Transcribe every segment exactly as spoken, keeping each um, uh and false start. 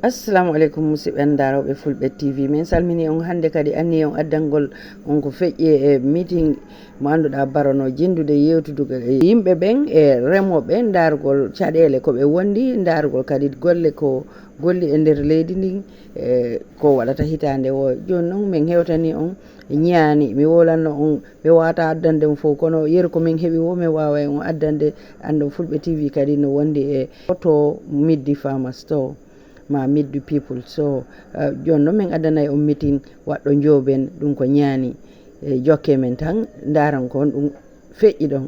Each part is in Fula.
Assalamu aleykum, musidɓe ndaarooɓe Fulɓe T V. Min salmini on hannde kadi, anni on addangol on ko feƴƴi e meeting mo annduɗaa barano jinndude yewtudugol e yimɓe ɓen e remooɓe, ndaargol caɗeele ko ɓe wondi, ndaargol kadi golle ko golli e nder leydi ndin, e ko waɗata hitaande o. Jooni noon min hewtani on, ñaani, mi wowlanno on, mi wawata addande on fof, kono yeru ko min heɓi o, mi waaway on addande. Anndon Fulɓe T V kadi no wondi e Oto Middi Farmers Store. Ma Meet the People. So, uh, jooni noon min addanay on meeting waɗɗo Njooben, ɗum ko ñaani. E jokke men tan, ndaran ko honɗum feƴƴi ɗon.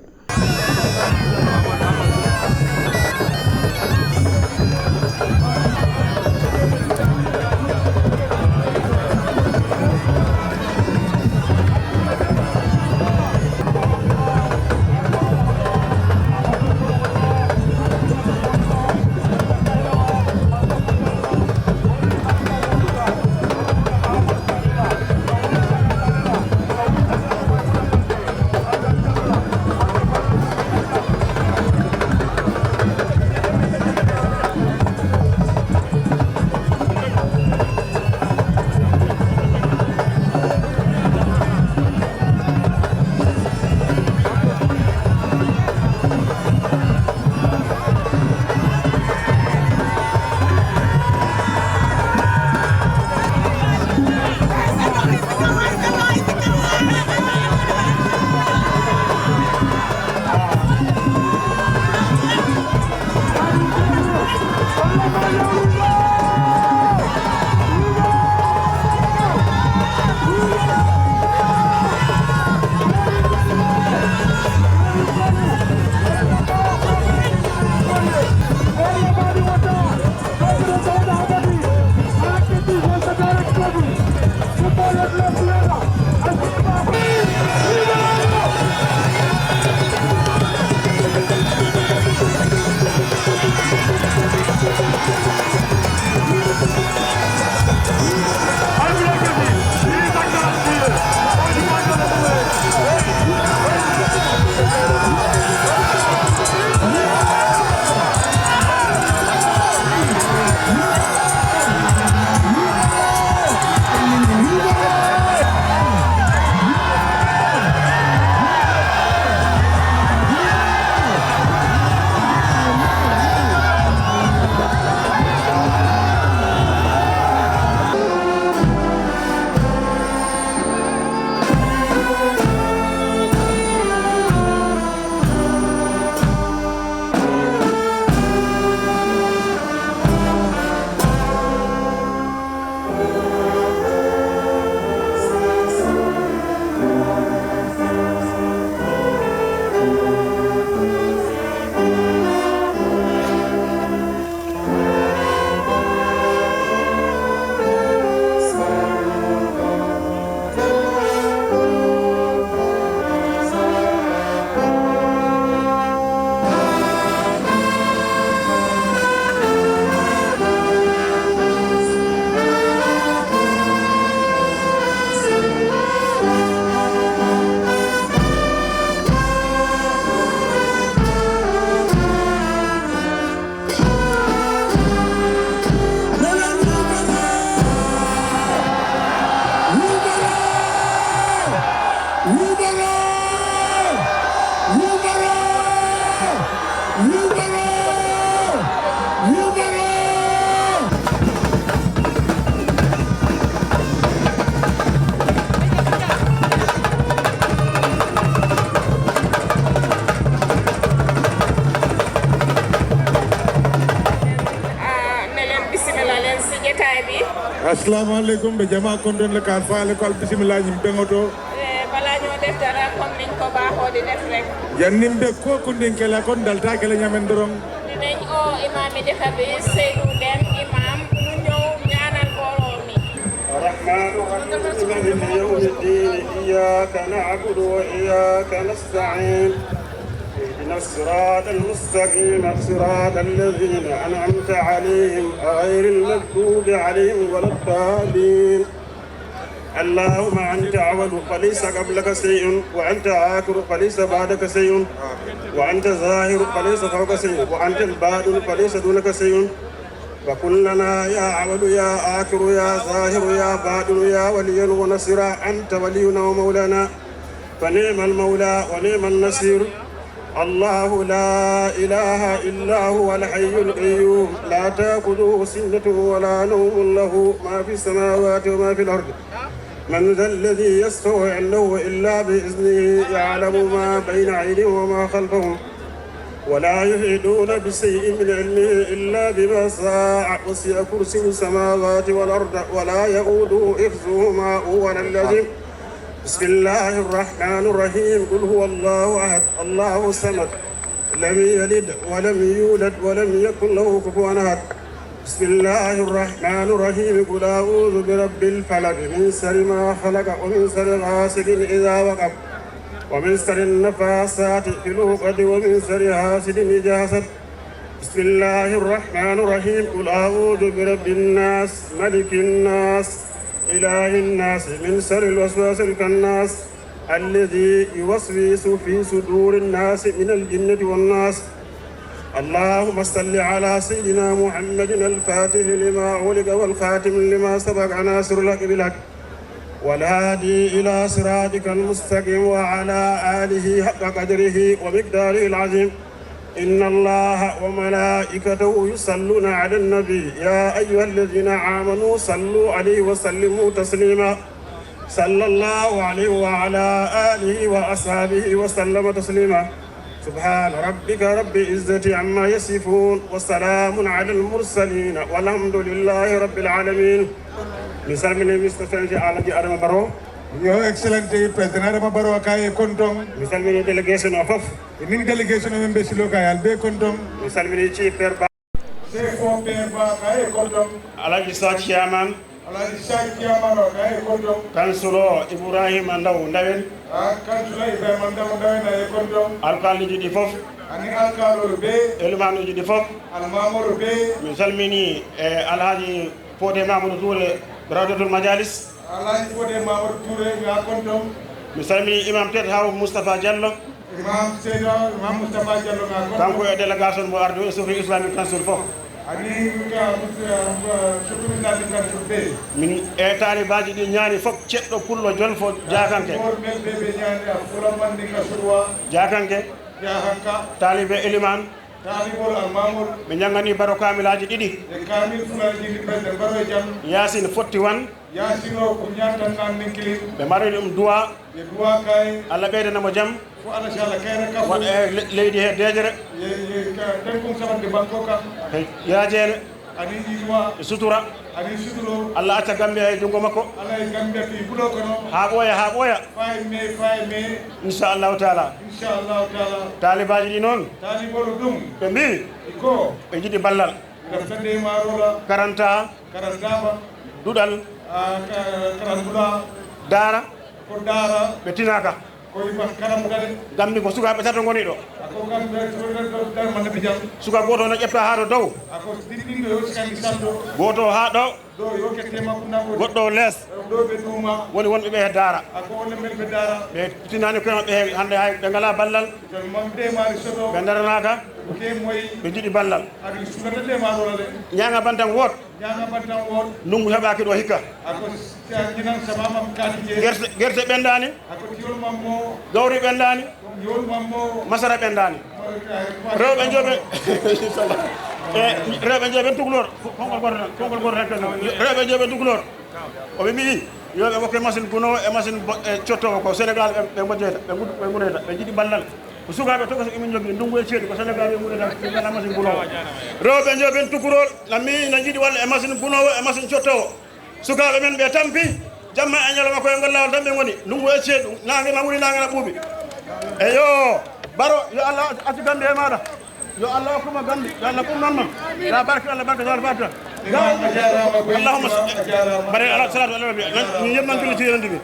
Ah, nelen bisimilla len si ƴettaay bi. Assalamu alaikum, ɓe jama kondon le kar faale ko al bisimilla ñim ɓeŋoto. Eh, bala ñoo def dara, comme niñ ko baaxoo di def rek. Yannim ɓe ko kondin kela kon dalta kela ñamen doron. Dinañ oo imaam yi dëkk bi, Seydou Deme, imaam, mu ñëw ñaanal mbooloo mi. الرحمن الرحيم مالك يوم الدين إياك نعبد وإياك نستعين اهدنا الصراط المستقيم صراط الذين أنعمت عليهم غير المغضوب عليهم ولا الضالين اللهم أنت أول فليس قبلك شيء، وأنت آخر فليس بعدك شيء، وأنت ظاهر فليس فوقك شيء، وأنت الباطن فليس دونك شيء. فكن لنا يا أول يا آخر يا ظاهر يا باطن يا وليا ونصيرا، أنت ولينا ومولانا، فنعم المولى ونعم النصير. الله لا إله إلا هو الحي القيوم، لا تأخذه سنة ولا نوم، له ما في السماوات وما في الأرض. من ذا الذي يشفع عنده إلا بإذنه، يعلم ما بين أيديهم وما خلفهم، ولا يحيطون بشيء من علمه إلا بما شاء، وسع كرسيه السماوات والأرض، ولا يئوده حفظهما، وهو العلي العظيم. بسم الله الرحمن الرحيم. قل هو الله أحد، الله الصمد، لم يلد ولم يولد ولم يكن له كفوا أحد. بسم الله الرحمن الرحيم. قل أعوذ برب الفلق، من شر ما خلق، ومن شر غاسق إذا وقب، ومن شر النفاثات في العقد، ومن شر حاسد إذا حسد. بسم الله الرحمن الرحيم. قل أعوذ برب الناس، ملك الناس، إله الناس، من شر الوسواس الخناس، الذي يوسوس في صدور الناس من الجنة والناس. اللهم صل على سيدنا محمد الفاتح لما أغلق والخاتم لما سبق ناصر الحق بالحق والهادي إلى صراطك المستقيم وعلى آله حق قدره ومقداره العظيم. إن الله وملائكته يصلون على النبي، يا أيها الذين آمنوا صلوا عليه وسلموا تسليما. صلى الله عليه وعلى آله وأصحابه وسلم تسليما. سبحان ربك رب العزة عما يصفون، وسلام على المرسلين، والحمد لله رب العالمين. Mi salmini Mister Fenji Alhaji Adama Barrow. Your Excellency President Adama Barrow ka e konton. Mi salmini delegation o fof. Inin delegation o men be silo ka yal be konton. Mi salmini Chief Père Ba. Sefo Père Ba ka e konton. Alhaji Sa Chairman. Alhaji Sa Chairman o ka e konton. Kansulo Ibrahima Ndaw Ndawen. Ah, Kansulo Ibrahima Ndaw Ndawen a e konton. Alkaliiji ɗi fof. Ani alkalol be. Elmanuuji ɗi fof. Almamol be. Mi salmini e Alhaji Fode Mamadou Touré, Rawdatul Majalis. Alhaji Fode Mamadou Touré nga konton. Mi salmini Imam Ted Haw Moustapha Diallo. Imam Seyda, Imam Moustapha Diallo nga konton. Kanko e délégation mo ardi o e Sufi Islamic Council fof. Ani ka, uh, Sufi Islamic Council be. Min e taalibaaji ɗi ñaani fof, ceɗɗo pullo jolfo jaakanke. Mor men be be ñaani a fula manni ka surwa. Jaakanke. Jaakanka. Taalibe Eliman. Taalibol almamol. Ɓe njangani Baro kaamilaaji ɗiɗi. E kaamil fulaaji ɗi ɓe Baro e jam. Yaasin fotti wan. Yaasin o ko ñaatan nan nin kilin. Ɓe mari ɗum duwa. E duwa kay. Allah ɓeydana mo jam. Ko Allah si Allah kayra kafo. Waɗa e le-, leydi he deejere. Ye, ye, ka, ten kum sabande banko ka. He yaajeele. Ani iwa. E sutura. Ani suturo. Allah acca Gambia e junngo makko. Allah e Gambia fi bulo kono. Haa ɓooya, haa ɓooya. Fay me, fay me. Inchallahu taala. Inchallahu taala. Taalibaaji ɗi noon. Taalibolu ɗum. Ɓe mbi. Iko. Ɓe njiɗi ballal. Ɓe fedde maarola. Karanta. Karanta ba. Duɗal. Ah, ka-, karantula. Daara. Ko daara. Ɓe tinaaka. Ko yimɓe karam gade. Gambi ko sukaaɓe tato ngoni ɗo. Ako kam ɓe to, to, to, to, man na bijam. Suka gooto no ƴetta haa to dow. Ako ɗiɗɗinɗo yo sikandi santo. Gooto haa ɗo. Ɗo yo kettema kunna ko. Goɗɗo lees. Ɗo ɓe ɗuma. Woni wonɓe ɓe he daara. Ako wonɓe men ɓe daara. Ɓe tinaani koye maɓɓe he hannde hay ɓe ngalaa ballal. Ɓe mam ɓe maari soto. Ɓe daranaaka. Ke moyi. Ɓe njiɗi ballal. Adi sulata ɓe maaro le. Ñaanga bantan woot. Ñaanga bantan woot. Ndunngu heɓaaki ɗo hikka. Ako sa ñinan sama mam kaati je. Gerte, gerte ɓenndaani. Ako tiyol mam mo. Gawri ɓenndaani. Yol mam mo. Masara ɓenndaani. Rewɓe njoɓe. E, rewɓe njoɓe tukulor. Konngol gooto tan, konngol gooto tan. Rewɓe njoɓe tukulor. O ɓe mbiyi, yo ɓe ngokke machine gunoowo e machine bo-, e cottoowo ko Sénégal ɓe, ɓe mbojjoyta, ɓe ngu-, ɓe nguneyta, ɓe njiɗi ballal. Ko sukaaɓe tokoso imin njogii, ndunngu e ceeɗu, ko Sénégal ɓe nguneyta, ɓe ngalaa machine gunoowo. Rewɓe njoɓen tukurol, na mbiyi na njiɗi walla e machine gunoowo e machine cottoowo. Sukaaɓe men ɓe tampi, jamma e ñalawma koye ngol laawol tan ɓe ngoni, ndunngu e ceeɗu, naange na wuli, naange na ɓuuɓi. Eyo, Baro, yo Allah accu Gambia e maaɗa. Yo Allah hokku ma Gambia, yo Allah ɓurnan ma. Ya barke Allah, barke Sal Fatiha. Ya Allah. Allahumma salli. Bare ala salatu ala nabi. Nan, ni yemman julli ci yonent bi.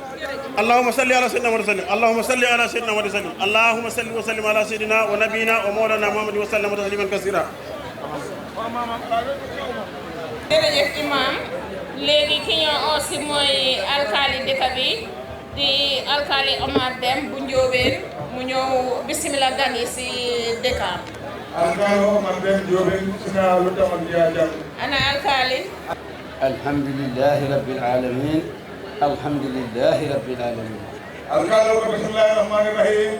Allahumma salli ala sayyidina Muhammad sallim. Allahumma salli ala sayyidina Muhammad sallim. Allahumma salli wa sallim ala sayyidina wa nabiyina wa mawlana Muhammad wa sallam tasliman kasira. Jërëjëf Imam, Léegi ki ñëw aussi mooy alkaali dëkk bi, di alkaali Omar Dem bu Njóobeen, mu ñëw bismillah gan yi si dëkkam. Alkaali Omar Dem Njóobeen, sina lu tamal ya jam. Ana alkaali? Alhamdulillahi rabbil alamin. Alhamdulillahi rabbil alamin. Alkaali ko bismillahir rahmanir rahim.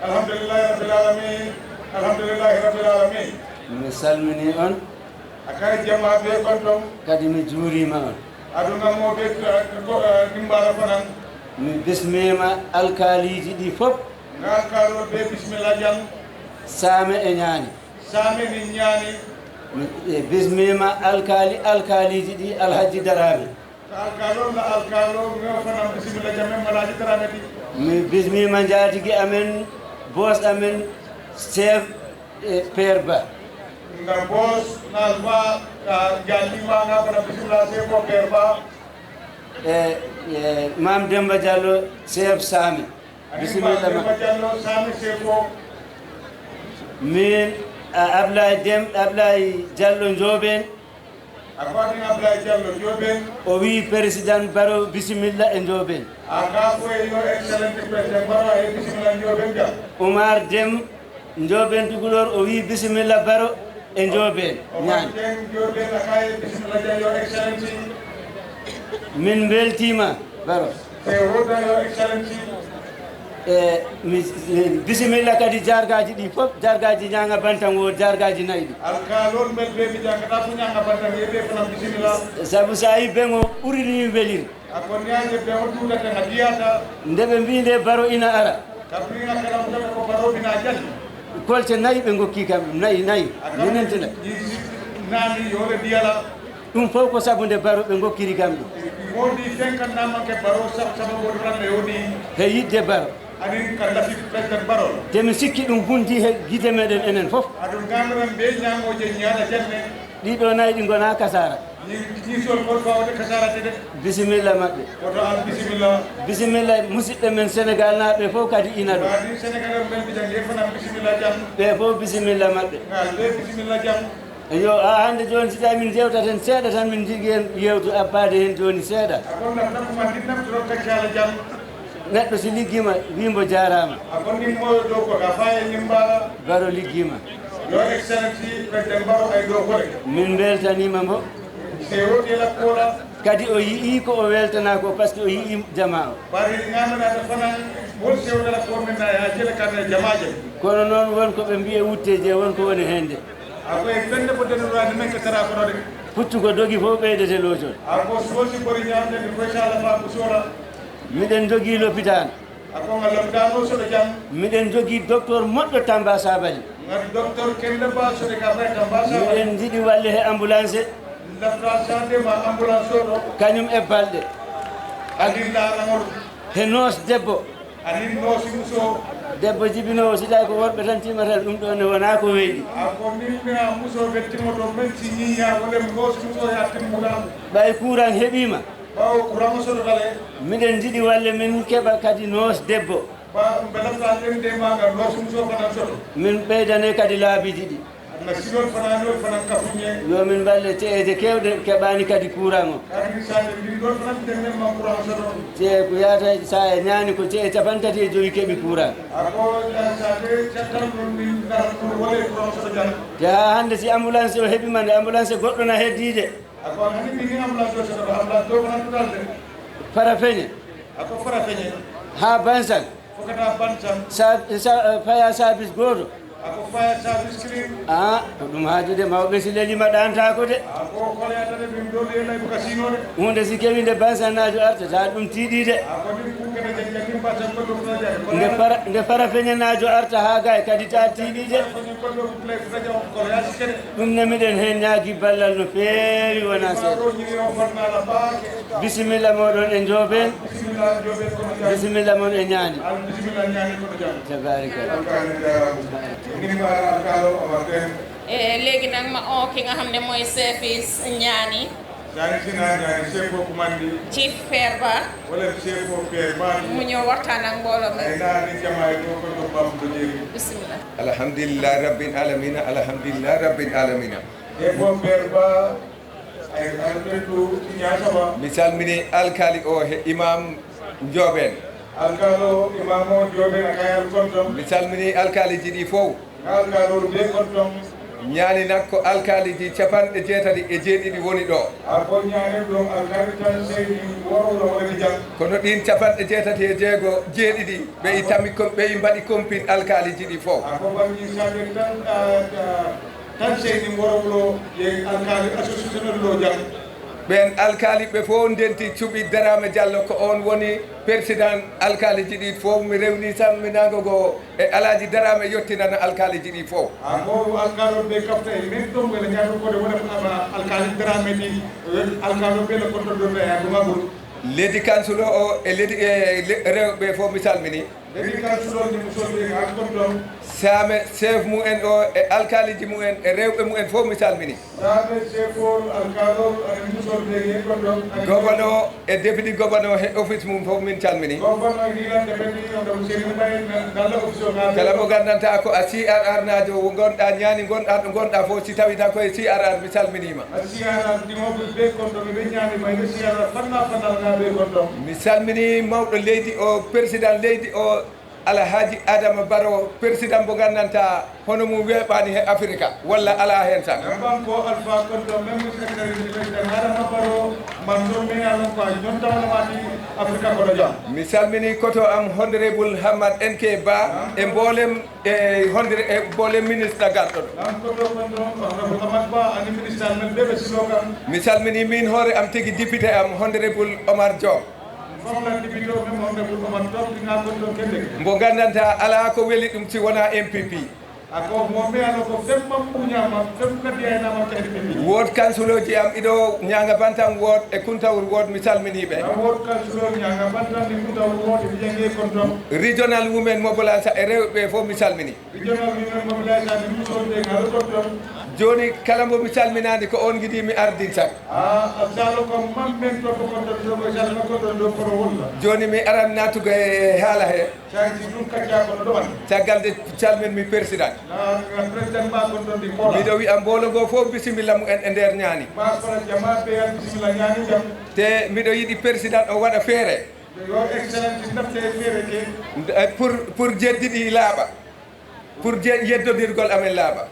Alhamdulillahi rabbil alamin. Alhamdulillahi rabbil alamin. Mi salmini on. A kay jama be konton. Kadi mi juurima on. Aduna mo be ko dimbara fanan. Mi bismima alkaaliiji ɗi fof. Ngal kalo be bismillah jam. Saame e ñaani. Saame ni ñaani. Mi, e, bismima alkaali, alkaaliiji ɗi Alhaji Daraame. Ka alkaalo, la alkaalo, mi o fanan bismillah jam, men Alhaji Daraame ɗi. Mi bismima njaatigi amen, boss amen, chef, e, Père Ba. Nga boss, na alfa, ka jaatima, nga fanan bismillah, chef ko Père Ba. E, e, Mam Demba Diallo, chef Saame. Ani Bismillah, Mam ma. Demba Diallo, Saame chef ko. Min, a, Ablaye Dem, Ablaye Diallo Njóobeen. A ko adin Ablaye Diallo Njóobeen. O wi Président Baro, bisimilla e Njóobeen. A ka ko e yo excellent Président Baro, e bisimilla Njóobeen jam. Omar Dem, Njóobeen Tukulóor, o wi bisimilla Baro e Njóobeen. Omar Ñaan. Dem Njóobeen, a ka e bisimilla jam, yo excellent. Min mbeltiima, Baro. Te woda yo excellent. E, mi, mi, bisimilla kadi jargaaji ɗi fof, jargaaji Ñaŋa Bantan wo, jargaaji nayi ɗi. Alkaalol mel be mi jangata ko Ñaŋa Bantan, yebe fanan bisimilla. Sabu so a yi beŋo ɓuri ni welir. A ko ñaaje be o duudata nga diyata. Nde ɓe mbi nde Baro ina ara. Kabri nga kala mo ko Baro bina jali. Kolce nayi ɓe ngokki kam, nayi, nayi. A kam nenente nayi. Nani yo le diyala. Ɗum fof ko sabu nde Baro ɓe ngokkiri kam ɗum. Wodi cinquante namanke Baro sab-, sababu woni tan e woni. He yiɗde Baro. Anin ka lafi président Baro. Te mi sikki ɗum hundi he gite meɗen enen fof. Aɗum ganoɗen be ñamoje ñaala jenne. Ɗiɗo nayi ɗi ngona kasara. Ni, ni sol kol fawde kasara tede. Bisimilla maɓɓe. Woto al bisimilla. Bisimilla musidɓe men Sénégal naaɓe fof kadi ina ɗo. Wadi Sénégal men bijan ye fana bisimilla jam. Ɓe fof bisimilla maɓɓe. Ngal be bisimilla jam. Yo, haa hannde jooni, si tawii min njeewtat heen seeɗa tan, min njogii heen yeewtu, abbaade heen jooni seeɗa. A ko na tan ko ma dinna to rokka caala jam. Neɗɗo si liggiima, wii mbo jaaraama. A ko nimmo dow ko ka faye nimbala. Baro liggiima. Yo Excellency Président Baro ay dow kole. Min mbeltaniima mbo. Se wodi la kola. Kadi o yi'ii ko o weltanaa ko, par ce que o yi'ii jamaa o. Bari ngana na fana wol se wala ko men na ya jele kan jamaa jam. Kono noon, won ko ɓe mbiye wutteeje, won ko woni heen de. A ko e fende ko dennduɗaa ni men ko tara kono de. Puccu ko dogi fof ɓeydete lootol. A ko soosi bori ñaamde mi koy sala fa ko soola. Miɗen njogii lopitaan. A ko nga lopitaan o soɗo jam. Miɗen njogii docteur moƴƴo Tamba Sabali. Nga docteur Kende Ba soɗo ka fay Tamba Sabali. Miɗen njiɗi walle he ambulance. Lafta sande ma ambulance o ɗo. Kañum e balɗe. Adin laarangol. He noos debbo. Anin noosi muso. Debbo jibinoowo, si tawi ko worɓe tan timmata, ɗum ɗo ne wonaa ko weeɗi. A ko min mina muso ɓe timmoto men si ñiña wole noosi muso ya timmuɗa. Ɓay kuuran heɓiima. Ɓawo kuran soto kale. Miɗen njiɗi walle min keɓa kadi noos debbo. Ba, ɓe lafta ɗen de maga noosi muso fana soto. Min ɓeydane kadi laabiiji ɗi. Aduna silol fana, nol fana kafuñe. Yo min mballe ce'eeje keewɗe keɓaani kadi kuuran o. Kadi saabe min ɗon tan nden men ma kuran soto. Ce'e ko yaata saaya ñaani ko ce'e capanɗe tati e jowi keɓi kuuran. A ko ya saabe cattan ɗon min ngaran ɗon wole kuran soto jam. Te haa hannde si ambulance o heɓi ma nde ambulance goɗɗo na heddiide. A ko hani min ni ambulance o soto, ambulance ɗo fana tutal de. Farafeñe. A ko Farafeñe. Haa Bansan. Fokata Bansan. Sa, sa, faya sabis gooto. A ko faya sabis kili. Ah, ko ɗum haajude mawɓe si lelima ɗaantaako de. A ko kole atade min doli e lay buka sinode. Huunde si kewi nde Bansannaajo artata ɗum tiiɗi de. A ko min kukata janjani Bansan ko ɗum na jani. Nde fara, nde Farafeñenaajo arta haa gay kadi ta tiiɗi de. Ko ɗum ko ɗum play fota jaw ko ya sikede. Ɗum ne miɗen heen ñaagi ballal no feewi wonaa seeɗa. Bisimilla mooɗon e Njoobeen. Bisimilla mon e ñaani. Tabarikalla. E léegi nag ma oo ki nga xam ne mooy service ñaani. Ñaani si naa ñaani chef ko kumandi. Chief Père Ba. Wala chef ko Père Ba. Mu ñëw waxtaan ak mbooloo mi. Ay naa ni jamaay ko ko do bam do jeri. Bismillah. Alhamdulillah rabbil alamina, alhamdulillah rabbil alamina. E ko Père Ba. Ay, arɓe to Ñaasaba. Mi salmini alkaali o he imam Njooɓeen. Alkaalo imam o Njooɓeen a kayal konton. Mi salmini alkaaliiji ɗi fof. Alkaalo be konton. Ñaani nak ko alkaaliiji capanɗe jeetati e jeeɗiɗi woni ɗo. A ko ñaani ɗum alkaali tan seydi woro wuro wonani jam. Kono ɗin capanɗe jeetati e jeego, jeeɗiɗi, ɓe i tammi ko, ɓe i mbaɗi compil alkaaliiji ɗi fof. A ko banngi saabe tan, a, a, tan seydi woro wuro ye alkaali association ɗo jam. Ɓeen alkaali ɓe fof ndenti cuɓi Daraame Jallo, ko oon woni président alkaaliiji ɗi fof. Mi rewni salminaango ngo e Alaaji Daraame yottinana alkaaliiji ɗi fof. A ko alkaalo ɓe kafta e men ɗon wala ñaato ko de wala ama alkaali Daraame ɗi, alkaalo ɓe la konto ɗon e aduma bulu. Leydi kansulo o e leydi, e le-, rewɓe fof mi salmini. Leydi kansulo ni musoɓe an konton. Saame chef mumen o e alkaaliiji mumen e rewɓe mumen fof mi salmini. Saame chef o alkaalo ani musoɓe e konton. Gouverneur e député gouverneur he office mum fof min calmini. Gouverneur ni lan de ɓe ni on ɗum seni may dalla office o. Kala mo gandanta ko a C R R naajo wo gonɗa ñaani gonɗa ɗo gonɗa fof si tawi tan koye C R R mi salminima. A C R R dimoɓe ɓe konton ɓe ñaani may ɓe C R R fanna fanna na ɓe konton. Mi salmini mawɗo leydi o, président leydi o, Alhaji Adama Barrow, président mo gandanta hono mum weeɓaani he Afrika, walla alaa heen tan. Ngam ko Alpha konton même mo secrétaire président Adama Barrow, man ɗon me alon ko a ñonta wala waati Afrika kono jam. Mi salmini koto am Honorable Hamad N K Ba e mboolem, e hondire, e mboolem ministre garɗo ɗo. Ngam koto konton Honorable Hamad Ba ani ministre men ɓe ɓe silo kam. Mi salmini min hoore am tigi député am Honorable Omar Diom. Fof lan ɗi bito men honde ɓurɗo man toon ɗi ŋakon toon kende. Mbo gandanta alaa ko weli ɗum si wonaa M P P. A ko mo me ano ko fem mam ɓuñama fem kadi aynama ka M P P. Wood kansulooji am iɗo Ñaanga Bantan wood e Kuntawur wood mi salminii ɓe. A wood kansuloo Ñaanga Bantan e Kuntawur wood e Jangee kon toon. Regional Women Mobiliser e rewɓe fof mi salmini. Regional Women Mobiliser ni musol de ngal ko toon. Jooni kala mbo mi salminaani ko on ngiɗi mi ardin tan. A, a salo ko man men to ko toon ɗo ko salo ko toon ɗo kono wolla. Jooni mi aran naatugo e haala he. Saji ɗum kacca kono ɗo wani. Caggal nde calmin mi président. Na, na président ma kon ɗon ɗi kola. Miɗo wi'a mboolo ngo fof bisimilla mu en e nder ñaani. Ma kono jama be an bisimilla ñaani jam. Te miɗo yiɗi président o waɗa feere. Yo excellence nafte e feere ke. Nde, eh, pour, pour jeddi ɗi laaɓa. Pour je-, yeddodirgol amen laaɓa.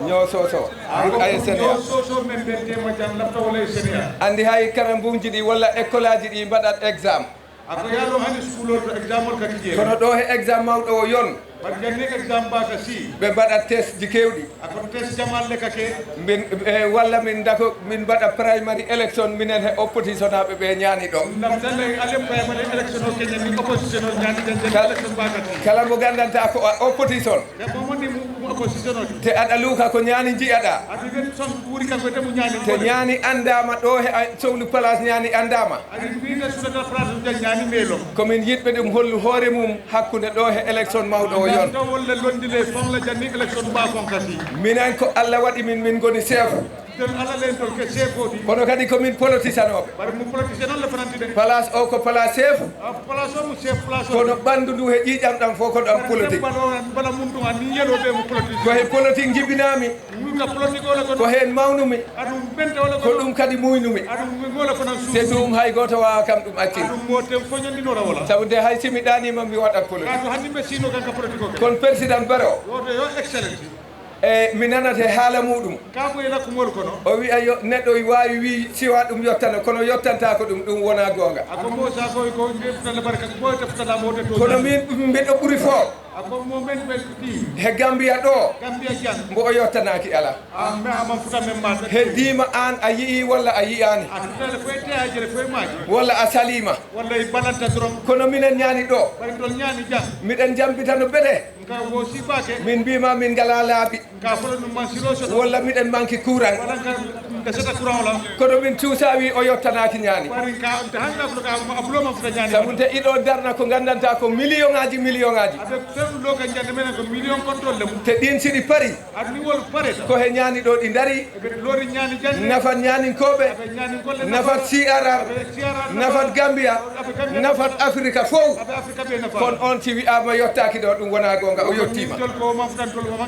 Ñoo soso. Pour A S N A. Ñoo soso men ɓe tema jam lafta wala S N A. Anndi hay karambuuji ɗi walla école aji ɗi mbaɗat exam. A ko yaalo hani school o to exam ol kadi jeeyi. Kono ɗo he exam mawɗo o yon. Bat janni exam ba ka si. Ɓe mbaɗat test ji kewɗi. A ko test jamalle kake. Min, eh, walla min dako, min mbaɗa primary election minen he opposition aɓe ɓe ñaani ɗo. Ndam tande ale primary election o keñen ni opposition o ñaani den den Kal-, election ba kati. Kala mo gandanta ko a opposition. Debbo mo ni mu, mu opposition o. Te aɗa luuka ko ñaani nji'aɗa. Adi ben son wuri kanko de mu ñaani. Te ñaani andama ɗo he a sowlu place ñaani andama. Adi mbina sudata place de ñaani melo. Ko min yiɗɓe ɗum hollu hoore mum hakkunde ɗo he election mawɗo o yon. Ɗo wolle londile fon la janni election ba fon kasi. Minen ko Allah waɗi min, min ngoni chef. Ɗon Allah len ɗon ke chef o ɗi. Kono kadi ko min politisanooɓe. Bari mu politicien on le fananti de. Place o ko place chef. A place o mu chef place o. Kono ɓanndu ndu he ƴiiƴam ɗam fof ko ɗam politique. Bala, bala mun ɗum a ni yelo ɓe mu politique. Ko he politique njibinaami. Mun ka politique o le kono. Ko heen mawnumi. Aɗum ɓente o le kono. Ko ɗum kadi muynumi. Aɗum ngola fanan suuf. Te ɗum hay gooto waawa kam ɗum accinde. Aɗum mo tem foñandinora wala. Sabu nde hay si mi ɗaaniima mi waɗat politique. Aɗum hanni ɓe sino kan ka politique o ke. Kono président Barrow. Woto yo excellence. E mi nanata e haala muɗum. Ka ko e lakkumol kono. O wi'a yo neɗɗo waawi wi siwa ɗum yottana, kono yottanta ko ɗum, ɗum wona goonga. A ko mo sa ko ko nde futala barka ko mo ta futala mo de to. Kono min mbeɗo ɓuri fo. A ko mo men ɓe ɗi. He Gambia ɗo. Gambia jan. Mbo o yottanaaki ala. A me ama futa men ma. Heddiima aan a yi'i walla a yi'aani. A tutale ko e te a jere ko e maaji. Walla a saliima. Walla e balanta doron. Kono minen ñaani ɗo. Bari ton ñaani jan. Miɗen jambita no bede. Nka wo sibake. Min mbiima min ngala laabi. Nka folo ɗum man silo soto. Walla miɗen manki courant. Walla nka, nka seta courant la. Kono min cuusa wi o yottanaaki ñaani. Bari nka, nka hanga folo ka, a fulo ma futa ñaani. Sabu nte iɗo darna ko ngandanta ko million aji, million aji. Avec Loka jande menen ko million contrôle le mum. Te ɗin siɗi pari. Aduni wol pare. Ko he ñaani ɗo ɗi ndari. Ɓe loori ñaani jande. Nafat ñaaninkooɓe. Aɓe ñaaninkooɓe. Nafat C R R. Aɓe C R R. Nafat Gambia. Aɓe Gambia. Nafat Afrika fow. Aɓe Afrika ɓe nafa. Kono on si wi'aama yottaaki ɗo, ɗum wonaa goonga, o yottiima.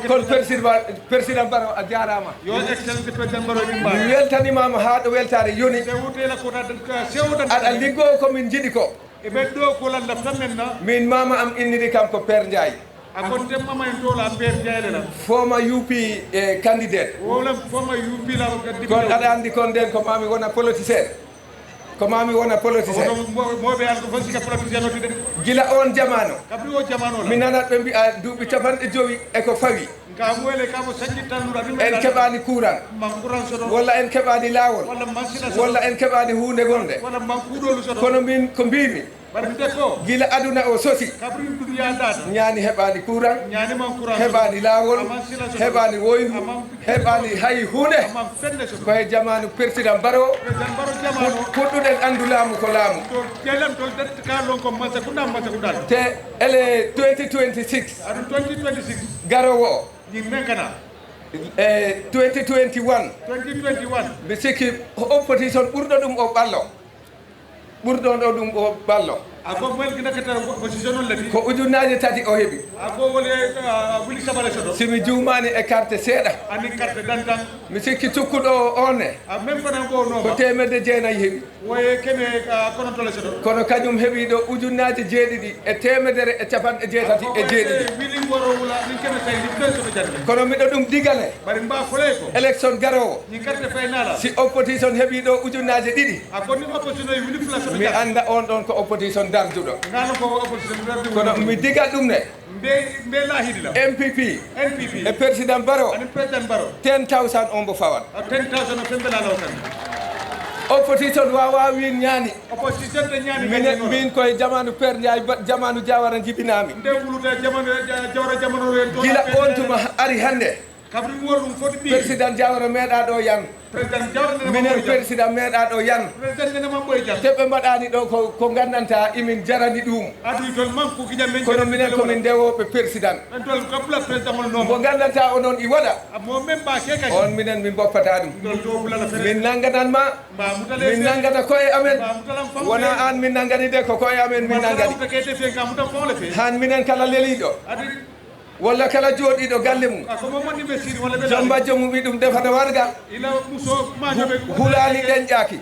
Kono président, président Barrow a jaaraama. Yo excellence président Barrow min mbaara. Mi weltanimaama haa ɗo weltaare yoni. Sewtela ko tan, sewtan. Aɗa liggoo ko min njiɗi ko. E ɓen ɗo ko lalla tan men na. Min maama am inniri kam ko Père Ndiaye. A kon tem mama en tola Père Ndiaye le la. Former U P, eh, candidate. Wala former U P la ko kaddi. Kon aɗa anndi kon nden ko maami wona politicien. Ko maami wona politicien. Mo, mo ɓe an ko fasi ka politicien o tide. Gila on jamaano. Kabri o jamaano la. Mi nanat ɓe mbi'a duuɓi capanɗe jowi e ko fawi. Nka muwele ka mo sanji tan lura ni. En keɓaani courant. Man courant soto. Walla en keɓaani laawol. Walla man sila soto. Walla en keɓaani huunde wonde. Walla man kuuɗolu soto. Kono min ko mbiimi. Bari nde ko. Gila aduna o sosi. Kabri duniya data. Ñaani heɓaani courant. Ñaani man courant soto. Heɓaani laawol. Aman sila soto. Heɓaani woyndu. Aman heɓaani hay huunde. Aman fenne soto. Ko he jamaanu président Barrow. Président Barrow jamaanu. Put-, puɗɗuɗen anndu laamu ko laamu. To jelam to det ka lon ko mansa kunda mansa kunda. Te ele twenty twenty-six. Aɗum twenty twenty-six. Garoowo o. Ñin men kana. E twenty twenty-one. Twenty twenty-one. Mi sikki opposition ɓurɗo ɗum o ɓallo. Ɓurɗo ɗo ɗum o ɓallo. A ko mel gina kata opposition on lati. Ko ujunnaaje tati o heɓi. A ko wole, ah, wuli sabale soto. Si mi juumaani e carte seeɗa. Ani carte dantan. Mi sikki cukkuɗo o on ne. A men fana ko no. Ko teemedde jeenayi heɓi. Woye keme, ah, kono tole soto. Kono kañum heɓi ɗo ujunnaaje jeeɗiɗi e teemedere e capanɗe jeetati e jeeɗiɗi. Wili woro wula, min keme tawi, min keme soto jande. Kono miɗo ɗum digale. Bari mba folay ko. Élection garoowo. Ñi carte fay nala. Si opposition heɓi ɗo ujunnaaje ɗiɗi. A ko ni opposition e wili fula soto jande. Mi annda on ɗon ko opposition darduɗo. Ngano ko opposition darduɗo. Kono mi diga ɗum ne. Mbe, mbe laahidi la. N P P. N P P. E président Barrow. Ani président Barrow. Ten thousand on mbo fawat. A ten thousand o fembe la law kan. Opposition wawa win ñaani. Opposition de ñaani. Min, min koye jamaanu Père Ndiaye, ba-, jamaanu Jawara jibinami. Nde wuluta jamaanu, ja-, Jawara jamaanu ren to. Gila on tuma ari hannde. Kabri wol ɗum foti ɓi. Président Jawara meeɗa ɗo yan. Président Jawara nene. Minen président meeɗa ɗo yan. Président nene man ɓoy jan. Te ɓe mbaɗani ɗo ko, ko ngandanta imin jarani ɗum. Adu ton man ko gijam men. Kono minen ko min ndewooɓe président. En tol kabla président on non. Mo ngandanta o non i waɗa. A mo men ba ke kadi. On minen min boppata ɗum. Tol to bulala fere. Min nanganan ma. Ba mutale. Min nangata koye amen. Ba mutalam fam. Wona an min nangani de, ko koye amen min nangani. Ba mutalam ke te fe ka mutam fam le fe. Han minen kala leliɗo. Adi. Walla kala jooɗiiɗo galle mum. A ko mo moni ɓe siri walla ɓe jom bajjo mum wi ɗum defata warga. Ila muso ma jobe. Hu-, hulani ɗenƴaaki.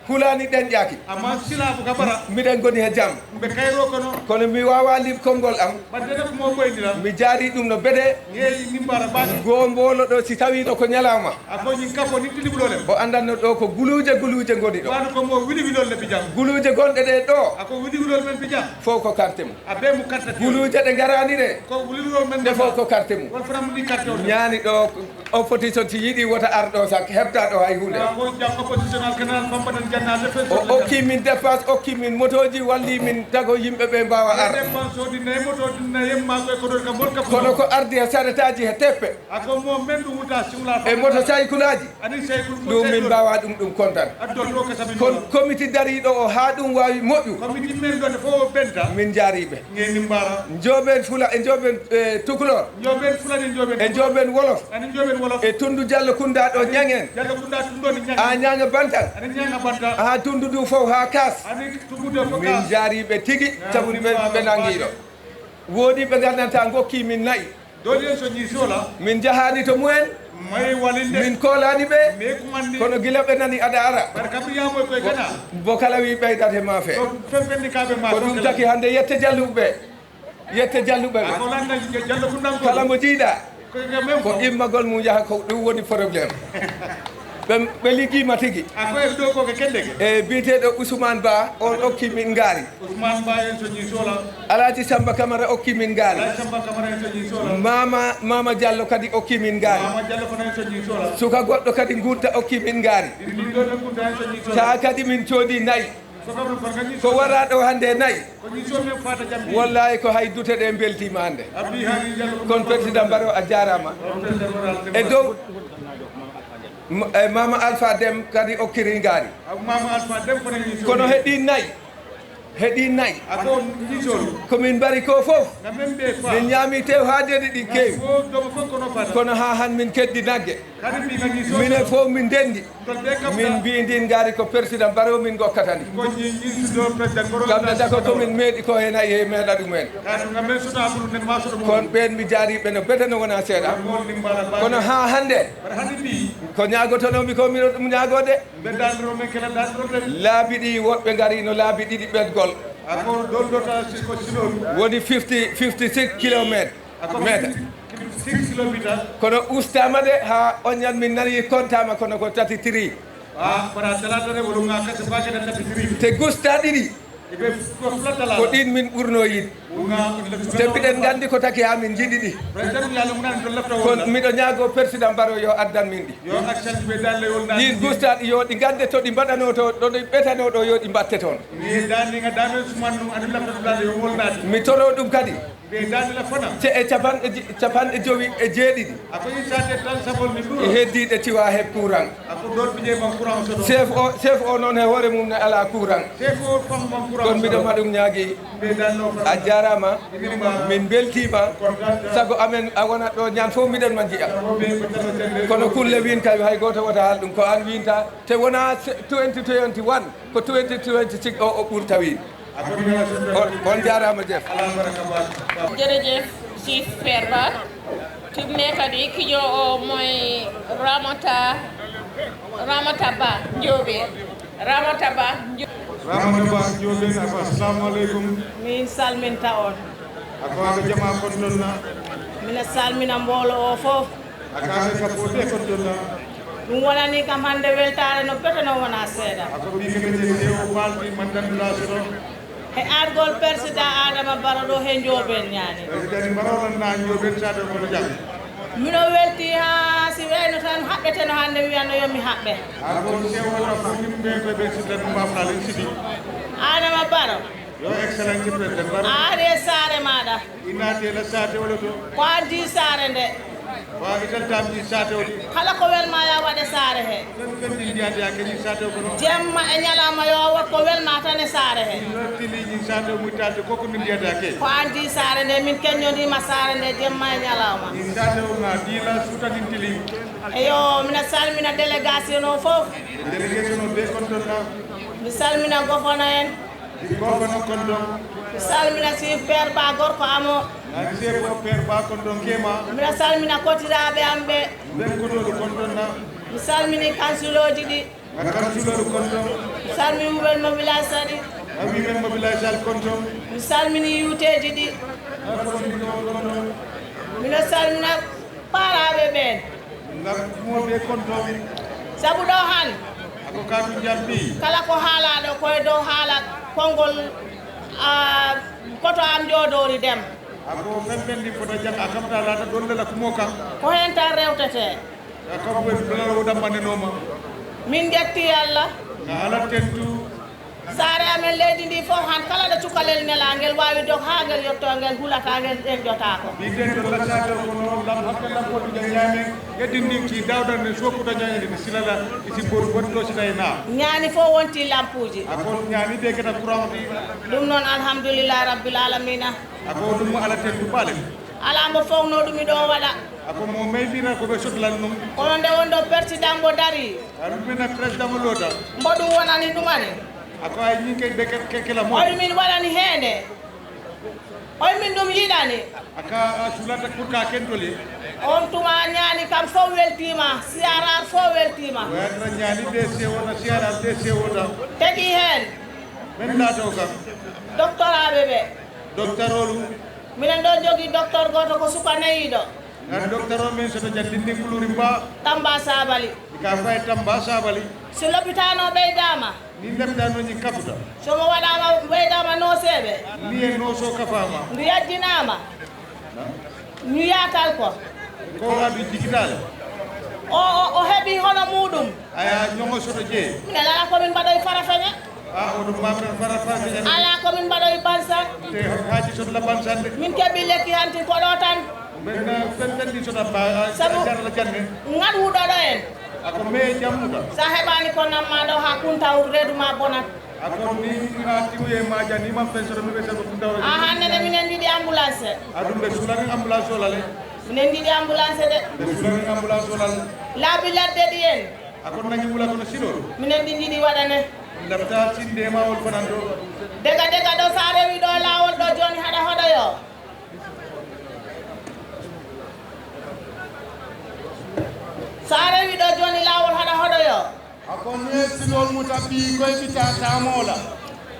Hulani ɗenƴaaki. Amma sila bu ka bara. Miɗen ngoni he jam. Ɓe kayro kono. Kono mi wawa lim konngol am. Ɓadde ɗo ko mo ɓoyndira. Mi jaari ɗum no bede. Ngeyi nimbara ɓaɗi. Ngo mboolo ɗo si tawino ko ñalawma. A ko ñin kafo ni tili bulole. O andanno ɗo ko guluuje guluuje ngoni ɗo. Wano ko mo wili wilol le bijam. Guluuje gonɗe ɗe ɗo. A ko wili wilol men bijam. Fof ko carte mum. A be mu carte. Guluuje ɗe ngaraani ɗe. Ko wili wilol men. Ɗe fof ko carte mum. Wol fana mu ɗi carte o. Ñaani ɗo opposition si yiɗi wota ar ɗo sak heɓta ɗo hay huunde. A ko jam opposition al kanal bamba tan janna le fe. O okki min dépense, okki min motooji, walli min tago yimɓe ɓe mbawa ar. Dépense o ɗi nayi moto ɗi nayi yemma ko e ko ɗon ka mon ka. Kono ko ardi he saretaaji he teppe. A ko mo men ɗum wuta singla. E motosaykulaji. Ani saykul mo ɗum min mbawa ɗum, ɗum kontan. Addo to ka sabi. Kon komiti dariɗo o ha ɗum wawi moƴƴu. Komiti men ɗon fof benta. Min jaariɓe. Ngeni mbara. Njoben fula, e njoben, eh, tukulor. Njoben fulani njoben. E njoben wolof. Ani njoben wolof. E tundu Jallo Kunda ɗo ñangen. Jallo Kunda ɗum ɗon ñangen. A ñanga bantan. Ani ñanga bantan. Ha tundu du fof ha kas. Ani tundu du fof kas. Min jaariɓe tigi. Sabu ɓe, ɓe nangiɗo. Woodi ɓe ngandanta gokki min nayi. Doli en so ñii sola. Min jahaani to mumen. May walinde. Min koolaani ɓe. Mais kumandi. Kono gila ɓe nani aɗa ara. Bar kabri yamoy koy kana. Bo kala wi ɓeydat he ma fe. To fen fendi kaɓe ma. Ko ɗum taki hande yette jalluɓe ɓe. Yette jalluɓe ɓe. A ko landa jallo kundan ko. Kala mo jiiɗa. Ko immagol mum yaha ko ɗum woni problème. Ɓe, ɓe liggiima tigi. A ko e ɗo ko ke kendeke. E biyeteeɗo Ousmane Ba, on okki min ngaari. Ousmane Ba en soñi sola. Alaaji Samba Camara okki min ngaari. Alaaji Samba Camara en soñi sola. Mama, Mama Diallo kadi okki min ngaari. Mama Diallo fana en soñi sola. Suka goɗɗo kadi Ngunta okki min ngaari. Ɗiɗi ɗo ɗo Ngunta en soñi sola. Taa kadi min coodi nayi. Ko wara ɗo hannde nayi. Wallahi ko hay dute ɗe mbeltiima hannde. Kon président Barrow a jaaraama. E dow M-, e Mama Alpha Dem kadi okkiri ngaari. Kono he ɗin nayi, He ɗin nayi, ako ɗiɗon, ko min mbari ko fof, nga men ɓe fa, min ñaami tew haa deedi ɗin nga keewi. Fof domo fof kono fata. Kono haa han min keddi nagge. Kadi mbi nga ɗi soso. Minen fof min ndenndi. Ngol ɓe kam min na mbi ndin ngaari ko président Barrow min ngokkata ndi. Ko ñi-, ñi sudo président Barrow. Kam ne na dako sudo. Ko min meeɗi ko he nayi he meeɗa ɗum en. Kadi nga men soto hakkunde nden ma soto mo. Kon ɓeen mi jaari ɓe no bete no wona seeɗa. Kono haa hannde, mbaɗa hannde mbi ko ñaagotonoomi ko miɗo ɗum ñaagoode. Mbe danndiro men kela danndiro ɓe. Laabi ɗi woɗɓe ngari no laabi ɗiɗi ɓeɗgol. Ako doldota si ko silomi. Woni fifty, fifty-six kilomètres. Ako meeɗa. Six kilometer. Kono ustaama de haa oñan min nani kontaama kono ko thirty-three. Ah, kono a talata de wolo nga kasa bakene thirty-three. Te gusta ɗiɗi. Ibe ko flatala. Ko ɗin min ɓurno yiɗ. Nga te mbiɗen nganndi ko taki haa min njiɗi ɗi. Président yalla mo nan to lafta. Kono wala. Miɗo ñaago président Barrow yo addan min ɗi. Yo action be dalle wol na. Ɗin gusta ɗi yo ɗi ngannde to ɗi mbaɗano to, ɗo ɗi ɓetano ɗo yo ɗi mbatte toon. Ni dandi nga dame sumannu anu lafta dalle yo wol na. Mi toro ɗum kadi. Ɓe daani la fana. Ce e capanɗe je-, capanɗe jowi e jeeɗiɗi. Ako insate tan sabol ni ɗum. E heddiiɗe tiwa heɓ courant. Ako doot ɓiƴe man courant soto. Chef o, chef o noon he hoore mum ne alaa courant. Chef o fam man courant. Kono mbiɗo ma ɗum ñaagi. Ɓe daanno fana. A jaaraama. Min mbeltiima. Kontaan. Sago amen a wonat ɗo ñaan fof mbiɗen ma njiya. Ako ɓe ko tan sende. Kono kulle wiin kay hay gooto wota haal ɗum. Ko aan wiinta. Te wonaa se-, twenty twenty-one. Ko twenty twenty-six o, o ɓurta wiin. On, on jaaraama, Jeff. Jërëjëf, Chief Père Ba. Fi mu nekk nii ki joo, mooy Ramata, Ramata Ba Njoobeen. Ramata Ba Njo- Ramata Ba Njoobeen, ako, assalamu aleykum. Min salminta on. Ako, ako jama kon ton na. Mina salmina mboolo o fof. Ako, ako ka fof de kon ton na. Ɗum wonani kam hannde weltaare no bete no wona seeɗa. Ako ɓii kadi je tewo balɗi mandanduɗa soto. He argol persidaa Adama Baro ɗo he Njoobeen ñaani. Président Baro nan na Njoobeen saade kono jam. Mino welti haa si wayno tan haɓɓeteno hannde mi wiyanno yo mi haɓɓe. Ako sewo na fof yimɓe ɓe ɓe sita ɗum mafnal en sidi. Adama Baro. Yo Excellency Président Baro. A ari e saare maaɗa. Ina tela saate wala to. Ko addi saare nde. Wa ital tamji saate o ɗi. Kala ko welma ya waɗe saare he. Fen fen ɗi ndiyade ya keñi saate o kono. Jemma e ñalawma yo waɗ ko welma tan e saare he. Ɗi tili ñi saate o muttade koko min ndiyade ya ke. Ko addi saare nde min keññodima saare nde jemma e ñalawma. Ɗi saate o nga dila suta ɗin tili. Eyo, mina salmina délégation o fof. Délégation o be konton na. Mi salmina gofano en. Gofano konton. Mi salmina si père ba gorko amo. Nani se ko père ba konton kema. Mina salmina kotiraaɓe am ɓe. Ben ko do konton na. Mi salmini kansilooji ɗi. Na kansilooji konton. Mi salmini women mobilisation ɗi. Na women mobilisation konton. Mi salmini yuuteeji ɗi. Na ko ɗi konton. Mina salmina paraaɓe ɓeen. Ngam ɗumo ɓe konton. Sabu ɗo han. Ako kadu jambi. Kala ko haalaaɗo ko e dow haala konngol, a, koto am joodoori dem. Ako fen fen ɗi fota jang a kamta laata ɗon lala kumo kan. Ko heen tan rewtetee. Ako ɓe bilal o dammanenoma. Min njetti Alla. Nga ala tentu. Saare amen leydi ndi fof han kala ɗo cukalel nelaa ngel waawi dog haa ngel yotto ngel hulata ngel ƴeñƴotaako. Mbiɗen ɗo lasaade kono lam hakke lam ko ɗum ñaame. Yeddin ndin ki dawdan ne sokkuta ñañande mi silala isi boru bonɗo sina e naa. Ñaani fof wonti lampuuji. Ako ñaani ɓe keta courant ɗi. Ɗum noon alhamdulillahi rabbil alamina. Ako ɗum mo ala tentu ɓaale. Alaa mo fownoo ɗum miɗo waɗa. Ako mo maydira ko ɓe sotlan ɗum. Kono nde won ɗo persidan mbo darii. Aɗum mina président mo loota. Mbo ɗum wonani ɗum ani. Ako ay ñin kay ɓe ke-, ke-, kela mo. Oy min waɗani heende. Oy min ɗum yiɗani. Aka a sulata pour ka kentoli. On tuma ñaani kam fof weltiima, siyarar fof weltiima. Wayatra ñaani ɓe sewota, siyarar ɓe sewota. Tegi heen. Men laataw kam. Doktoraaɓe ɓe. Doktorolu. Minen ɗo jogii docteur gooto ko suka neyiiɗo. Ngan docteur o min soto jallinde kuluri mba. Tamba Sabali. Ka fay Tamba Sabali. Si lopitaan o ɓeydaama. Ni lopitaan o ñi kafuta. So mo waɗaama ɓeydaama nooseeɓe. Ni e nooso kafaama. Ndu yajjinaama. Na? Ñu yaatal ko. Ko waɗu jikitaale. O, o, o heɓi hono muuɗum. Aya ñoŋo soto jee. Minen alaa ko min mbaɗoy farafeñe. A, oɗum mbaɗa farafeñe. Alaa ko min mbaɗoy bansan. Te haaji soto la bansande. Min keɓi lekki hanti ko ɗo tan. Ɓen, ɓen, ɓen ɗi soto ba, a, sabu jarla jande. Ngaɗ wuɗoɗo en. Ako me jammuɗa. Sa heɓaani ko namma ɗo haa kunta reedu ma bonat. A ko ni a tiwye maja ni man fen soto mi ɓe sabo ɗum dawra. A hannde ne minen njiɗi ambulance. A ɗum ɓe suulani ambulance o lale. Minen njiɗi ambulance de. Ɓe suulani ambulance o lale. Laabi ladde ɗi en. A kon nañi wula kono silo. Minen ɗi njiɗi waɗane. Lafta sinde ma wol fananto. Dega dega ɗo sa rewi ɗo laawol ɗo jooni haɗa hoɗoyo. Sa rewi ɗo jooni laawol haɗa hoɗoyo. A ko ne silol muta bi koy bita tamola.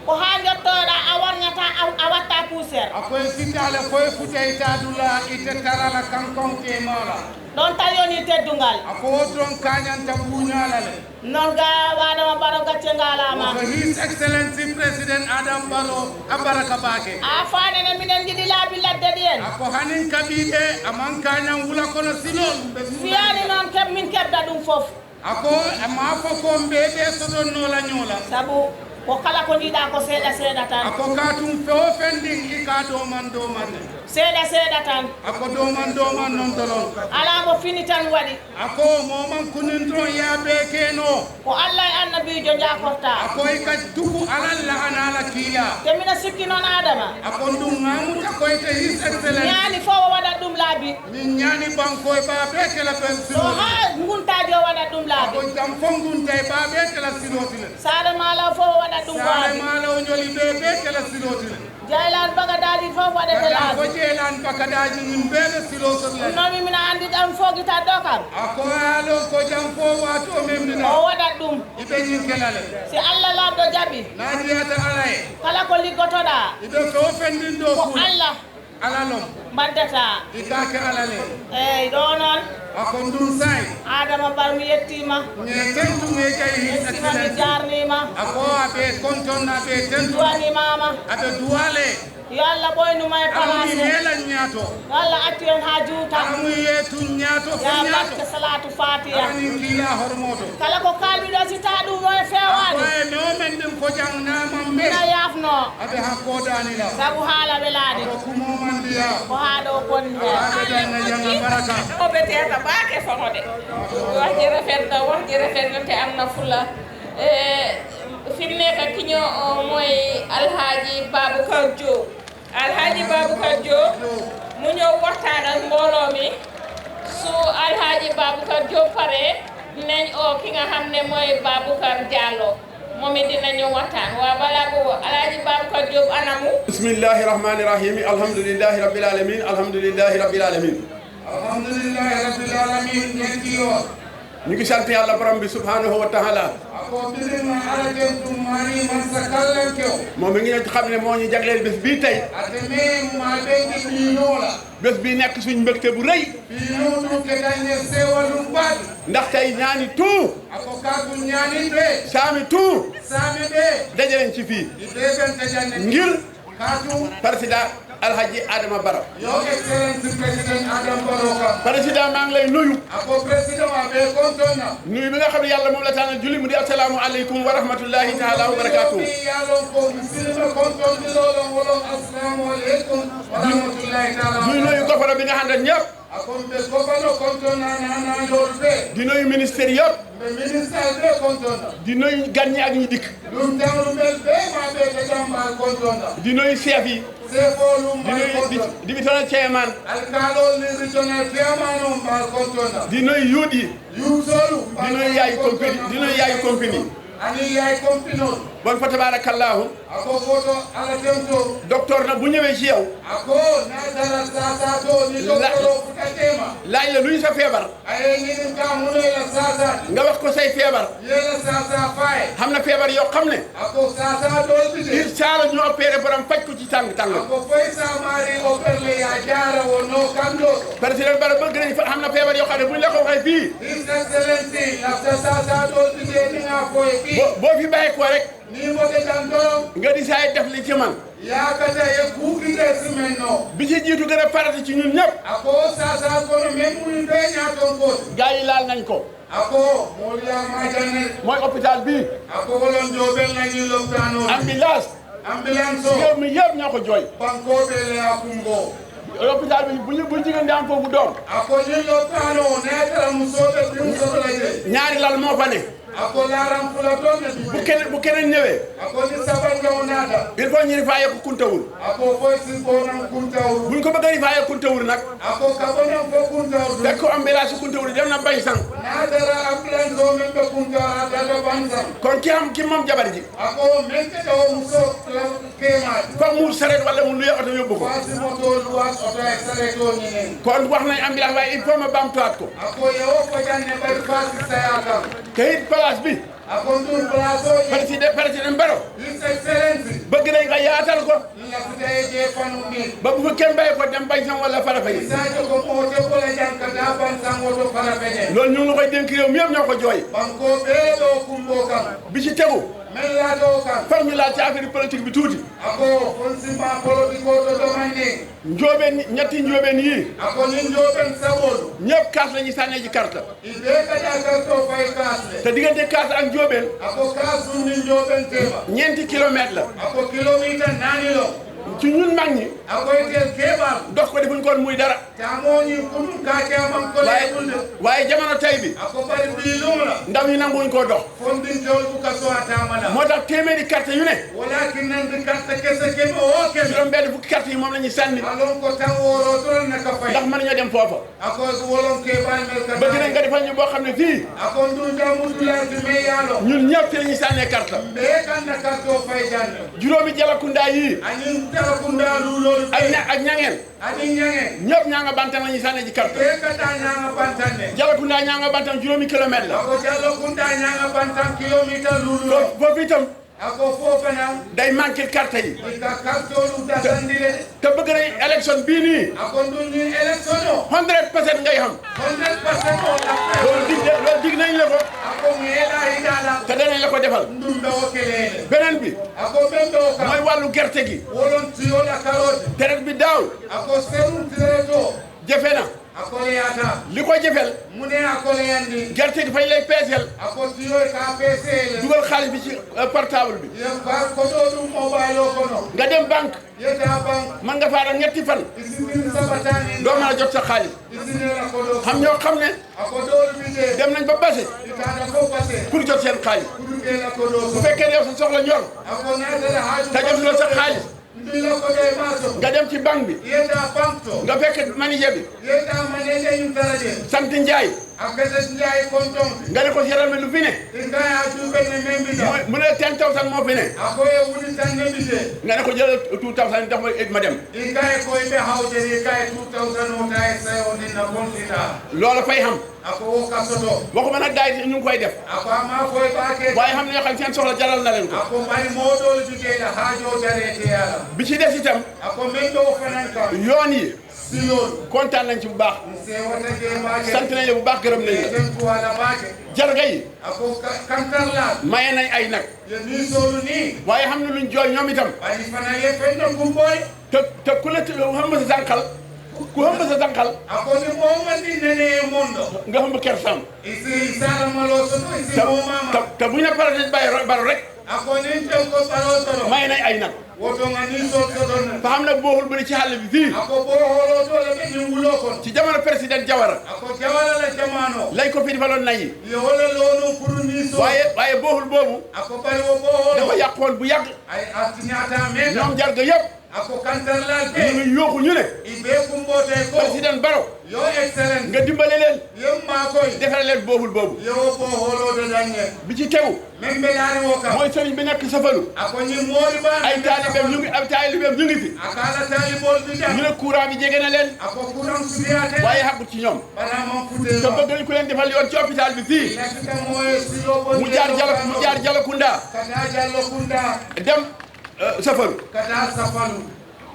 Ko haa njottoɗa a warñata a, a watta puuseer. A koy sitale koy futay tadula ite tarala kankon ke mala. Ɗon tawi woni teddungal. A ko wodron kañanta buñalale. Non ga Adama Barrow gacce ngalaama. Ko His Excellency President Adam Barrow a baraka baake. A faanene minen njiɗi laabi ladde ɗi en. A ko hanin kabiɗe a man kañan wula kono silol. Fiyani noon keɓ min keɓda ɗum fof. A ko amma fof ko mbe ɓe soɗon noola ñoola. Sabu ko kala ko njiɗa ko seeɗa seeɗa tan. A ko ka tum fewo fendin i ka doman doman. Seeɗa seeɗa tan. A ko doman doman non tolon. Alaa mo fini tan waɗi. A ko moman kunin ton ya be keno. Ko Allah e annabiijo njaakorta. A ko i ka duku alalla anala kiila. Te mina sikki noon Adama. A ko ndun ngamuta ko ite His Excellency. Ñaani fof o waɗat ɗum laabi. Min ñaani banko e baabe kela ben. So siloti. Haa nguntaaji o waɗat ɗum laabi. Ko jam fof ngunta e baabe kela siloti le. Saare maalaw fof o waɗat ɗum laabi. Saare maalaw njoli be be kela siloti le. Jeylaan bagadaaji fof waɗete laabi. Ko jeylaan bagadaaji min be be siloti le. Ɗum noon mina anndi ɗam fogitat ɗo kam. A ko alo ko jam fof wato men mina. O waɗat ɗum. Ibe ñin kelale. Si Allah laamɗo jaɓi. Naajiyata alaye. Kala ko liggotoɗaa. Ibe ko fendin ɗo. Ko Allah. Alalom. Mbaddata. Ikake alale. Eyi ɗo noon. Ako ndun sai. Adama Barrow mi yettima. Nge tentu nge jayi His Excellency. Yettima mi jarnima. Ako abe konton abe tentu. Duwanimama. Abe duwale. Yo Allah ɓoynuma e palace. Alamu yela nyato. Yo Allah accu en ha juuta. Alamu yetu nyato. Ya barke salatu fatiha. Alani kila hormoto. Kala ko kalmi ɗo si ta ɗum o e fewaani. Akoye no men ɗin ko jang naman be. Ina yaafno. Aɓe hakko danila. Sabu haala welaade. Ko kumo man biya. Ko haa ɗo bonni. Aɓe danna janga baraka. O ɓe teta baake fagode. Wahji rafet na, wahji rafet na te am na fula. E finne ka kiño o moy Alhaji Baboucar Diop. Alhaji Baboucar Diop mu ñëw waxtaan ak mbooloo mi. Su Alhaji Baboucar Diop paree, dinañ oo ki nga xam ne mooy Baboucar Diallo, moom it dina ñëw waxtaan. Waa, balaa boobu, Alhaji Baboucar Diop anamu? Bismillahi rahmani rahimi. Alhamdulillahi rabbil alamin. Alhamdulillahi rabbil alamin. Alhamdulillahi rabbil alamin. Ñetti yoon. Ñu ngi sant Yàlla borom bi subhanahu wa taala. Ako birin ma ala ken tum mari man sa kallan kew. Moom mi ngi leen xam ne moo ñu jagleel bés bii tey. Ate me ma be di bi nola. Bés bi nekk suñ mbégte bu rëy. Bi no tum ke dañe sewa lum bad. Ndax tey ñaani tout. Ako katu ñaani be. Saami tout. Saami be. Daje nañ ci fii. Ibe ben tajane. Ngir. Katu. Président Alhaji Adama Barrow. Your Excellency President Adam Barrow ka. Président, maa ngi lay nuyu. Ako President wa be kontona. Nuyu bi nga xam ne Yàlla moom la tànn julli mu di asalaamu aleykum wa rahmatullahi taala wa barakaatu. Yalon ko muslima konton di lolon wolon assalamu aleykum wa rahmatullahi taala wa barakatuh. Nuyu nuyu gofara bi nga àndal ñëpp. Ako mbe gofara kontona nana lolbe. Di nuyu ministère yëpp. Mbe ministère be kontona. Di nuyu gan ñi ak ñi dikk. Ɗum tawru men ɓe ma ɓe ɓe jam maa kontonda. Di nuyu chef yi. Sefo ɗum maa kontonda. Di nuyu divisional chairman. Alkaalol ni regional chairman on maa kontonda. Di nuyu yuuɗi. Yuusolu. Di nuyu yaay compagnie. Di nuyu yaay compagnie. Ani yaay compagnie on. Bon, fa tabarakallahu. Ako foto ala tento. Docteur na bu ñëwee ci yow. Ako na dara sa sa to ni docteur o futatema. Laaj la luy sa feebar. Aye ñinin ka muno ila sasa. Nga wax ko say feebar. Yela sasa fay. Xam na feebar yoo xam ne. Ako sasa dol bide. Incha Allah ñu opéré borom faj ko ci tàng tàng. Ako foy sa mari opéré ya jara wono kando. Président Barrow bëgg nañ fa xam na feebar yoo xam ne buñ la ko waxee fii. His Excellency lafta sasa dol bide ni nga foy ki. Boo boo fi bàyyi ko rek. Ni mo ke dan doro. Nga di say def li ci man. Yaakata e kuuɗi ɗe simen no. Bi ci jiitu gën a farata ci ñun ñëpp. Ako sasa kono men ɓuri ɓe ñaaton ko. Gaa yi laal nañ ko. Ako moliya majane. Mooy hôpital bi. Ako wolon joben nañi lopitano. Ambulance. Ambulance o. Réew mi yëpp ñoo ko jooy. Banko ɓe le a kumbo. Hôpital bi bu ñu bu jigéen di am foofu doom. Ako ñi lopitano ne tara musoɓe ɗum sotola je. Ñaari lal moo fa ne. A ko laran fula to ne bi. Bu keneen, bu keneen ñëwee. A ko ni saban nga wonata. Il faut ñu rifaayee ko Kuntawur. A ko foy si bonan Kuntawur. Bu ñu ko bëgg a rifaayee Kuntawur nag. A ko ka bonan fo Kuntawur. Fekk ambulance Kuntawur dem na Bañsang. N'a dara ambulance o men be Kuntawur a dara Bañsang. Kon ki am, ki moom jabar ji. A ko men ke da o muso kemaat. Foog mu sareet wala mu luye oto yóbbu ko. Fasi moto luwas oto e sareet o ñeneen. Kon wax nañ ambulance, waaye il faut ma bamtuwaat ko. A ko ye o fo janne bari fasi saya kam. Te it place bi. A ko ndun place o ye. Président, Président Barrow. His Excellency. Bëgg nañ nga yaatal ko. Lafuta e je fanu ni. Ba bu fa kenn bàyyi ko dem Bañsang wala Farafeñe. Sadio ko mo te ko la janka da Bañsang woto Farafeñe. Loolu ñu ngi la koy dénk, réew mi yëpp ñoo ko jooy. Banko be do kumbo kam. Bi ci tegu. Men laata o kan. Foog ñu laal ci affaire politique bi tuuti. A ko fon simba politiko to domande. Njóobeen, ñetti njóobeen yii. A ko ni njóobeen sabol. Ñëpp kaas la ñuy sànnee ji karta. I be ka da karto fay kaas le. Te diggante kaas ak njóobeen. A ko kaas ni njóobeen tema. Ñeenti kilomètre la. A ko kilomita naani lo. Ci ñun mag ñi. A ko itel kebal. Dox ko defuñ koon muy dara. Tamoñi kunun ka ke a man ko le. Waaye, kunde. Waaye jamono tey bi. A ko bari bi lum la. Ndaw ñi nanguwuñ koo dox. Fondin jol bu ka so a tamala. Moo tax téeméeri carte yu ne. Wala ki nan di carte kese ke o ke. Juróom benn fukki carte yi moom la ñuy sànni. A lon ko tan woro to na ka fay. Ndax mën nañoo dem foofa. A ko wolon ke ban mel ka. Bëgg nañ nga defal ñu boo xam ne fii. A ko ndun jamu dula ti me yalo. Ñun ñëpp fi la ñuy sànnee carte. Be kan na carte o fay jan. Juróomi Jalakunda yi. Anin Jalakunda lu lo. Ak ña-, ak ñangeen. Ani ñange. Ñëpp ñaa nga Bantang la ñuy sànni ji carte. Ke kata ñanga Bantang ne. Jalakunda ñaa nga Bantang juróomi kilomètre la. A ko Jalakunda ñanga Bantang kilomita lulu. Fo-, foofu itam. A ko fofana. Day manqué carte yi. I ka kartolu dasandile. Te bëgg nañ élection bii nii. A ko ndun ni élection o. Hundred percent ngay xam. Hundred percent o la. Loolu dig, loolu dig nañ la ko. A ko mu yeda hidala. Te danañ la ko defal. Ndun do kele. Beneen bi. A ko men do ka. Mooy wàllu gerte gi. Wolon tiyo la carotte. Traite bi daaw. A ko serum traite o. Jafe na. A ko le yata. Li ko jafel. Mu ne a ko le yandi. Gerte gi fañ lay peeseel. A ko tiyo ka peeseel. Dugal xaalis bi ci, euh, portable bi. Ye ba ko do dum mobile o kono. Nga dem banque. Ye ta banque. Mën nga faa def ñetti fan. I si tin saba tani. Doo mën a jot sa xaalis. I si ne la ko do. Xam ñoo xam ne. A ko do bi de. Dem nañ ba base. I ta da ko base. Pour jot seen xaalis. Pour ke la ko do. Bu fekkee ne yow sa soxla ñor. A ko na da la haju. Te jotuloo sa xaalis. Ndila ko de maso. Nga dem ci banque bi. Yeta banque to. Nga fekk manager bi. Yeta manager yu taraje. Sant Njaay. Akata Njaay konton. Nga ne ko, "Seetal ma lu fi ne." Inga ya tu ben ne membi da. Mu, mu ne, "Ten thousand moo fi ne." Akoye wuli tan ne bije. Nga ne ko, "Jëlal two thousand, jox ma it ma dem." Inga ko ibe hawde ni kay two thousand o tay sayo ni na kontina. Loola fay xam. Ako wo ka soto. Waxuma nag daay ñu ngi koy def. Ako ama foy baake. Waaye xam ne ñoo xam seen soxla jaral na leen ko. Ako bari moo doolu bi ke la haajo jarete yala. Bi ci des itam. Ako men do fanan ka. Yoon yi. Silol. Kontaan nañ ci bu baax. Nse wata ke baake. Sant nañ la bu baax, gërëm nañ la. Eten ko ala baake. Jarga yi. Ako ka-, kantarla. Maye nañ ay nag. Ye ni solu ni. Waaye xam na luñ jooy ñoom itam. Bari fana ye fenno kumboy. Te, te ku la, ku hëmb sa sànqal, ku hëmb sa sànqal. A ko ni moo man di nene ye mondo. Nga hëmb kersaam. Isi sala malo soto isi. Te, moo mama. Te, te bu ñu ne Président Barrow, Barrow rek. A ko ni te ko Barrow soto. May nañ ay nag. Woto nga ni sol soto na. Fa xam nag booxul bu ne ci xàll bi fii. A ko boo xooloo doole be ni wuloo kon. Ci jamono Président Jawara. A ko Jawara la jamaano. Lañ ko fi defaloon nay yi. Ye wala loonu pour ni so. Waaye, waaye booxul boobu. A ko bari wo boo xooloo. Dafa yàqoon bu yàgg. Ay, a tiñaata men. Ñoom jarga yëpp. A ko kantarlaal be. Ñu ngi yooxu ñu ne. I be kumboote ko. Président Barrow. Yo Excellence. Nga dimbale leen. Yo maa koy. Defal leen booxul boobu. Yo boo xooloo de dañe. Bi ci tegu. Men be laari wo kan. Mooy sëriñ bi nekk Safalu. A ko ñi moori baa. Ay taalibeem ñu ngi, ay taalibeem ñu ngi fi. A ko ala taalibool bi jam. Ñu ne courant bi jege na leen. A ko courant subiyaate. Waaye xagut ci ñoom. Bana man fute. Te bëgg nañ ku leen defal yoon ci hôpital bi fii. Mu jaar Jala, mu jaar Jalakunda. Ka taa Jalakunda. Dem. Eh, Safaru. Ka taa Safaru.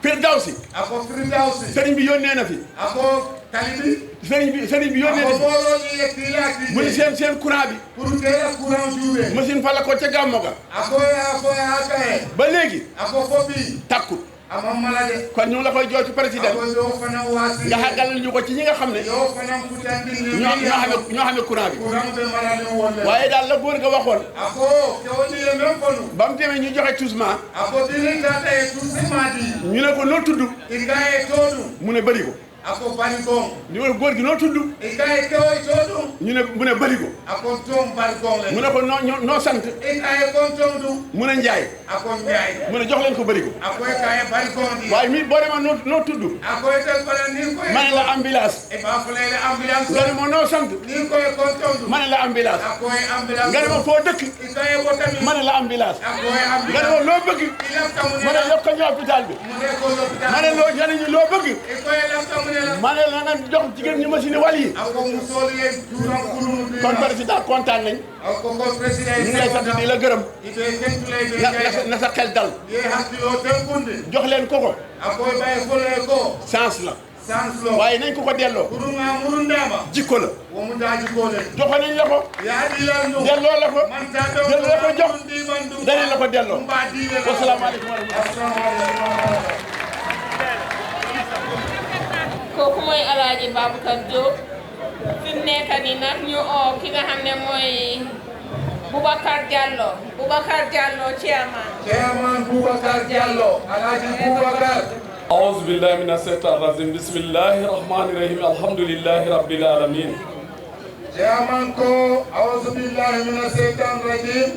Firdawsi. A ko Firdawsi. Sëriñ bi yónnee na fi. A ko tali bi. Sëriñ bi, sëriñ bi yónnee na fi. A ko mbooloo ñi ye kiilaa kii. Mu ne seen, seen courant bi. Pour que la courant juubee. Machine fa la ko ca gàmmu ga. A ko, a ko, a ko. Ba léegi. A ko fo bi. Takkut. A ma mala de. Kon ñu ngi la koy jooy ci président. A ko yoo fana waasi. Nga xàggalal ñu ko ci ñi nga xam ne. Yoo fana kutandi ne. Ñoo, ñoo xamee, ñoo xamee courant bi. Courant be mala ne woon la. Waaye daal la góor ga waxoon. A ko, ke woni ye men fonu. Ba mu demee ñu joxe tusma. A ko diri tata ye tusma di. Ñu ne ko noo tudd. I ka ye toodu. Mu ne bëri ko. Ako Barigoŋ. Ni woni gorgi no tuddu. I ka e kewo i to ɗum. Ñu ne, mu ne Barigo. Ako toon Barigoŋ le. Mu ne ko no, no, no sant. I ka e kon toon ɗum. Mu ne Njaay. Ako Njaay. Mu ne jox leen ko Barigo. Ako e ka e Barigoŋ di. Waaye mi boo demoon no, no tuddu. Ako e tel bala ni ko e. Ma ne la ambulance. E ba fulele ambulance. Nga ne mo no sant. Ni ko e kon toon ɗum. Ma ne la ambulance. Ako e ambulance. Nga ne mo foo dëkk. I ka e bota mi. Ma ne la ambulance. Ako e ambulance. Nga ne mo loo bëgg. I la kamu ne. Ma ne yokk ñu hôpital bi. Mu ne ko l'hôpital. Ma ne loo jëriñu loo bëgg. I ko e la kamu ne la. Ma ne la nga jox jigéen ñi machine wal yi. Ako mu soolu ye juuram kunu. Kon président kontaan nañ. Ako kon président. Ñu ngi lay sant di la gërëm. I be tentu lay be na, na, jaay. Na sa xel dal. Ye hakkiloo tenkunde. Jox leen ko ko. Ako e bay fole ko. Chance la. Sans lo. Waaye nañ ko ko delloo. Kurunga murundama. Jikko la. Wo mu daa jikko le. Joxoon nañ la ko. Ya di la no. Delloo la ko. Man ta do. Delloo la ko jox. Murundi man du. Danañ la ko delloo. Mba di le. Wassalaamu aleykum wa rahmatullaah. Assalaamu aleykum wa rahmatullaah. Kooku mooy Alaaji Babacar Diop. Fi mu nekk nii nag ñu oo ki nga xam ne mooy Boubacar Diallo. Boubacar Diallo, chairman. Chairman Boubacar Diallo, Alhaji Boubacar. أعوذ بالله من الشيطان الرجيم. بسم الله الرحمن الرحيم. الحمد لله رب العالمين. Chairman ko, أعوذ بالله من الشيطان الرجيم.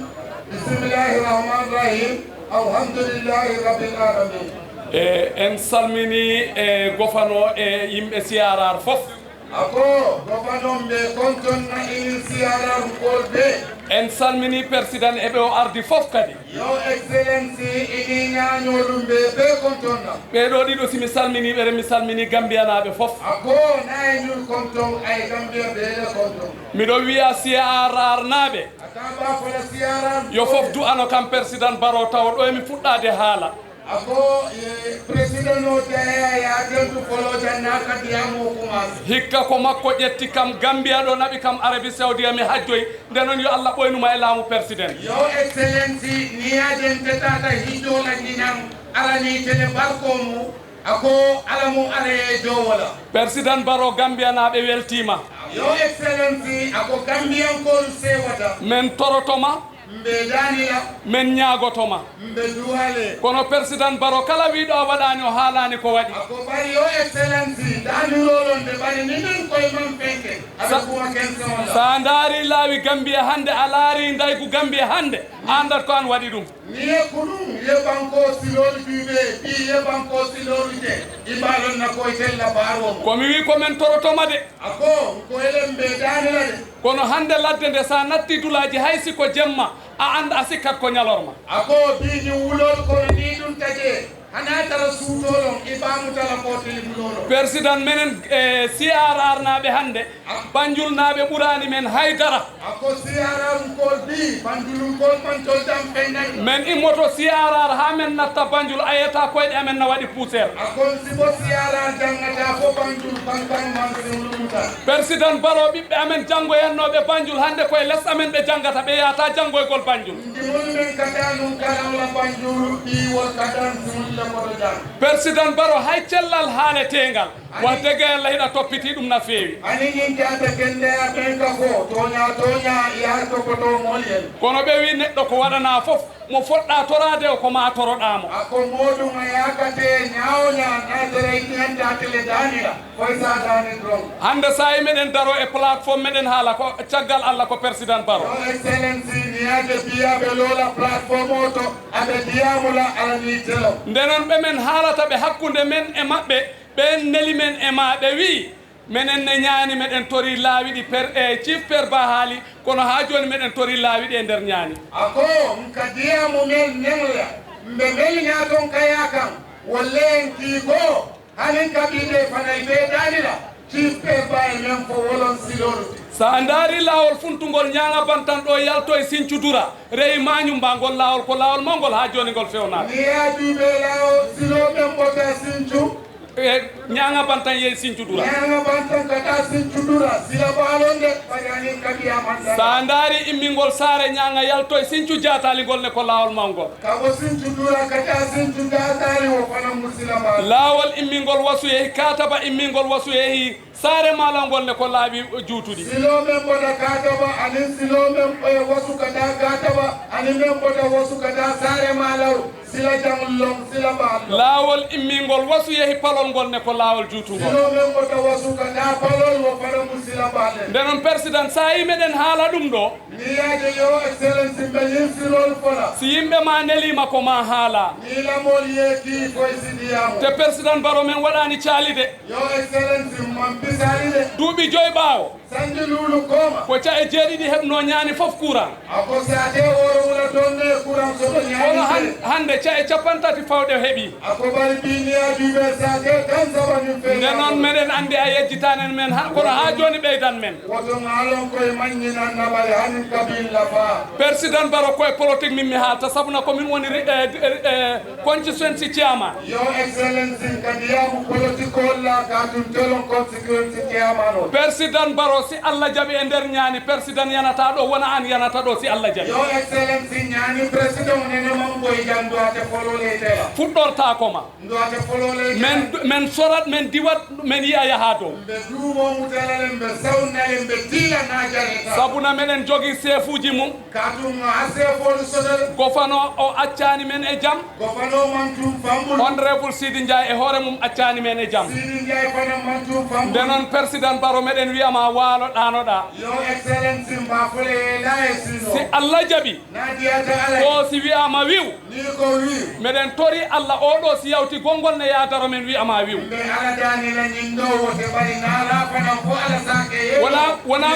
بسم الله الرحمن الرحيم. الحمد لله رب العالمين. E, en salmini e gofano e yimɓe C R R fof. Ako, gofano ɓe kontonna inin C R R kol ɓe. En salmini président e ɓe o ardi fof kadi. Your Excellency, inin ñaaño ɗum ɓe ɓe kontonna. Ɓee ɗoo ɗiɗo si mi salmini ɓe, mi salmini Gambiyanaaɓe fof. Ako, na e ñun konton, ay Gambia ɓe le konton. Miɗo wiya C R R naaɓe. Ata ba fola C R R. Yo fof du'ano kam président Barrow tawa ɗo e mi fuɗɗaade haala. Ako, e, président no jaya ya tentu folo janna kadi amo commencé. Hikka ko makko ƴetti kam Gambia ɗo naɓi kam Arabie Saoudite mi hajjoy, nde noon yo Allah ɓoynu ma e laamu président. Your Excellency, ni ya jente tata hijjo la ñinan, ala ni tele barko mu, ako ala mu ala e jowola. Président Barrow Gambiyanaaɓe weltiima. Your Excellency, ako Gambiyankol sewata. Men toroto ma. Mbe danila. Men ñaagoto ma. Mbe duwale. Kono président Barrow kala wiiɗo a waɗaani o haalaani ko waɗi. Ako bari Your Excellency, danirolon de bari ni men koye man fenke. Aɓe Sa-, kuma kense on la. Sa a ndaari laawi Gambia hannde, a laari ndaygu Gambia hannde, a anndat ko an waɗi ɗum. Ni ye kunun, ye banko silolu juuɓe, ɓi ye banko silolu je, i mbalon na koye tella baro. Ko mi wi ko men toroto ma de. Ako, ko elen mbe danila de. Kono hannde ladde nde, so a natti dulaaji, hay si ko jemma, a annda, a sikkat ko ñalorma. Ako, biji wulol kono ni ɗum taje, hana tara suutolon, i baamu tara ko tili mulolon. Président menen, e, C R R naaɓe hannde, Banjul naaɓe ɓuraani men hay dara. Ako C R R kol bi, Banjul kol man tol dam fennan. Men immoto C R R haa men natta Banjul, a yiyata koyɗe amen na waɗi puuseer. Ako si bo C R R jangata fo Banjul, ban ban man si wulumuta. Président Barrow, ɓiɓɓe amen janngoyannooɓe Banjul hannde koye les amen ɓe janngata, ɓe yahata janngoygol Banjul. Ndi mun men kata nun kalan la Banjul, ɗi wol katan si wulle koto jang. Président Barrow, hay cellal haaleteengal, wax dëgg Yàlla hiɗa toppiti ɗum na feewi. Ani ñin jaata kende ya ɓen ka fo, tooña, tooña, ya toppatoo mool yen. Kono ɓe wi neɗɗo ko waɗanaa fof, mo fotɗa toraade o ko ma toroɗaa mo. Ako moɗum a yakate ñaawo ñaa na dere ñanta tele danila, koy sa dani dron. Hannde so a yi meɗen daro e plateforme meɗen haala ko caggal Allah ko président Barrow. Your Excellency, ni aje biya ɓe lola plateforme o to, aɓe diyamula alani telo. Nde noon ɓe men haalata ɓe hakkunde men e maɓɓe, ɓeen neli men e ma, ɓe wi, menen ne ñaani, meɗen tori laawi ɗi per, e Chief Per Ba haali, kono haa jooni meɗen tori laawi ɗi e nder ñaani. Ako, nka diyamu men nenla, mbe meli ñaaton kaya kan, wolle en kii ko, hanin kabiɓe fanay be danila, Chief Per Ba e men fo wolon silolu. So a ndaari laawol funtungol Ñaaŋa Bantan ɗo yalto e Sincu Dura, reyi Maañum mba ngol laawol ko laawol mawngol haa jooni ngol fewnaaka. Ni yaa juuɓe laawol silo men bota Sincu. E, Ñaaŋa Bantan yehi Sincu Dura. Ñaaŋa Bantan kata Sincu Dura, sila baalon de, bari anin kabiya manda. So a ndaari immingol saare Ñaaŋa yalto e Sincu Jaataali ngol ne ko laawol mawngol. Kabo Sincu Dura kata Sincu Jaataali wo fana mu sila baalon. Laawol immingol Wasu yehi Kaataba, immingol Wasu yehi saare Maalaw ngol ne ko laawi juutuɗi. Silo men bota Kaataba, anin silo men, eh, Wasu kata Kaataba, anin men bota Wasu kata saare Maalaw. Sila jaŋ lon, sila baal lon. Laawol immingol wasu yehi palol ngol ne ko laawol juutungol. Silo men wota wasu ka taa palol wo fana mu sila baal le. Nde non, Persidan, saa'i meɗen haala ɗum ɗo, Ni yaaje, Your Excellency, mbe ñiŋ silol fola. Si yimɓe ma neliima ko ma haala. Ni lamol ye kii foy si diyaamu. Te Persidan Baro, men waɗaani caali de. Your Excellency, man pisaali de. Duuɓi joy ɓaawo. Sanji luulu kooma. Ko ca'e jeeɗiɗi heɓnoo ñaani fof kuran. A ko saate wooro wula donne kuran soto ñaani. Kono han-, hannde ca'e cappanɗe tati fawɗe heɓi. A ko bari biniya juuɓe saate tan sabanin fe. Nde non meɗen anndi a yejjitanen men, ha-, kono haa jooni ɓeydan men. Woto ŋaalon koye maññinan nabari hanin kabiil lafaa. Persidan Baro, koye politik min mi haalta, sabuna ko min woni ri-, eh, eh, eh, constituency chairman. Your Excellency, ka diyaamu politikol la, ka tun telon constituency chairman on. Persidan Baro, si Alla jaɓi e nder ñaani, Persidan yanata ɗo, wona an yanata ɗo, si Alla jaɓi. Your Excellency, ñaani Persidan nene man boy jan duwate folole tela. Fuɗɗortaako ma. Duwate folole tela. Men, men sorat, men diwat, men yi'a yaha dow. Mbe duumo mutalale, mbe sawnale, mbe tiila na jareta. Sabuna meɗen jogi seefuuji mum. Katum a seefoolu sodal. Gofano o accaani men e jam. Gofano man tum fambul. Honorable Sidi Ndiaye e hoore mum accaani men e jam. Sidi Ndiaye fana man tum fambul. Nde non, Persidan Baro, meɗen wi'a ma waalo ɗaanoɗaa. Your Excellency, mba fole la e sino. Si Alla jaɓi. Na diyata Alla. Ko si wi'aama wi'u. Ni ko wi'u. Meɗen tori Alla, oo ɗoo si yawti gonngol ne yaadaro men wi'a ma wi'u. Mbe Alla daani la ñin ɗoo wote bari naala fana ko Alla saake ye. Wona, wona,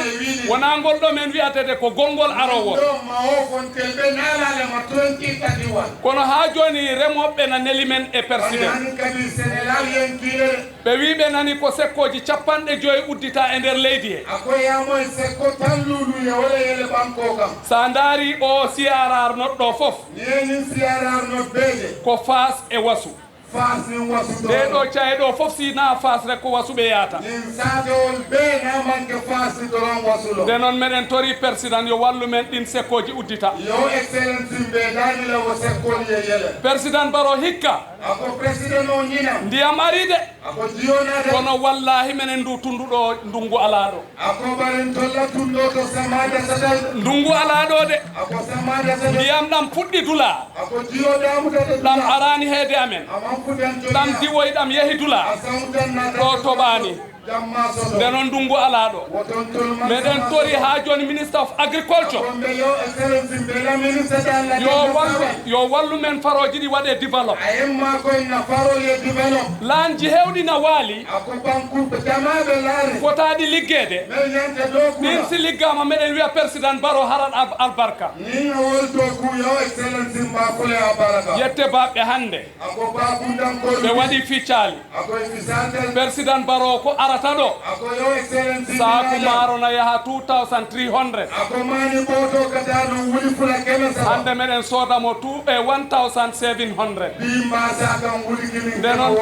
wona ngol ɗoo men wi'atede ko gonngol aroowo. Ɗoo ma o fontel ɓe naalaale ma twenty thirty-one. Kono haa jooni remooɓe na neli men e Persidan. Bari hani kadi Senegal yen kiile. Ɓe wi'i ɓe nani ko sekkooji cappanɗe joy uddita e nder leydi he. A ko yaamoy sekko tan luulu ye wala yele banko kam. Sa ndaari o C R R note ɗo fof. Ni e nin C R R note beede. Ko Faas e Wasu. Faas nin Wasu ɗo. Ɗee ɗo caye ɗo fof si na Faas rek ko Wasu ɓe yaata. Nin saatewol bee na manke Faas si doron Wasu lo. Nde non meɗen tori Persidan yo wallu men ɗin sekkooji uddita. Your Excellency, mbe daani la wo sekkol ye yele. Persidan Baro hikka. A ko Persidan o ñina. Ndiyam ari de. A ko jiyo naata. Kono wallaahi menen ndu tundu ɗo ndungu alaa ɗo. A ko bari n tolla tunɗo to sama dasatal. Ndungu alaa ɗo de. A ko sama dasatal. Ndiyam ɗam fuɗɗi dula. A ko jiyo damuta de. Ɗam dula. Araani heede amen. A man fuɗan tolla. Ɗam diwoy ɗam yehi dula. A sawtan naata. Ɗo toɓaani. Jamma soto. Nde non ndungu alaa ɗo. Woton tol man. Meɗen sama tori soto. Haa jooni Minister of Agriculture. A ko mbe Your Excellency, mbe la ministre de la. Yo wallu, yo wallu men farooji ɗi waɗe develop. A yemma ko na faro ye develop. Laanji heewɗi na waali. A ko banku jamaaɓe laare. Fotaaɗi liggeede. Men yanta dow kula. Ɗin si liggaama meɗen wi'a Persidan Baro harat ab-, albarka. Nin a wol dow ku Your Excellency mba fule albarka. Yette baɓɓe hannde. A ko bakundan ko. Ɓe waɗi fii caali. A ko e fisantel. Persidan Baro ko arata ɗo. A ko Your Excellency. Saaku maaro na yaha two thousand three hundred. A ko maani ɓooto kata non wuli fula keme saba. Hannde meɗen sooda mo two, eh, one thousand seven hundred. Ɓii mbaasa kan wuli kini. Nde non,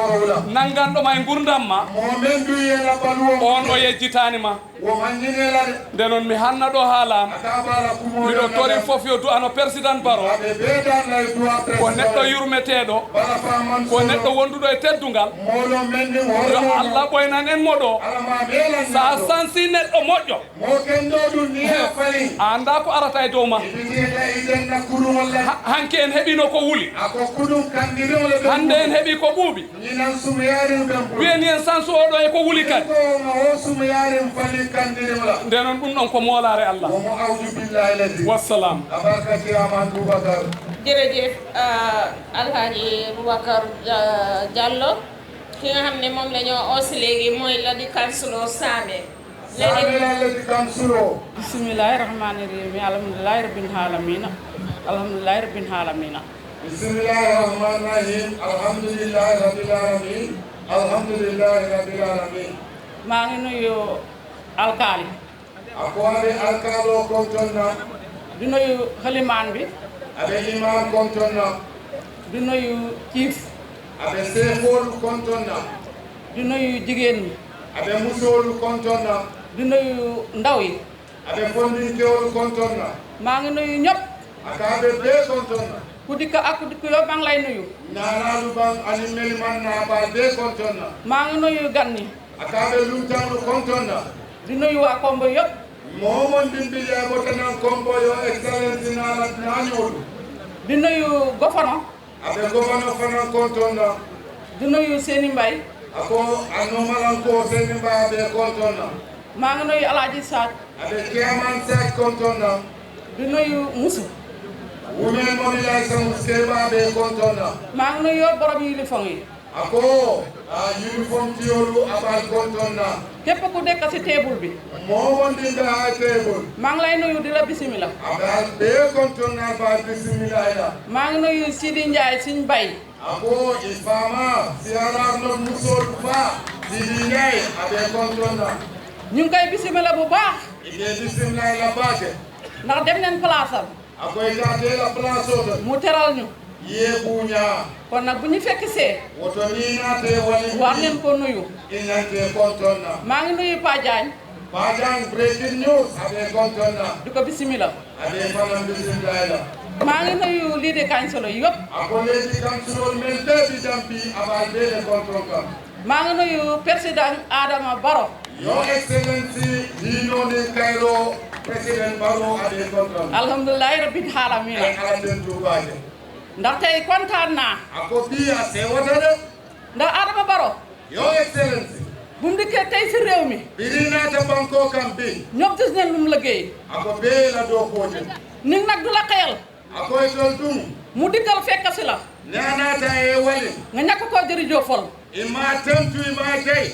nanganɗo ma e ngurdam ma. Mo men du yena baluwo. On o yejjitaani ma. Wo man ñinela de. Nde non mi hanna ɗo haalaama. A ka bala kumo. Miɗo tori fof yo du'ano Persidan Baro. A ɓe bee dan lay du'a Persidan. Ko neɗɗo yurmeteeɗo. Bala fa man. Ko neɗɗo wonduɗo e teddungal. Molo men ni. Yo Allah ɓoynan en mo ɗo. Ala ma melan. Sa sansi neɗɗo moƴƴo. Mo ken ɗo ɗum ni a fali. A anndaa ko arata e dow ma. Ibitiyata iden na kurum wala. Ha-, hanki en heɓino ko wuli. A ko kuɗum kandiri wala. Hannde en heɓi ko ɓuuɓi. Ñinan sumuyaarin ɓen ɓuri. Wiyen yen sansu oɗo e ko wuli kadi. Ko ma o sumuyaarin fali kandiri wala. Nde non ɗum ɗon ko moolaare Allah. Womo awdu billahi ladi. Wassalam. Abarka Chairman Boubacar. Jërëjëf, euh, Alhaji Boubacar, euh, Diallo. Ki nga xam ne moom la ñoo oosi léegi mooy Ladi Kansulo Saame. Saame la Ladi Kansulo. Bismillahi rahmani rahim. Alhamdulillahi rabbil alamina. Alhamdulillahi rabbil alamina. Bismillahi rahmani rahim. Alhamdulillahi rabbil alamin. Alhamdulillahi rabbil alamin. Maa ngi nuyu alkaali. A ko aɓe alkaalo kontonna. Di nuyu halimaan bi. Aɓe imaam kontonna. Di nuyu chief. Aɓe seefoolu kontonna. Di nuyu jigéen ñi. Aɓe musoolu kontonna. Di nuyu ndaw yi. Aɓe fondinkewolu kontonna. Maa ngi nuyu ñëpp. A ka aɓe bee kontonna. Ku dikk ak ku dikk yëpp maa ngi lay nuyu. Naalaalu baŋ ani meli man naa baa bee kontonna. Maa ngi nuyu gan ñi. A ka aɓe luntaŋlu kontonna. Di nuyu waa Kombo yëpp. Moo mon dimbi yeeɓotanan Kombo yo excellence naa la naañoolu. Di nuyu Gofono. Aɓe gomano fanan konton na. Di nuyu Seyni Mbaye. Ako annomalanko Seyni Mbaye aɓe konton na. Maa ngi nuyu Alaaji Saak. Aɓe Kiyaman Saak konton na. Di nuyu Musu. Women Mobilization Muskeba aɓe konton na. Maa ngi nuyu borom uniforme yi. Ako a uniforme tiyolu aɓal konton na. Képp ku nekk ci table bi. Moo wondinɓe ha table. Maa ngi lay nuyu di la bisimila. Aɓal ɓe konton na aɓal bisimila ila. Maa ngi nuyu Sidi Ndiaye suñ bay. Ako i fama siyarar no musol fa Sidi Ndiaye aɓe konton na. Ñu ngi koy bisimila bu baax. Iɓe bisimila ila baake. Ndax dem neen place am. Ako i taate la place o to. Mu teral ñu. Ye buña. Kon nag bu ñu fekk see. Woto ni naate wali. War neen ko nuyu. I ñante konton na. Maa ngi nuyu Pa Diagne. Pa Diagne, breaking news aɓe konton na. Di ko bisimila. Aɓe fanan bisimila ila. Maa ngi nuyu lii de kañ solo yëpp. Ako leydi kansulol men ɓe bi dampi aɓal ɓe le konton kam. Maa ngi nuyu président Adama Barrow. Your Excellency, hino ni Cairo, President Barrow aɓe konton. Alhamdulillahi Rabbil Alamina. Ay ala ten tubaje. Ndax tey kontaan naa. Ako bi a sewata de. Ndax Adama Barrow. Your Excellency. Bu mu dikkee tey si réew mi. Biri naata banko kam bi. Ñëpp gis nañ lu mu liggéey. Ako be la do ko je. Nit nag du la xeel. Ako e tol dum. Mu dikkal fekk si la. Ne a naata e wali. Nga ñàkk koo jërëjëfal. I ma tentu i ma jey.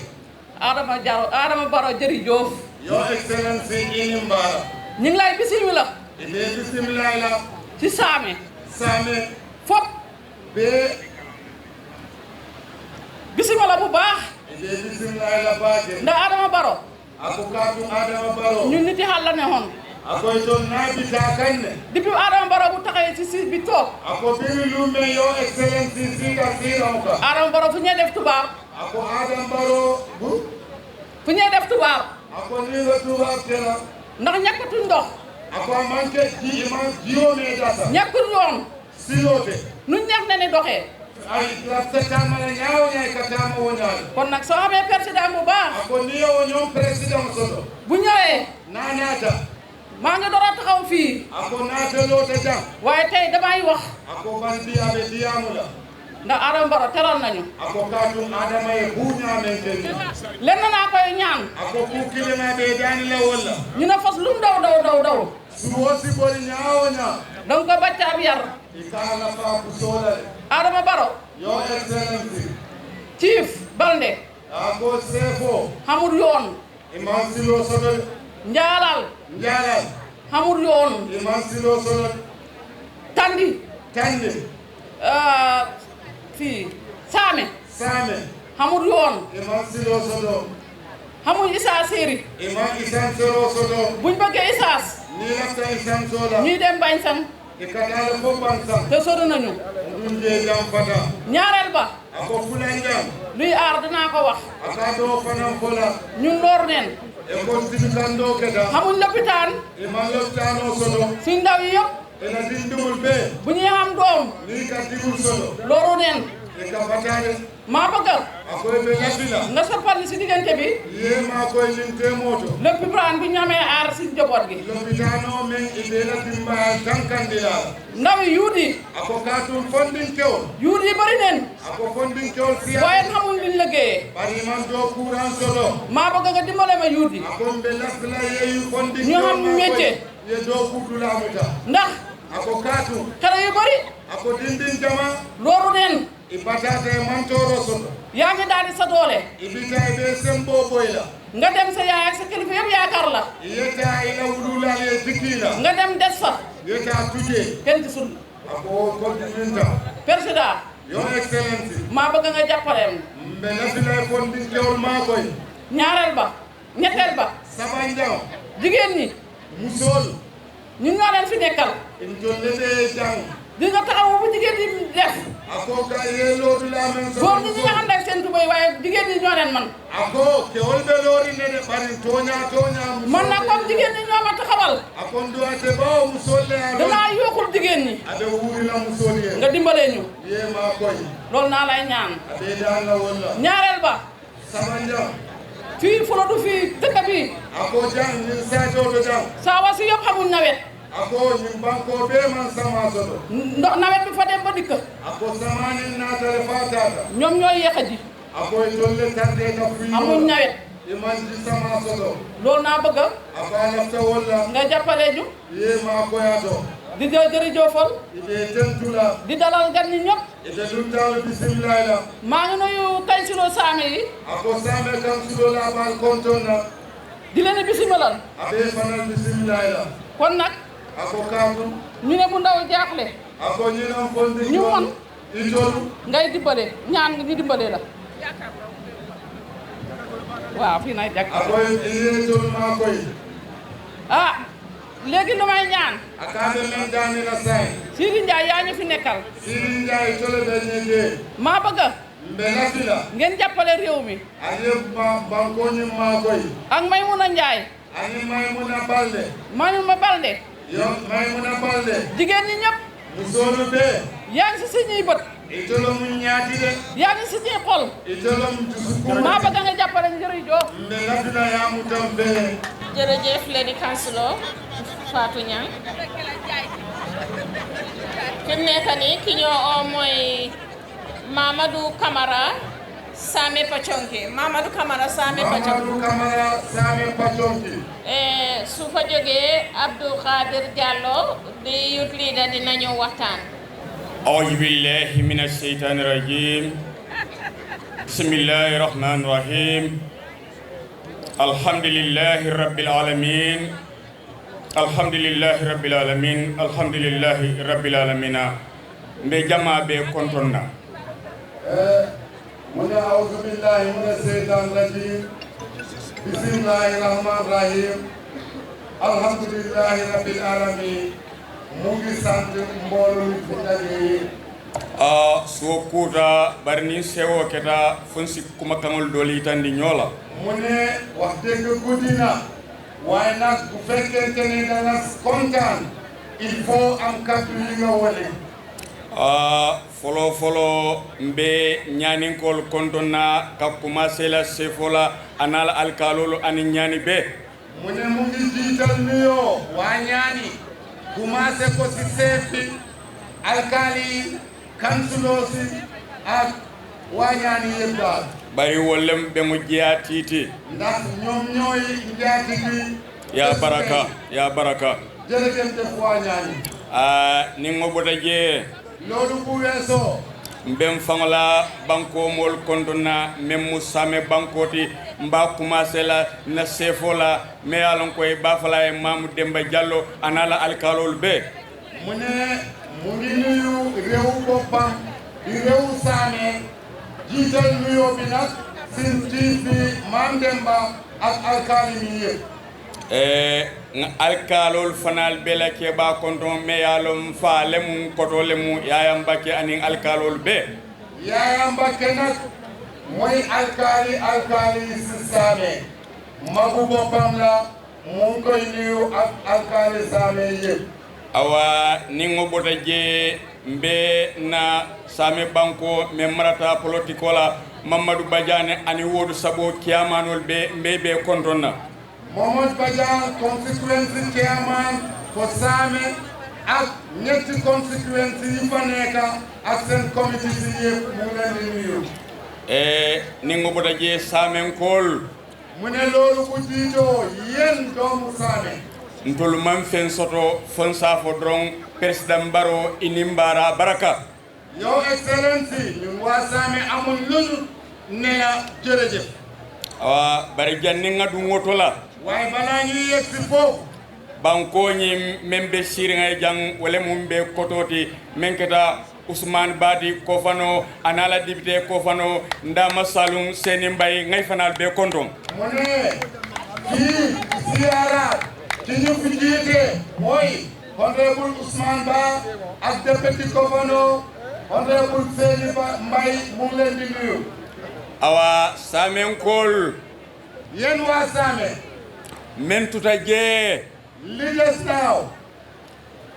Adama Jaro, Adama Barrow jërëjëf. Your Excellency ini mbara. Ñu ngi lay bisimila. Ibe bisimila ila. Ci Saame. Saame. Fop. Be. Bisimila bu baax. Ibe bisimila ila baake. Ndax Adama Barrow. Ako kaatu Adama Barrow. Ñun nit yi xàlla ne xoon. Ako e tol naabita kanne. Depuis Adama Barrow bu taxawee ci siis bi toog. Ako biri lume Your Excellency sika sira muka. Adama Barrow fu ñee def tubaab. Ako Adama Barrow bu. Fu ñee def tubaab. Ako ni la tubaab kela. Ndax ñàkkatuñ ndox. Ako a manke ji iman jiwo me data. Ñàkkul yoon. Silote. Nu neex na ni doxee. Ay la setama la ñaawo ñaay katama wonal. Kon nag soo xamee président bu baax. Ako ni yow ñoom président soto. Bu ñëwee. Nanata. Maa ngi door a taxaw fii. Ako naata loota jam. Waaye tey damay wax. Ako ban bi abe diyamu la. Ndax Adama Barrow teral nañu. Ako kaatu Adama e buña men keni. Lenn naa koy ñaan. Ako ku kilima be dani la wala. Ñu ne fas lu mu daw daw daw daw. Suwo si bori ñaawo ñaa. Donc ko bacca ab yar. I ka la fa ku sola. Adama Barrow. Your Excellency. Chief Balde. Ako sefo. Xamul yoon. Iman silo soto. Njaalal. Njaalal. Xamul yoon. Iman silo soto. Tandi. Tandi. Ah, fii. Saame. Saame. Xamul yoon. Iman silo soto. Xamul isaas seri. Iman isan sero soto. Buñ bëggee isaas. Ni lafta isan sola. Ñuy dem bañ san. I katale fo ban san. Te sori nañu. Ɗum je jam fata. Ñaareel ba. Ako fulan jam. Luy aar dinaa ko wax. Aka do fanan fola. Ñun door neen. E ko sidi kan do keda. Xamuñ lopitaan. E man lopitano soto. Suñ ndaw yi yëpp. E na dindul be. Bu ñuy xam doom. Ni ka dibul soto. Loru neen. E ka fatale. Maa bëgg. Ako e be lafila. Nga soppal si diggante bi. Ye ma ko e nin temoto. Lopitaan bu ñu amee aar si njaboot gi. Lopitano men e be la dimba tankandila. Ndaw yi yuut yi. Ako katum fondin kew. Yuut yi bari neen. Ako fondin kew siya. Waaye xamuñ luñ liggéeyee. Bari man do kuran soto. Maa bëgg nga dimbale ma yuut yi. Ako mbe lafila ye yu fondin kew. Ñu xam métier. Ye do kudula muta. Ndax. Ako katum. Xale yu bari. Ako dindin jama. Loru neen. I batata e mantoro soto. Yaa ngi daal di sa doole. I bita e be sembo boyla. Nga dem sa yaay ak sa kilifa yëpp yaakaar la. I yeta ila wulula ye dikila. Nga dem des fa. Yeta tuje. Kenn gisul. Ako ko diminta. Président. Your Excellency. Maa bëgg nga jàppale ma. Mbe lafila e fondin kewol maa koy. Ñaareel ba. Ñetteel ba. Sabanjaw. Jigéen ñi. Musol. Ñun ñoo leen fi nekkal. Im jolle be jang. Di nga taxaw bu jigéen ñi def. Ako ka ye lodu la men so. Góor ñi ñu ngi ànd ak seen tubéy, waaye jigéen ñi ñoo leen man. Ako kewol be lori ne de bari toña toña. Man nag, comme jigéen ñi ñoo ma taxawal. Ako ndo ate bawo musol le alo. Dangaa yokkul jigéen ñi. Abe wuri la musol ye. Nga dimbalee ñu. Ye ma koy. Loolu naa lay ñaan. Abe dan la wala. Ñaareel ba. Sabanjaw. Fii folo du fii dëkk bi. Ako jang ni sato do jang. Saa wasi yëpp xamuñ nawet. Ako ñin bankoo bee man sama soto. Ndox nawet bi fa dem ba dikk. Ako samanin naatale faataata. Ñoom ñooy yéex a ji. Ako e tolle tardeta fuyi. Amuñ nawet. Iman ji sama soto. Loolu naa bëgg. Ako a lafta wolla. Nga jàppale ñu. Ye maa koyaato. Di jë-, jërëjëfal. Ibe tentula. Di dalal gan ñi ñëpp. Ite luntaalu bisimilaayi la. Maa ngi nuyu kansulo Saame yi. Ako Saame kansulo la baal konton na. Di leen bisimilah. Abe fanal bisimilaayi la. Kon nag, ako kaaku. Ñu ne bu ndaw jaaxle. Ako ñinan fondi. Ñu mën. Itolu. Ngay dimbale, ñaan ñu dimbale la. Waaw, fii nay jàkk. Ako iye itolu maa koy. Ah, léegi lu may ñaan. Akaade men daani la say. Sidi Njaay, yaa ñu fi nekkal. Sidi Njaay tole be ñege. Maa bëgg. Mbe lafila. Ngeen jàppale réew mi. Aye ma bankoo ñi maa koy. Ak Maymuna Njaay. Ani Maymuna Balde. Maymuna Balde. Yo, Maymuna Balde. Jigéen ñi ñëpp. Musoolu bee. Yaa ngi si suñuy bët. Itolo mu ñaati de. Yaa ngi si suñuy xol. Itolo mu dusukun. Maa bëgg nga jàppale ñu jërëjëf. Mbe lafila yaa mu tam bee. Jërëjëf, Lady Councilor Fatou Niang. Fi mu nekk nii, ki ñoo oo mooy Mamadou Camara, Saame Pacconki. Mamadou Camara, Saame Pacconki. Mamadou Camara, Saame Pacconki. Eh, su fa jógee, Abdou Khadir Diallo, di youth leader, dina ñëw waxtaan. أعوذ بالله من الشيطان الرجيم. بسم الله الرحمن الرحيم. الحمد لله رب العالمين. Alhamdulillahi rabbil alamin, alhamdulillahi rabbil alamina. Mbe jama be kontonna. Eh, mu ne, "Auzu billahi mina sheytan rajim. Bismillahi rahman rahim. Alhamdulillahi rabbil alamin." Mu ngi sant mbooloo mi fi daje yi. A, suwo kuuta, bari niŋ sewo keta, fo n si kumakaŋolu doolu yitandi ñoo la. Mu ne, wax dëgg guddi na, waaye nag bu fekkente ne da nga kontaan, il faut am kàddu yi nga wone. A, foloo foloo, mbe ñaaninkoolu kontoŋ na, ka kumaasee la seefoo la, a naa la alkaaloolu aniŋ ñaani bee. Mu ne mu ngi jiital nuyoo waa ñaani, kumaase ko si seef bi, alkaali yi, kansuloo si, ak waa ñaani yëpp daal. Bari wolu le mu be mu jeyaa tiiti. Ndax ñoom ñooy njaati bi. Yaa baraka, yaa baraka. Jërëjëf waa ñaani. A, niŋ ŋo bota jee. Loolu bu weesoo. Mbe n faŋo la bankoo moolu kontoŋ na, meŋ mu Saame bankoo ti, mbe a kumaasee la, n na seefoo la, meŋ ye a loŋ ko i be a fo la a ye Maamu Demba Jallo, a naa la alkaaloolu bee. Mu ne mu ngi nuyu réewu boppam, di réewu Saame, jiital nuyoo bi nag, sin tiif bi, Maam Demba ak alkaali mi yëpp. E, ŋa alkaaloolu fanaalu bee la keebaa kontoŋ, meŋ ye a loŋ n faa le mu, n kotoo le mu, Yaayaa Mbake aniŋ alkaaloolu bee. Yaayaa Mbake nag mooy alkaali, alkaali si Saame. Magu boppam la, mu ngi koy nuyu ak alkaali Saame yëpp. Awa, niŋ ŋo bota jee, mbe na Saame bankoo, meŋ marata politikoo la, Mamadu Bajaane aniŋ Woodu Saboo kiyaamaanoolu bee, mbe i bee kontoŋ na. Momod Badiane, constituency chairman for Saame, ak ñetti constituency yi fa nekk, ak seen committee si yëpp, mu ngi leen di nuyu. E, niŋ ŋo bota jee Saamenkoolu. Mu ne loolu bu jiitoo, yéen doomu Saame. Ntolu maŋ feŋ soto, fo n si a fo doroŋ, Peresidaŋ Baroo, i niŋ baaraa baraka. Your Excellency, ñun waa Saame amuñ lu ñu ne la jërëjëf. Awa, bari janniŋ ŋa duŋ woto la. Waaye balaa ñuy yegg si foofu. Bankoo ñiŋ meŋ be siiriŋ a ye jaŋ, wo le mu mbe kotoo ti, meŋ keta Usmaan Baati Kofanoo, a naa la dipitee Kofanoo, Ndaama Saaluŋ Seeni Mbayi, ŋa i fanaalu bee kontoŋ. Mu ne, fii, siyaara, ki ñu fi jiite, mooy, Honorable Usmaan Ba, ak Deputy Governor, Honorable Seeni Ba, Mbayi, mu ngi leen di nuyu. Awa, Saamenkoolu. Yéen waa Saame. Meŋ tuta jee. Li des naaw.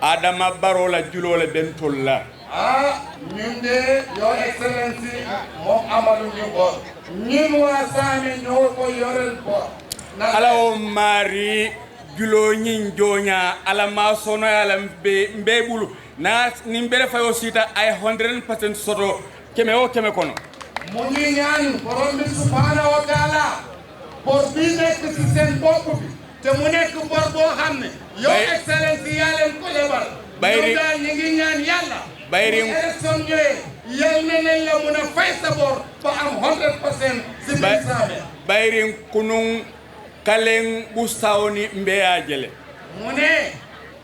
Adama Baroo la juloo le be ntolu la. Ah, ñun de, Your Excellency, moom amaluñu bor. Ñun waa Saame ñoo ko yoreel bor. Na Alla wo maarii Juloo ñiŋ jooñaa, Alla maa soonoyaa la mbe, mbe bulu. Naa niŋ bere fayoo siita, a ye hundred percent soto keme wo keme kono. Mu ngi ñaan Borom bi subhaanahu wa taala, bor bi nekk ci seen bopp bi, te mu nekk bor boo xam ne, Your Bay- Excellency, yaa leen ko lebal. Bayri- Ñun daal ñu ngi ñaan Yàlla, Bayri- bu élection ñëwee, yal na leen la mun a fay sa bor ba am hundred percent ci Bay- biir Saame. Bayri kunuŋ kaleŋ bu sawo ni mbe yaa jele. Mu ne,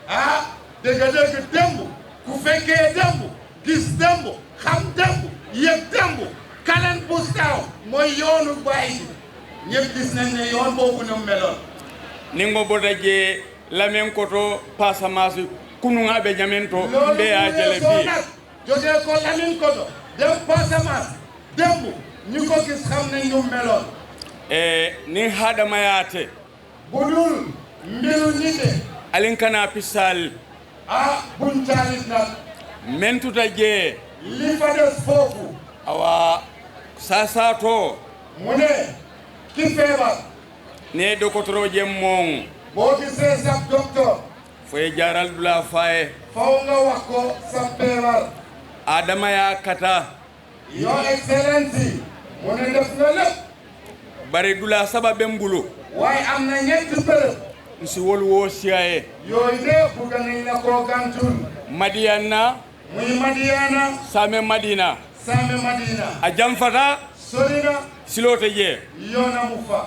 ah, dëgg-dëgg démb, ku fekkee démb, gis démb, xam démb, yëg démb, kaleŋ bu saw mooy yoonu baay ji. Ñëpp gis nañ ne yoon boobu nu mu meloon. Niŋ ŋo bota jee lamen koto Passamance kunuŋ a be ñamen to, loolu mbe yaa mu ne jele soo bii. Nag, jógee ko Lamin Koto, dem Passamance, démb, ñi ko gis xam nañ nu mu meloon. E, niŋ haadama yaa te. Bu dul mbiru nite. Aliŋ kana pisaal. Ah, buñ caalit nag. Men tuta jee. Li fa des foofu. Awa, saasaatoo. Mu ne, ki feebar. Ne dokotoro je mooŋ. Boo gisee sab docteur. Fo ye jaaral dulaa faa ye. Faw nga wax ko sab feebar. Adama yaa kata. Your Excellency, mu ne def nga lépp. Bari dulaa saba be m bulu. Waaye am na ñetti bërëb. Nsi wolu wo siya ye. Yooyu de bugga nañ la koo gàntul. Madiyana. Muy Madiyana. Saame Madina. Saame Madina. A jamfata. Sori na. Siloo te jee. Yoon amu fa.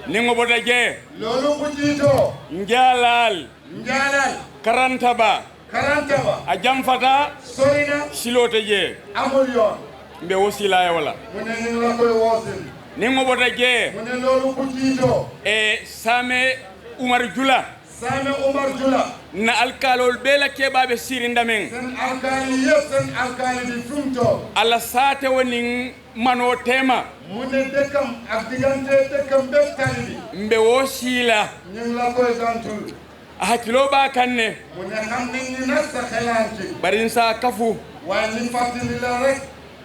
Niŋ ŋo bota jee. Loolu bu jiitoo. Njaalaal. Njaalaal. Karantaba. Karantaba. A jamfata. Sori na. Siloo te jee. Amul yoon. Mbe wo siilaa ye wo la. Mu ne ñu ngi la koy woosil. Niŋ ŋo bota jee. Mu ne loolu bu jiitoo. E Saame Umar Jula. Saame Umar Jula. Na alkaaloolu bee la keebaa be sirinda meŋ. Seen alkaali yëpp, seen alkaali bi fi mu toog. Alla saate wo niŋ manoo teema. Mu ne dëkkam ak diggante dëkkam bépp tali bi. Mbe wo siila. Ñu ngi la koy gàntul. A hakiloo baa kaŋ ne. Mu ne xam nañ ni nag sa xelaan ci. Bari n saa kafu. Waaye ñu fàttali la rek.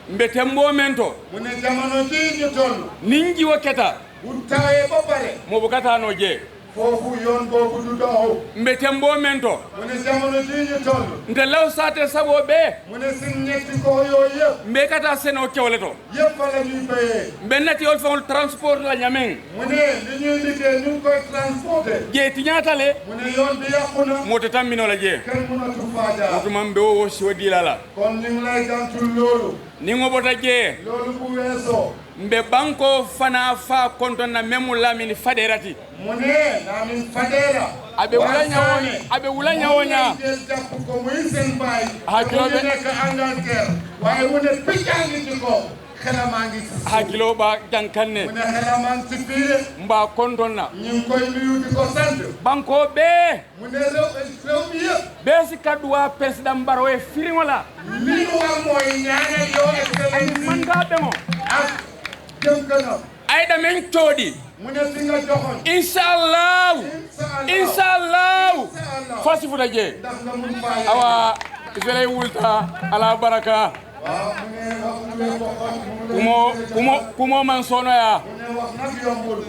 Mbe temboo meŋ to. Mu ne jamono ji ñu toll. Niŋ jiwo keta. Bu tawee ba pare. Moo buka taa noo jee. Foofu yoon boobu du doxu. Mbe temboo meŋ to. Mu ne jamono ji ñu toll. Nte law saate saboo bee. Mu ne suñ ñetti gox yooyu yëpp. Mbe ka taa senoo kewo le to. Yëpp fa la ñuy béyee. Mbe nati wolu faŋolu transport la ñameŋ. Mu ne li ñuy liggéey ñu ngi koy transporté. Jee tiñaata le. Mu ne yoon bi yàqu na. Moo te tambinoo la jee. Kenn mënatu faa jaar. Wo tuma mbe wo wo siwo dii la la. Kon ñu ngi lay gàntul loolu. Niŋ wo bota jee. Loolu bu weesoo. Mbe bankoo fanaa faa kontoŋ na meŋ mu Laamini Fadeera ti. Mu ne Laamini Fadeera. A be wula ñawo, a be wula ñawo ñaa. Jël jàpp ko muy seen baay. Hakiloo be. Mu nekk Angleterre. Waaye mu ne picc a ngi ci ko. Xelam a ngi ci suuf. Hakiloo baa jankaŋ ne. Mu ne xelam a ngi ci fii de. Mbaa kontoŋ na. Ñu ngi koy nuyu di ko sant. Bankoo bee. Mu ne réew, réew mi yëpp. Bee si kaddu waa président Barrow ye firiŋo la. Li ñu war mooy ñaanal Your Excellency. Manka beŋo. Ak jëm kanam. Ay da meŋ coodi. Mu ne fi nga joxoon. Inshallah. Inshallah. Inshallah. Inshallah. Fasi futa je. Ndax nga mun faa yegg. Awa, Israel wulta ala baraka. Kumo, kumo, kumo maŋ soonoyaa.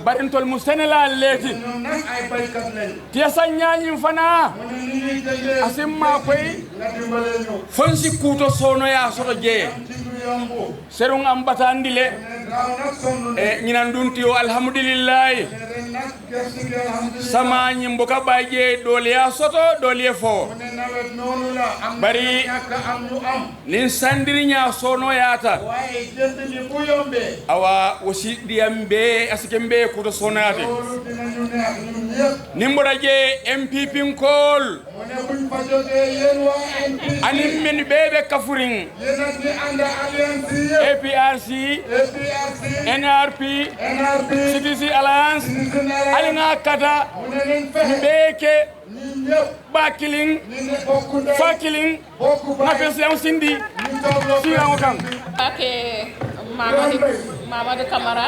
Bari ntolu mu senelaa le ti. Tiya saŋ ñaañiŋ fanaa. A si maa koyi. Fo n si kuuto soonoyaa soto jee. Seruŋ a m bataandi le. E, ñinan duŋ tiyo, alhamdulillahi. Samaa ñiŋ buka bayi jee, doolu ye a soto, doolu ye fo. Bari niŋ sandiriñaa soonoyaata, awa, wo si diyaŋ bee, a si ke bee kuuto soonoyaata. Niŋ bota jee, M P P nkoolu. Mu ne buñ fa jógee, yéen waa M P P. Aniŋ mennu bee be kafuriŋ. Yéen ak ñi ànd ak alliance yi yëpp. A P R C, A P R C, N R P, N R P, Citizen Alliance, Citizen Alliance. Ali ŋa kata, mu ne nañ fexe. Mbee ke, ñi ñëpp, baa kiliŋ, ñu ne bokku ndey, faa kiliŋ, bokku baay. Ŋa fesilaŋo sindi, ñu toog loo silaŋo kaŋ. Ake Mamadou, Mamadou Camara.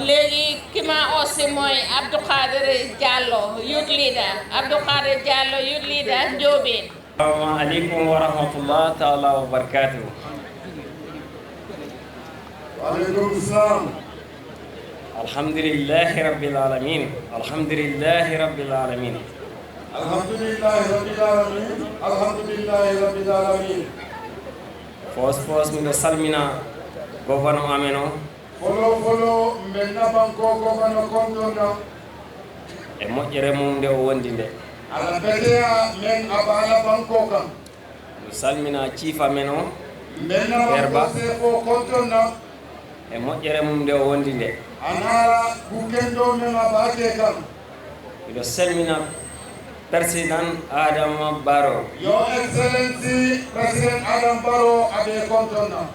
Léegi ki ma aussi mooy Abdou Khadir Diallo, youth leader. Abdou Khadir Diallo, youth leader, Ndiobène. Assalamu alaikum wa rahmatullahi ta'ala wa barakatuh. Wa alaikum salam. Alhamdulillahi Rabbil Alamin. Alhamdulillahi Rabbil Alamin. Alhamdulillahi Rabbil Alamin. Alhamdulillahi Rabbil Alamin. Foos foos, miɗo salmina gofano amen o. Folo folo, mbenna banko gofano kontonda. E moƴƴere mum nde o wondi nde. Ala beteya men abala banko kan. Mi salmina ciifa men o, Mbenna Herba. Banko sefo kontonda. E moƴƴere mum nde o wondi nde. Anara bukendo men abake kan. Miɗo salmina Président Adama Barrow. Your Excellency President Adam Barrow aɓe kontonda.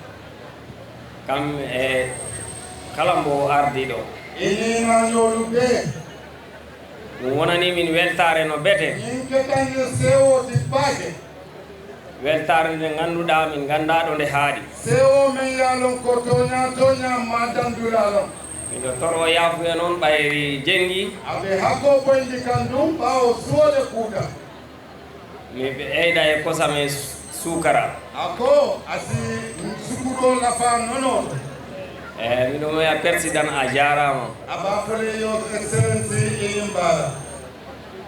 Kam e kala mbo o ardi ɗo. Ini na ñolu be. Ɗum wonani min weltaare no bete. Min ketanye sewo dibbake. Weltaare nde ngannduɗaa min nganndaa ɗo nde haaɗi. Sewo men yalon ko toña toña ma dandulalo. Miɗo toro yaafuya noon ɓayri jenngi. Aɓe hakko boyndi kan ɗum ɓawo suwode kuuta. Mi ɓeyda e kosam e suukara. Ako asi sukuɗo lafa nono. E miɗo moya Persidan a jaaraama. Aba fole yo excellency e yimbala.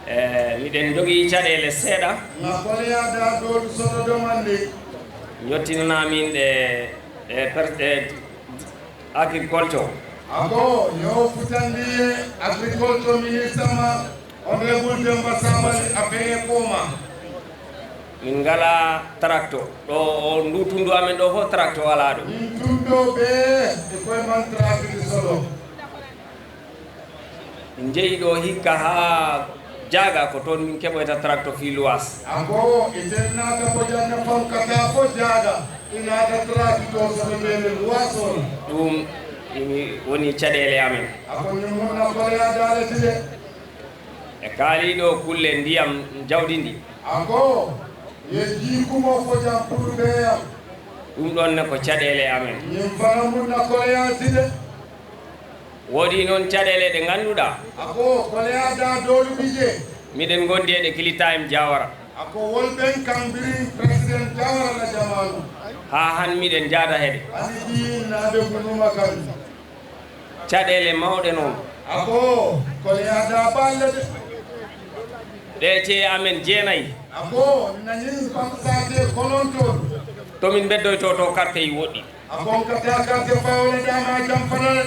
E miɗen jogii caɗeele seeɗa. Nga fole ya da dolu soto domande. Yottinana min ɗe e per- e Agriculture. Ako yo futandi agriculture minister ma honorable Demba Sabali a feye koma. Min ngala tracto ɗo o ndu tundu amen ɗo fof tracto ala ɗo. Min tundo be e koye man tracto solo. Min njeyi ɗo hikka haa jaaga ko toon min keɓoyta tracto fii luwaas. Ako iten naata ko janna fam kata ko jaaga inata tracto sono ɓeɓe luwaas on. Ɗum imi woni caɗeele amen. Ako ñum mun na koleya daale tide. E kaaliɗo kulle ndiyam jawdi ndi. Ako ye jikumo fo jam puru ɓeyam. Ɗum ɗon ne ko caɗeele amen. Ñum fana mun na koleya tide. Woodi noon caɗeele ɗe ngannduɗaa. Ako koleya da dolu bije. Miɗen ngondi e ɗe kilitaayim Jawara. Ako wolɓen kan biri president Jawara na jamanu. Haa han miɗen jaada heɗe. Ani di naɓe gunuma kan. Caɗeele mawɗe noon. Ako koleya da balle de. Ɗe ce amen jeenayi. Ako nañin bamsate konontol. To min beddoyto to karte yi woɗɗi. Ako kata karte fawole dama jam fanale.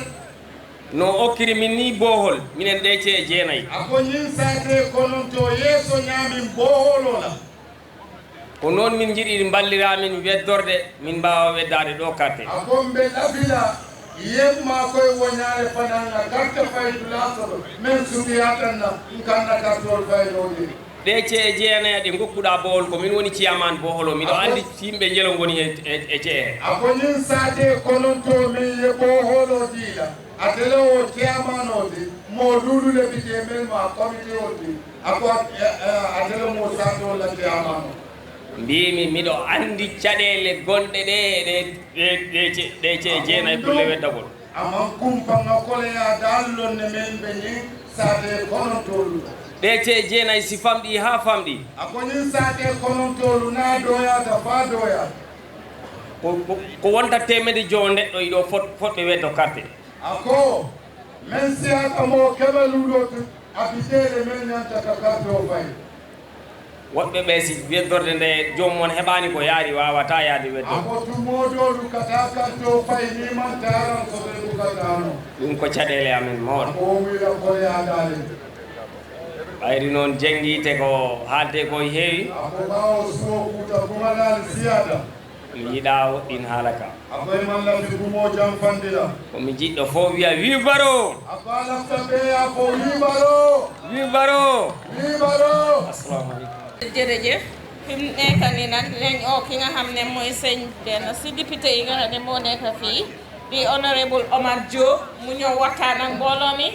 No okkiri min ni bohol minen ɗe ce jeenayi. Ako ñin sate kononto yeeso ñamin boholola. Ko noon min njiɗi mballira min weddorde min mbaawa weddaade ɗo karte. Ako mbe lafila yemma koye woñaare fananga karte faydu lasoɗo men suɓiyatanna nkanna kartol faydoɗi. Ɗe ce jeenayi ɗe ngokkuɗa bohol ko min woni ciyaman bohol o miɗo anndi yimɓe njelo ngoni e ce he. Ako ñin sate kononto min ye boholo diila. Atele o chairman oti mo lulu le bije men ma committee oti. Ako atele mo sato la chairman. Mbimi miɗo anndi caɗeele gonɗe ɗe ɗe ɗe ce ɗe ce jeenayi kulle weddagol. Aman kumpanga koleya dallon ne men ɓe ñin sate konontolu. Ɗe ce jeenayi si famɗi haa famɗi. Ako ñin sate konontolu na doyata fa doyata. Ko wonta temede jowo neɗɗo iɗo fotɓe weddo karte. Ako men siyata mo keɓe luɗotu a biteele men ñanta ka karto fay. Woɗɓe ɓe si weddorde nde joom mon heɓaani ko yaari waawata yaade weddorde. Ako tumoɗolu kata karto fay ni man taran ko ɓe bukatano. Ɗum ko caɗeele amen mawɗe. Ako wila koleya dale. Ɓayri noon jenngiite ko haalte ko heewi. Ako ɓawo suwo kuuta kumanal siyata. Mi yiɗa woɗɗin haala ka. Akoye malla fi gumo jam fandila. Ko mi jiɗɗo fof wiya wi baro. Ako alafta ɓeya ko wi baro. Wi baro. Wi baro. Assalamu alaikum. Jërëjëf. Fi mu nekk nii nag dinañ oo ki nga xam ne mooy sëñ benn si député yi nga xam ne moo nekk fii di honorable Omar Diop mu ñëw waxtaan ak mbooloo mi.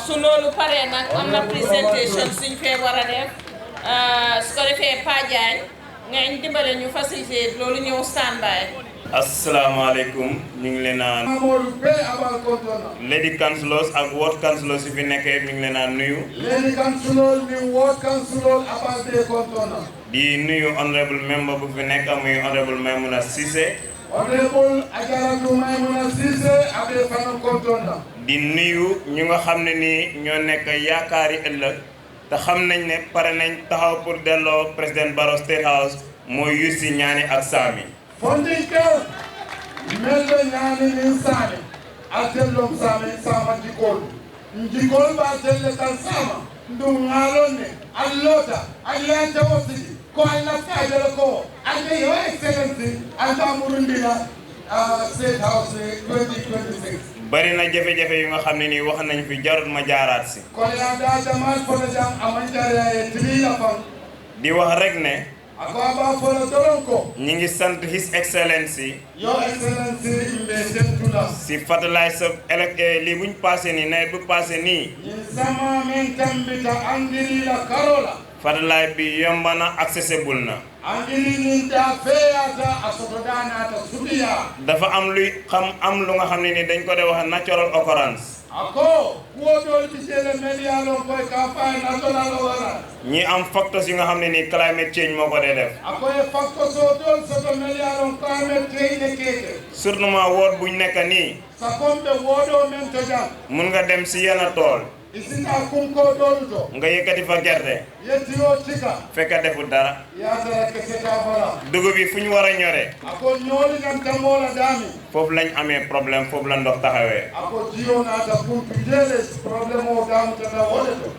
Su loolu paree nag am na présentation suñ fee war a def. Su ko defee Pa Diagne ngeen dimbale ñu facilité loolu ñëw stand by. Assalamu alaikum. Ñu ngi leen a Amadou Bey abal kontona. Lady councillors ak ward councillors yi fi nekkee ñu ngi leen a nuyu. Lady councillor ni ward councillor abal be kontona. Di nuyu honorable member bu fi nekk muy honorable Maimouna Cissé. Honorable Ajaratu Maimouna Cissé abe fana kontona. Di nuyu ñu nga xam ne ni ñoo nekk yaakaari ëllëg, te xam nañ ne pare nañ taxaw pour delloo président Barrow State House mooy yusi ñaani ak saami. Fondinkal, men ɓe ñaani nin saami, altellum saami, saama jikol. Jikol ba telle kan saama, ndum ŋaalon ne, allota, allanta wosidi, ko Allah fajala ko, ande yo excellency, anta murundila, uh, State House ne twenty twenty-six. Bari na jafe-jafe yu nga xam ne nii wax nañ fi, jarut ma jaaraat si. Kono ya da jamal fono jam, amanjara e tilila fan. Di wax rek ne, ako a b'a fɔ la dɔrɔn ko, ñi ngi sant His Excellency. Your Excellency, mbe tentu la. Si fertilizer elec-, eh, lii buñ passé nii, nawet bu passé nii. Ñin sama men tambita angiri la karo la. Fertilizer bi yomba na, accessible na. Angiri ñin ta feyata a soto danata subiya. Dafa am luy xam, am lu nga xam ne ni dañ ko dee wax natural occurrence. Ako, kuwo doolu bi jele men ya lon koy ka fa e natural occurrence. Ñi am facteurs yi nga xam ne ni climate change moo ko dee def. Ako e facteurs o doolu soto men ya lon climate change ne keke. Surtout ma wood buñ nekk nii. Sa kombe woodo men to jam. Mun nga dem si yenn tool. Isita kunko doolu to. Nga yëkkati fa gerte. Ye tiyo tika. Fekk defu dara. Ya tara kese ta fala. Dugub yi fu ñu war a ñore. Ako ñooli nan tamola dami. Foofu lañ amee problème, foofu la ndox taxawee. Ako jiyo nata kuntu jele problème o damu tata wole to.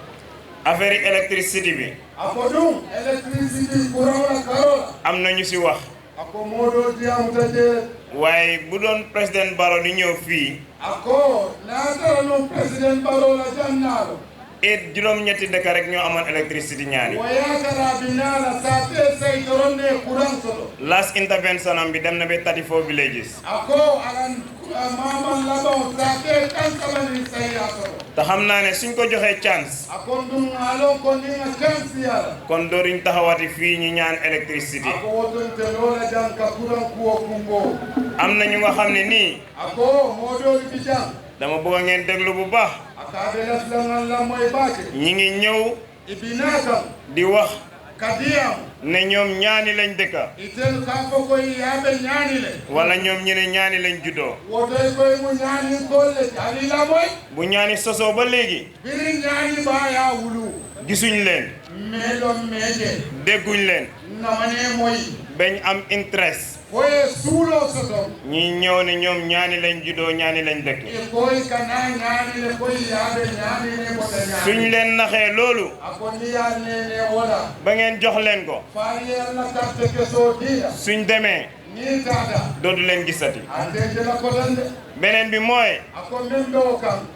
Affaire électricité bi. Ako dum électricité courant la karola. Am na ñu si wax. Ako modo diamu tata. Waaye bu doon président Barrow di ñëw fii. Ako natara non président Barrow la jannalo. Et juróom-ñetti dëkk rek ñoo amoon électricité ñaani. Wayakara binala sate say doronne kuran soto. Last intervention am bi dem na ba thirty-four villages. Ako alan, uh, mama laban sate tan sabani say ya soto. Te xam naa ne suñ ko joxee chance. Ako ndum alon ko ni nga chance yala. Kon dooruñ taxawati fii ñu ñaan électricité. Ako woton te lola jam ka kuran kuwo kumbo. Am na ñu nga xam ne nii. Ako modo bi jam. Dama bëgg ngeen déglu bu baax. Akabe la silangan la moy bake. Ñi ngi ñëw. Ibinaka. Di wax. Kadiyam. Ne ñoom ñaani lañ dëkka. Itel ka fo ko yabe ñaani le. Wala ñoom ñu ne ñaani lañ juddoo. Woto ko mu ñaani kolle ali la moy. Bu ñaani sosoo ba léegi. Biri ñaani ba ya wulu. Gisuñ leen. Melo meje. Dégguñ leen. Namane moy. Bañ am interest. Foye suuloo soto. Ñi ñëw ne ñoom ñaani lañ juddoo, ñaani lañ dëkk. E koy kana ñaani le koy yaabe ñaani le bota ñaani. Suñ leen naxee loolu. A ko ni yaa nene wala. Ba ngeen jox leen ko. Faari yalla karte ke so diila. Suñ demee. Ni tata. Dootu leen gisati. Ante jela ko tan de. Beneen bi mooy. A ko men do kan.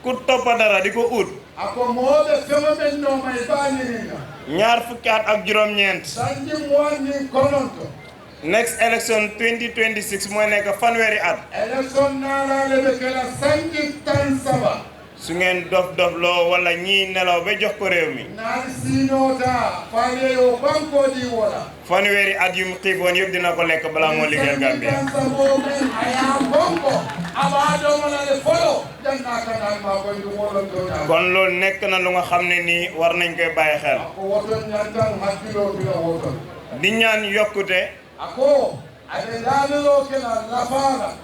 Ku toppa dara di ko ut. A ko moo ɓe feŋo ɓen nooma e baañiringa. Ñaar fukki at ak juróom-ñeent. Sanji muwan nin kononto. Next election twenty twenty-six mooy nekk fanweeri at. Election naalaale ɓe kela sanji tan saba. Su ngeen dof dof loo wala ñii nelaw ba jox ko réew mi. Naali siinoota faale yo bankoo di wala. Fanweeri at yu mu xiifoon yëpp dina ko lekk balaa moo liggéeyal Gambia. Kon loolu nekk na lu nga xam ne nii war nañ koy bàyyi xel. Di ñaan yokkute.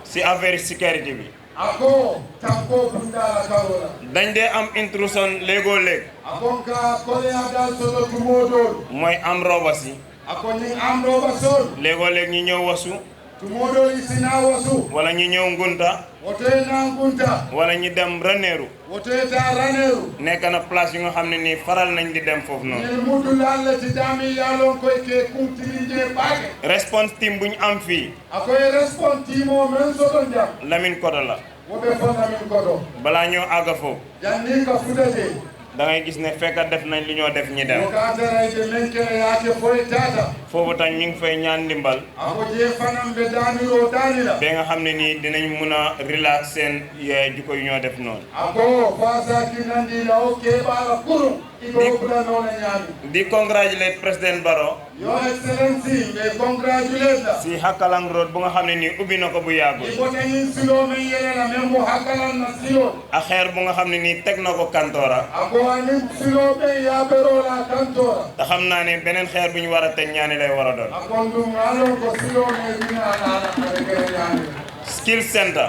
Si affaire sécurité bi. Dañ dee am intrusion léegoo léeg. Mooy am roba si. A ko ñiŋ am roba sol. Léegoo léeg ñu ñëw wasu. Tumoo doo i si naa wasu. Wala ñu ñëw ngunta. Woto i naa ngunta. Wala ñu dem Raneeru. Woto i taa Raneeru. Nekk na place yu nga xam ne nii faral nañ di dem foofu noonu. Ñiŋ mutu laal la ci daami yaalon koy ke kuŋ tilinjee baake. Response team bu ñu am fii. A koy response team o men soto njam. Lamin Koto la. Wo be fo Lamin Koto. Balaa ñoo àgg foofu. Janni ka futa je. Da ngay gis ne fekk def nañ li ñoo def ñi dem. Wo ka tara ite men kele yaake foy tata. Foofu tam ñu ngi fay ñaan ndimbal. A ko je fanam be daani o daani la. Ba nga xam ne nii dinañ mun a relax seen, eh, jikko yu ñoo def noonu. A ko fasa kinandi la o ke bala kuru. Di, di congratulate President Barrow. Your Excellency, may congratulate la. Si Hakalang Road bu nga xam ne nii ubbi na ko bu yàggul. Iko tañin silo men yele la men mo hakalan na silo. Ak xeer bu nga xam ne nii teg na ko Kantora. Ako anin silo men ya bero la Kantora. Te xam naa ne beneen xeer bu ñu war a teg ñaani lay war a doon. Ako ndum alon ko silo men dina ala ala kare kare ñaani. Skill Center.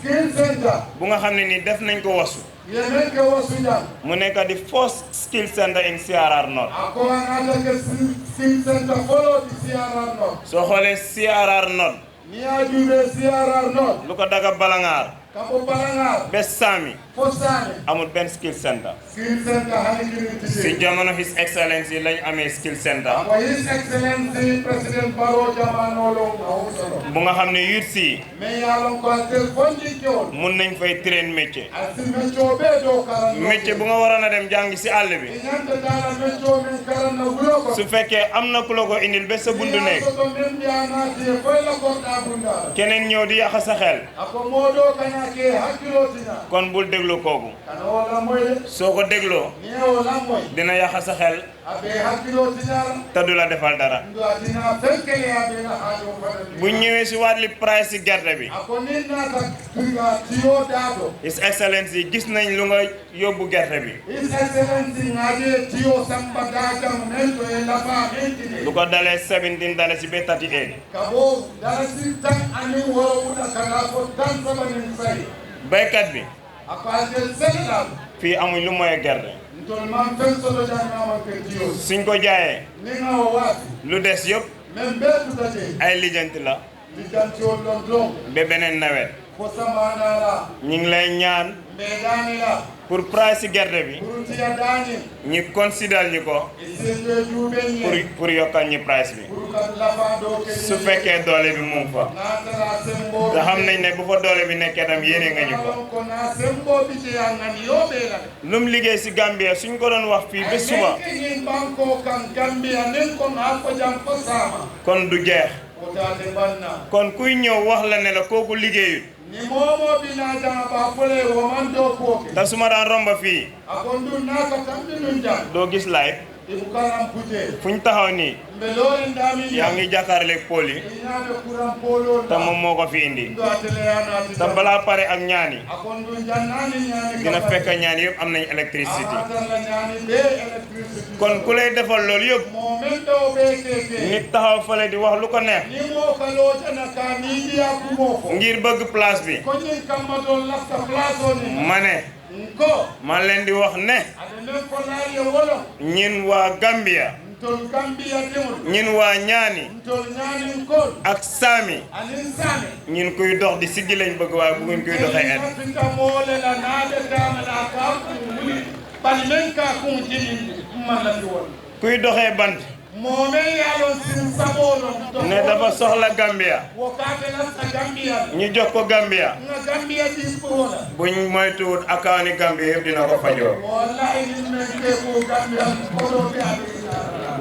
Skill Center. Bu nga xam ne ni def nañ ko wasu. Ye men ke wasu jam. Mu nekk di first skill center in C R R North. A ko an ata ke si-, Skill Center foloo ti C R R North. Soo xoolee C R R North, Ni a juubee C R R North. Lu ko daga Balangaar. Ka bo Balangaar. Be Saami. Fo Saami. Amul benn skill center. Skill Center hani kiri ti. Si jamono His Excellency lañ amee skill center. Ko His Excellency President Barrow jamaanoo loŋ a wo soto. Bu nga xam ne youth si. Mais ye a loŋ ko a tel fondi kewol. Mun nañ fay train métier. A si métier bee doo karan. Métier bu nga waroon a dem jàngi si àll bi. I ñanta taa la métier min karan na wuloo ko. Su fekkee am na ku la ko indil ba sa buntu néeg. Ni a soto min bi a naati ye foy la ko taa bunda. Keneen ñëw di yàq sa xel. A ko moo doo kana ke hakkiloo tina. Kon bul déglu kooku. Kana wo lamoy de. Soo ko dégloo, Ni ye wo lamoy. Dina yàq sa xel. A be hakkiloo tina la. Te du la defal dara. Ndo a tina fenkele a be la haajoo fana. Bu ñëwee si wàlli price si gerte bi. A ko ni naata turiga tiyo daato. His Excellency, gis nañ lu nga yóbbu gerte bi. His Excellency ŋa je tiyo samba daajam men to e lafa men kine. Lu ko dalee seventeen dalasi ba thirty-eight. Ka bo dalasi tan ani woro wuta kana ko tan saba nin sai. Baykat bi. A ko a tel sene la. Fii amuñ lu moy gerte. Ntol man fen soto jam na man ke tiyo. Suñ ko jaayee. Ni ŋa wo waati. Lu des yëpp. Men be tuta je. Ay lijjanti la. Lijjanti wo lon don. Ba beneen nawet. Fo samaana la. Ñu ngi lay ñaan. Mbe daani la. Pour price si gerte bi. Pour tiya daani. Ñu consider ñu ko. Isi be juube ñi. Pour, pour yokkal ñu price bi. Pour ka lafa doo ke. Su fekkee doole bi mu ngi fa. Naa tara sembo. Te xam nañ ne bu fa doole bi nekkee tam yéene nga ñu ko. Ko naa sembo bi ci yaa nga ni yoo bee la. Lu mu liggéey si Gambia, suñ ko doon wax fii ba suba. Ay, nekk ñi banko kan Gambia, nen ko naa ko jam ko sama. Kon du jeex. Ko taate banna. Kon kuy ñëw wax la ne la kooku liggéeyut. Ni moo moo bi naa jama ba fole wo man doo kooke. Te su ma daan romba fii. A ko ndun naa ka tambi nun jam. Doo gis light. I bu kanam puje. Fuñ taxaw nii. Mbe loorin daami. Yaa ngi jàkkaarleeg pôle yi. I ñaame kuram pooloo. Te moom moo ko fi indi. Ndo atele yaa naa ti. Te balaa pare ak ñaan yi. A ko ndun jan naa ni ñaani. Dina fekk ñaan yëpp am nañ électricité. A maa tan la ñaani bee électricité. Kon ku lay defal loolu yëpp. Moo men doo bee keke. Nit taxaw fale di wax lu ko neex. Ni moo ka loo jana ka ni diya ku moo ko. Ngir bëgg place bi. Ko ñin kamma doon lafta place o ni. Ma ne. Nko. Ma leen di wax ne. A be men ko naa ye wolo. Ñin waa Gambia. Ntol Gambia diŋol. Ñin waa ñaani. Ntol ñaaninkol. Ak saami. Aniŋ saami. Ñin kuy dox di siggi lañ bëgg, waaye bëgguñ kuy doxee en. Ntol fita moo le la naa be taama la ka kuŋ wuli. Bari men ka kuŋ jinin man la di wol. Kuy doxee bant. Moo men ye a loŋ sin saboo loŋ. Ne dafa soxla Gambia. Wo ka a te lafita Gambia. Ñu jox ko Gambia. Nga Gambia di ko wo la. Buñ moytuwut, a kaani Gambia yëpp dina ko fajoo. Wallahi, ni men ke ko Gambia, ko do ke a be.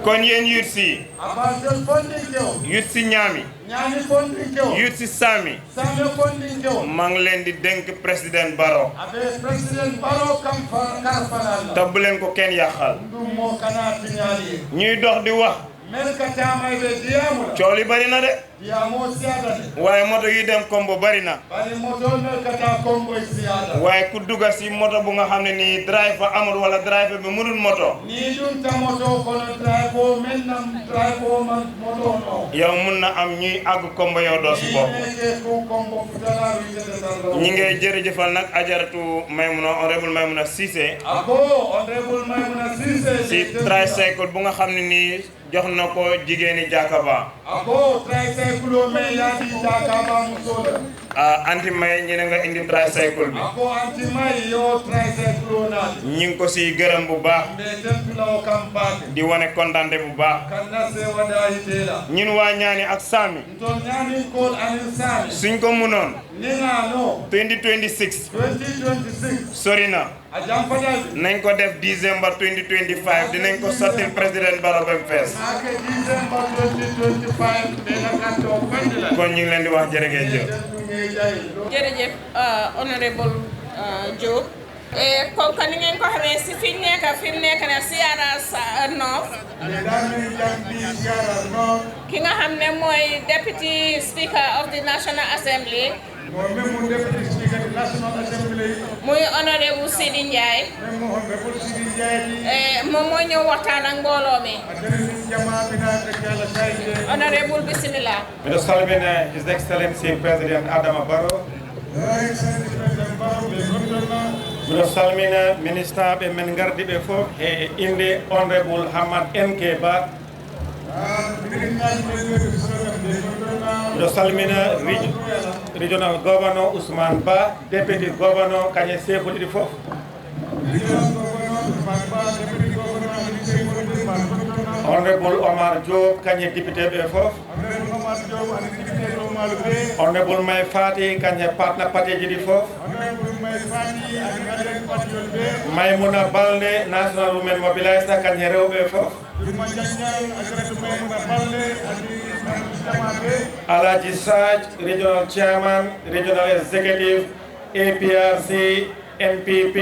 Kon yéen youth si. A b'a tel fondinkewo. Youth si ñaami. Ñaani fondinkewo. Youth si saami. Saame fondinkewo. Maa ngi leen di dénk Président Barrow. A be Président Barrow kam fa, kar fanaan la. Te bu leen ko kenn yàqal. Ndum moo kana tiñaali ye. Ñuy dox di wax. Men ka taama i be diyaamu la. Coow li bari na de. Diyaamoo siyaata de. Waaye moto yi dem Kombo bari na. Bari moto men ka taa Kombo i siyaata. Waaye ku dugga si moto bu nga xam ne nii driver amul wala driver bi mënul moto. Ni dun ta moto kono driver men nam driver man moto no. Yow mun na am ñuy àgg Kombo yow doo si bopp. Ni ne ke ku Kombo futala wi te te tan. Ñi ngay jërëjëfal nag Ajaratu Maymuna, Honorable Maymuna Cissé. A ko Honorable Maymuna Cissé. Si tricycle bu nga xam ne nii jox na ko jigéeni Jakaba. A ko tricycle o men yaadi Jakaba musoo la. Ah, Anti May, ñu ne nga indi tricycle bi. A ko Anti May yo tricycle o naati. Ñu ngi ko si gërëm bu baax. Mbe tentu la o kam baake. Di wane kontante bu baax. Kan na se wada itela. Ñun waa Ñaani ak Saami. Ntol Ñaani kool anin Saami. Suñ ko munoon. Ni nga no. Twenty twenty-six. Twenty twenty-six. Sori na. A jam fadal. Nañ ko def December twenty twenty-five, dinañ ko sottil Président Barrow ba mu fees. Ake December twenty twenty-five, be la ka to fadila. Kon ñu ngi leen di wax jërë ngeen jëf. Jërëjëf, uh, Honorable, uh, Jobe. Eh, kon ko ni ngeen ko xamee si fi ñu nekk, fi mu nekk na C R R sa-, North. Nde daal mi ngi jam bi C R R North. Ki nga xam ne mooy Deputy Speaker of the National Assembly. Mo men mo Deputy Speaker the National Assembly. Muy Honorable Sidi Ndiaye. Men mo Honorable Sidi Ndiaye. Eh, moom moo ñëw waxtaan ak mbooloo mi. A dari min jama bina ka jala sayde. Honorable, bismillah. Miɗo salmina His Excellency President Adama Barrow. Miɗo salmina ministaaɓe men ngardiiɓe fof he innde Honorable Hamad N K Ba. Miɗo salmina reg-, Regional Governor Ousmane Ba, Deputy Governor, kañum e chef uji ɗi fof. Honorable Omar Diop, kañum e député ɓe fof. Honorable May Fati, kañum e partner parti ji ɗi fof. Maimouna Balde, National Women Mobilizer, kañum e rewɓe fof. Alaji Saj, Regional Chairman, Regional Executive, A P R C, N P P,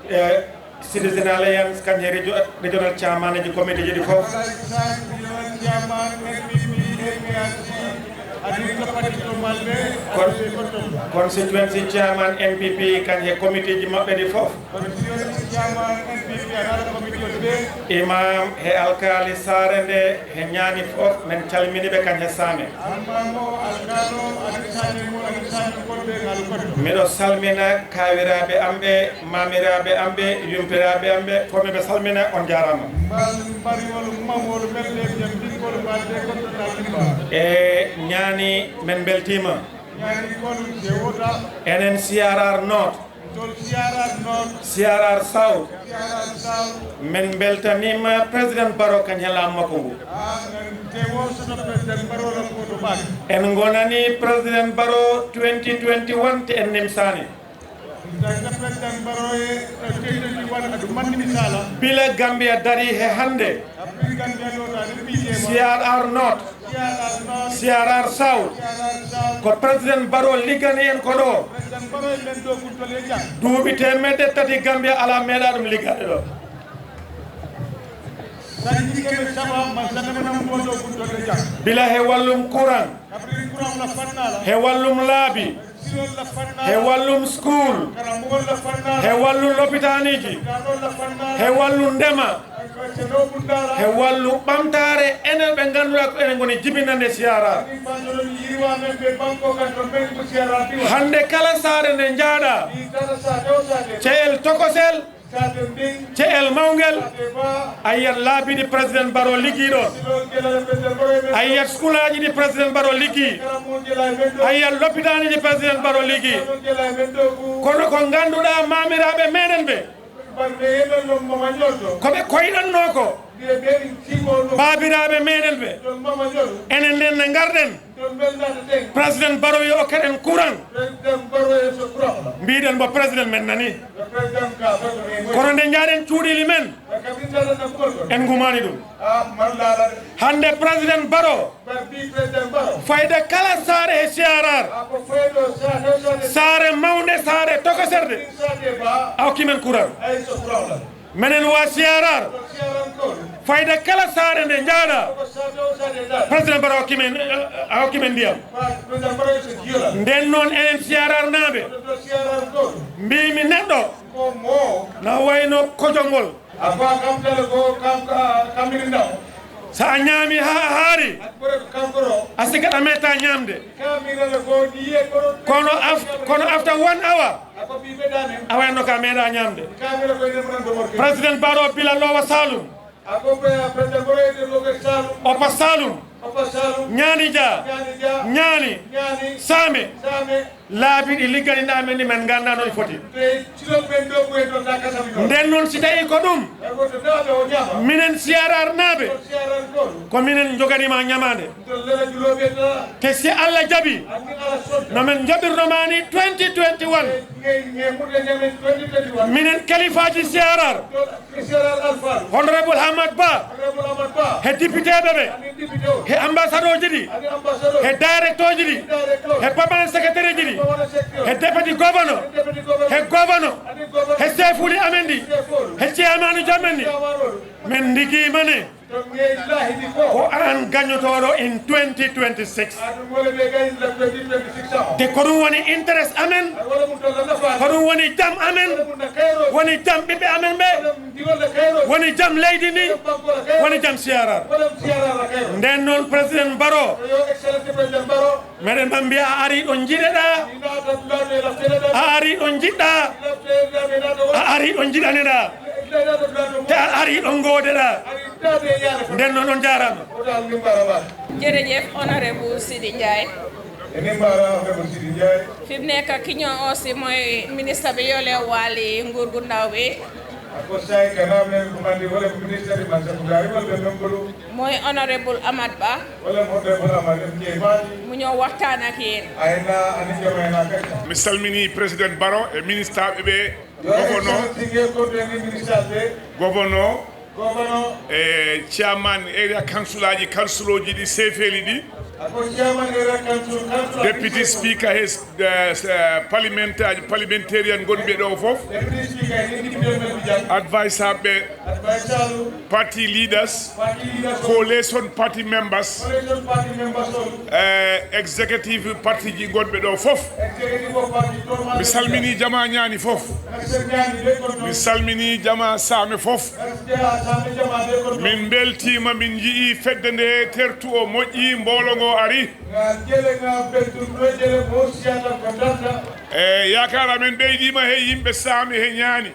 eh, Citizen Alliance, kañum e regio-, Regional Chairman ji committee ji ɗi fof. Con-, Constituency Chairman N P P, kañum e committee ji maɓɓe ɗi fof. Imam he alkaali saare nde he ñaani fof, men calmini ɓe kañum e saame. Miɗo salmina kaawiraaɓe am ɓe, maamiraaɓe am ɓe, yumpiraaɓe am ɓe, fof miɓe salmina, on njaaraama. E ñaani men mbeltiima. Enen C R R North, C R R South, men mbeltaniima Président Barrow kañum e laamu makko ngu. En ngonani Président Barrow twenty twenty-one te en nimsaani. Bila Gambia darii he hannde, C R R North, C R R South, ko Président Barrow liggani en ko ɗo. Duuɓi teemedde tati Gambia alaa meeɗaa ɗum liggaade ɗo. Bila he wallum courant, he wallum laabi, he wallum school, he wallum lopitaaniji, he wallum ndema, he wallum ɓamtaare enen ɓe ngannduɗaa ko enen ngoni jibinande C R R. Hannde kala saare nde njaaɗa, ce'el tokosel, ce'el mawngel, a yiyat laabi ɗi Président Barrow liggii ɗoon. A yiyat skulaaji ɗi Président Barrow liggii. A yiyat lopitaani ɗi Président Barrow liggii. Kono ko ngannduɗaa maamiraaɓe meɗen ɓe, ko ɓe koyɗannoo ko, baabiraaɓe meɗen ɓe, enen nden ne ngarɗen. Président Barrow yo okkat en courant. Mbiɗen mbo président men nani. Kono nde njaaɗen cuuɗili men, en ngumaani ɗum. Hannde Président Barrow, fayde kala saare he C R R, saare mawnde, saare tokoserde, a okki men courant. Menen wa C R R, fayda kala saare nde njaaɗa, Président Barrow hokki men, a hokki men ndiyam. Nden noon enen C R R naaɓe, mbiimi neɗɗo na wayno kojongol. So a ñaami haa a haari, a sikkat a meetta ñaamde. Kono af-, kono after one hour, a wayanno ka meeɗa ñaamde. Président Barrow bila Lower Saloum, Upper Saloum, Ñaani Jah, Ñaani, Saame, laabi ɗi ligganinɗa men ɗi men ngannda no ɗi foti. Nden noon si tawi ko ɗum, minen C R R naaɓe, ko minen njoganiima ñamaande. Te si Allah jaɓi, no men njaɓirno ma ni twenty twenty-one, minen kalifaaji C R R, Honorable Hamad Ba, he député ɓe ɓe, he ambassadeur ji ɗi, he directeur ji ɗi, he permanent secretary ji ɗi, he deputy governor, he governor, he chef uji amen ɗi, he chairman uji amen ɗi, men ndigiima ne. Ko an gañotooɗo in twenty twenty-six. De ko ɗum woni interest amen, ko ɗum woni jam amen, woni jam ɓiɓɓe amen ɓe. Woni jam leydi ndi, woni jam C R R. Nden noon, Président Barrow, meɗen ma mbiya a ari ɗo njiɗeɗaa, a ari ɗo njiɗɗaa, a ari ɗo njiɗaneɗaa, te a ari ɗo ngoodeɗaa. Nden noon, on jaaraama. Jërëjëf, honorable Sidi Ndiaye. Emin mbaara honorable Sidi Ndiaye. Fi mu nekk ki ñoo aussi mooy ministre bi yore wàlli nguur gu ndaw bi. Ako sai kana men kumandi wala ministre man sa kudari wala men bulu. Mooy honorable Amat Ba. Wala honorable Amat Ba. Mu ñëw waxtaan ak yéen. Aina ani jamaina kaka. Mi salmini Président Barrow e ministaaɓe ɓe, Yo gobono, excellency nge ko be ni ministre be. Gobono, Gobono. E chairman area council aji, kansulooji ɗi, seefeeli ɗi, Ako chairman area council council. deputy speaker, hes uh, parliament aji, parliamentarian gonɓe ɗo fof, Deputy speaker ni di premier bijan. Adviser ɓe, Advisor. Party leaders, Party leaders. Coalition party members, Coalition party members. uh, executive party ji gonɓe ɗo fof. Executive of party. Mi salmini jama ñaani fof. Mi salmini jama saame fof. Min mbeltiima, min nji'i fedde nde tertu o moƴƴi, mboolo ngo ari. E yaakaar amen ɓeydiima he yimɓe saami he ñaani.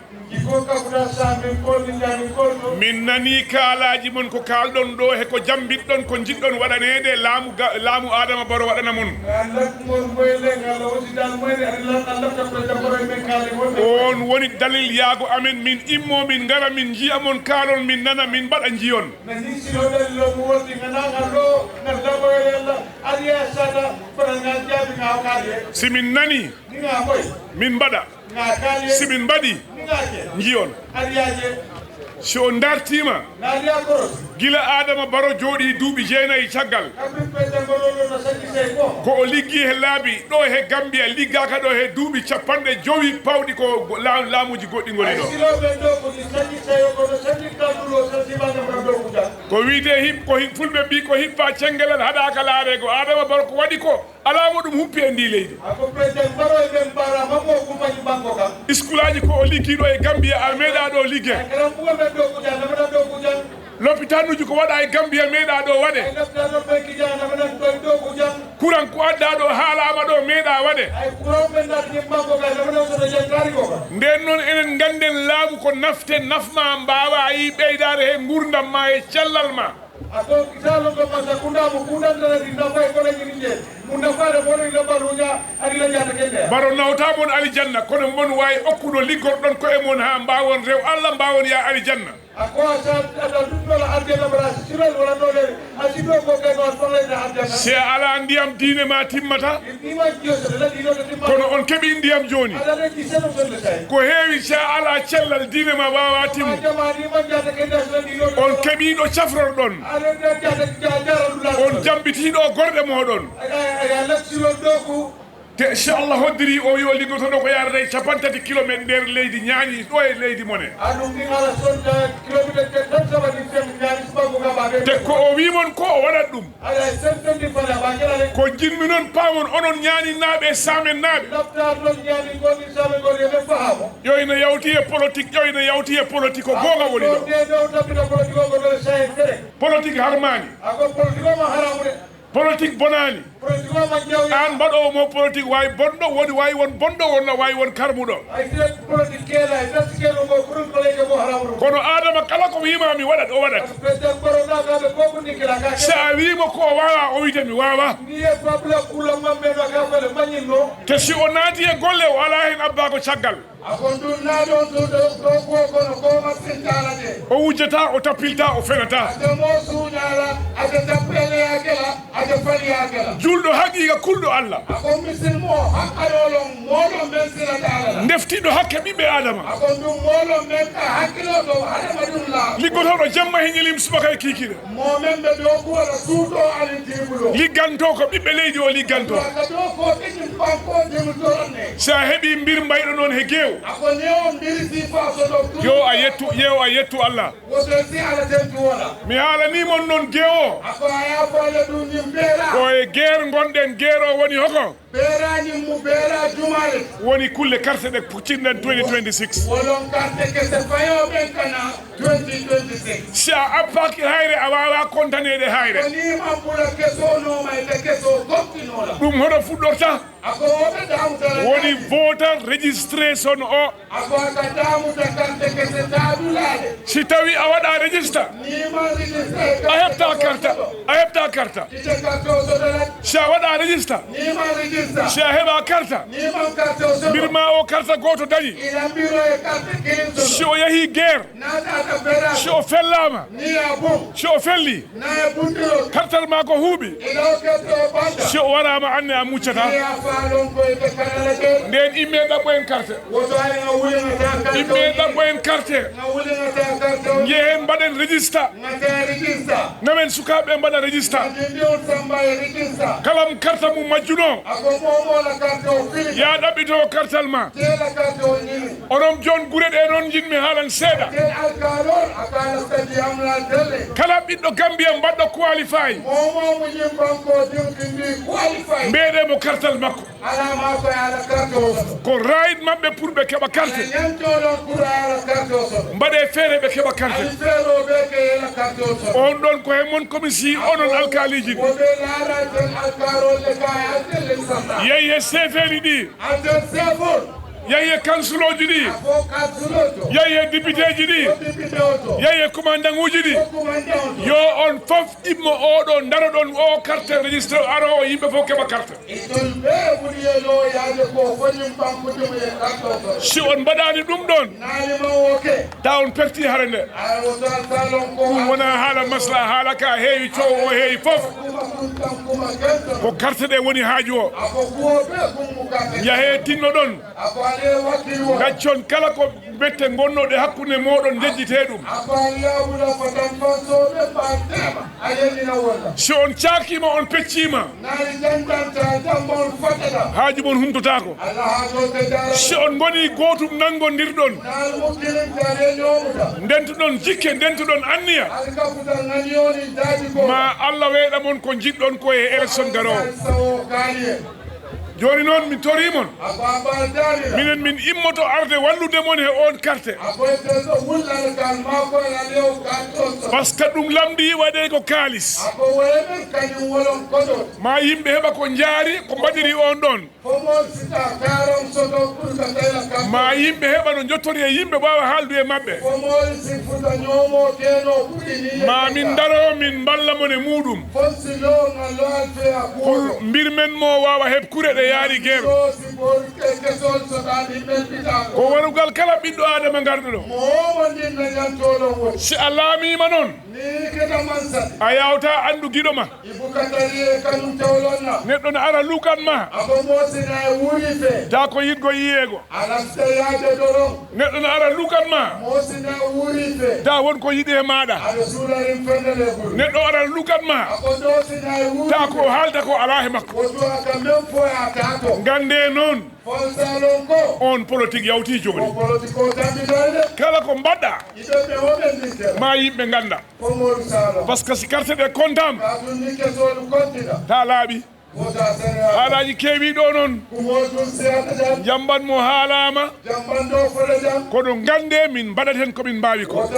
Min nanii kaalaaji mon ko kaalɗon ɗo he ko jammbitɗon ko njiɗɗon waɗaneede laamu ga- laamu Aadama Baro waɗana mon. Oon woni dalil yaago amen min immoo min ngara min njiya mon kaalon min nana min mbaɗa njiyon. Si min nanii min mbaɗa. Si min mbaɗi njiyon. Si on ndartiima gila Aadama Baro jooɗii duuɓi jeenayi caggal, ko o liggii he laabi ɗo he Gammbiya liggaaka ɗo he duuɓi cappanɗe jowi pawɗi ko laamuuji goɗɗi ngoni ɗo. Ko wiyetee hip ko fulɓe mbii ko hippaa cenngelal haɗaaka laareego. Aadama Baro ko waɗi ko alaa mo ɗum huppi e ndii leydi. Iskulaaji ko o liggii ɗo e Gammbiya a meeɗaa ɗo liggee. Lopitaanuuji ko waɗaa e Gammbiya meeɗaa ɗo waɗee. Kuran ko addaa ɗo haalaama ɗo meeɗaa waɗee. Ndeen noon enen ngannden laamu ko nafte nafmaa mbaawaa yi ɓeydaade he nguurndam maa e cellal maa. Baro nawta mon alijanna kono mon waawi okkuno liggorɗon koye mon haa mbaawon rew Alla mbaawon yaa alijanna. Si a alaa ndiyam diine maa timmataa. Kono on keɓii ndiyam jooni. Ko heewi si a alaa cellal diine maa waawaa timmude. On keɓii ɗo cafrorɗon. On jambitii ɗo gorɗe mooɗon. Te si Allah hoddirii o wi'i o liggoto ɗo ko yaarata e cappanɗe tati kilomeeter nder leydi ñaani ɗo e leydi mone. Te ko o wi'i mon ko o waɗat ɗum. Ko njiɗmi noon paamon onon ñaaninnaaɓe e saamennaaɓe. Ƴoyna yawti e polotik, ƴoyna yawti e polotik, ko goonga woni ɗo. Polotik harmaani. Polotik bonaani. Aan mbaɗoowo mo polotik waawi bonɗo, woni waawi won bonɗo, won waawi won karmuɗo. Kono Aadama kala ko wiima mi waɗat o waɗat. Si a wiimo ko o waawaa o wiite mi waawaa. Te si o naati e golle o alaa heen abbaako caggal. O wujjataa, o tappiltaa, o fenataa. Juulɗo haqiiqa kulɗo Alla. Ndeftiɗo hakke ɓiɓɓe Aadama. Liggotooɗo jemma he ñilim subaka e kiikiiɗe. Liggantoo ko ɓiɓɓe leydi o liggantoo. Si a heɓii mbir mbayɗo noon he geewo. Yo a yettu, yo a yettu Alla. Mi haalanii mon noon geewo. Ko e geer ngonɗen, geer o woni hoko? Woni kulle karte ɗe puccinɗen twenty twenty-six. Si a appaaki hayre, a waawaa kontaneede hayre. Ko nii man ɓura kesonooma e ɓe keso gomɗinoola. Ɗum hono fuɗɗorta? Ako woɓe damutala. Woni voter registration o. Ako aka damuta karte kese taadulaade. Si tawi a waɗa register, nii man register a heɓta carte, a heɓta carte. Ite carte o sodola. Si a waɗa register, nii man register. Si a heɓa carte, nii man carte o sodo. Mbir ma o carte gooto dañi. Ila mbiro e carte kilin sodo. Si o yahi guerre, naata ata fera. Si o fellaama, nii a bun. Si o felli, kartal maa ko huuɓi. Si o waraama, anne a muccataa. Ndeen imme ɗaɓɓo en carte. Imme ɗaɓɓo en carte. Njehen mbaɗen register. Ngamen sukaaɓe mbaɗa register. Kala mo carte mum majjuno, ya ɗaɓɓito kartal ma. Onon joon gure ɗe noon, njiɗmi haalan seeɗa. Kala ɓiɗɗo Gambia mbaɗɗo qualify, mbeɗe mo kartal makko. Ko right maɓɓe pour ɓe keɓa carte. Mbaɗe feere ɓe keɓa carte. On ɗon ko he mon commissi, onon alkaaliiji ɗi. Yehi he seefeeli ɗi. Yehi e kansulooji ɗi. Yehi e dipiteeji ɗi. Yehi e kumandaŋuuji ɗi. Yo on fof ɗimmo oɗo ndaroɗon o carte registre aroowo, yimɓe fof keɓa carte. Si on mbaɗaani ɗum ɗon, ta on perti hare nde. Ɗum wona haala masla, haala ka heewi coowo o heewi fof. Ko carte ɗe woni haaju o. Yahe tinno ɗon. Gaccon kala ko mette ngonnoɗe hakkunde mooɗon, njejjitee ɗum. Si on caakiima, on pecciima, haaju mon humtotaako. Si on ngoni gootum nanngondirɗon, ndentuɗon jikke, ndentuɗon anniya, ma Allah weeɗa mon ko njiɗɗon ko e élection garoowo. Jooni noon, mi torii mon. Minen, min immoto arde wallude mon he oon carte. Parce que ɗum lamndii waɗee ko kaalis. Ma yimɓe heɓa ko njaari, ko mbaɗiri oon ɗoon. Ma yimɓe heɓa no njottori e yimɓe, waawa haaldu e maɓɓe. Ma min ndaro, min mballa mon e muuɗum. Pour mbir men mo waawa heɓ kure ɗe yaari geer. Ko warugal kala ɓiɗɗo Aadama ngarɗo ɗo. Si a laamiima noon, a yaawta anndu giɗo ma. Neɗɗo no ara lukan ma. Ta ko yiɗgo yiyeego. Neɗɗo no ara lukan ma. Ta won ko yiɗi e maaɗa. Neɗɗo ara lukan ma. Ta ko o haalta ko alaa he makko. Ngannde noon, on politik yawti jooni. Kala ko mbaɗɗa, ma yimɓe ngannda. Parce que si carte ɗe kontaama, ta laaɓi. Haalaaji keewi ɗo noon. Jamban mo haalaama. Kono ngannde min mbaɗat heen ko min mbaawi ko.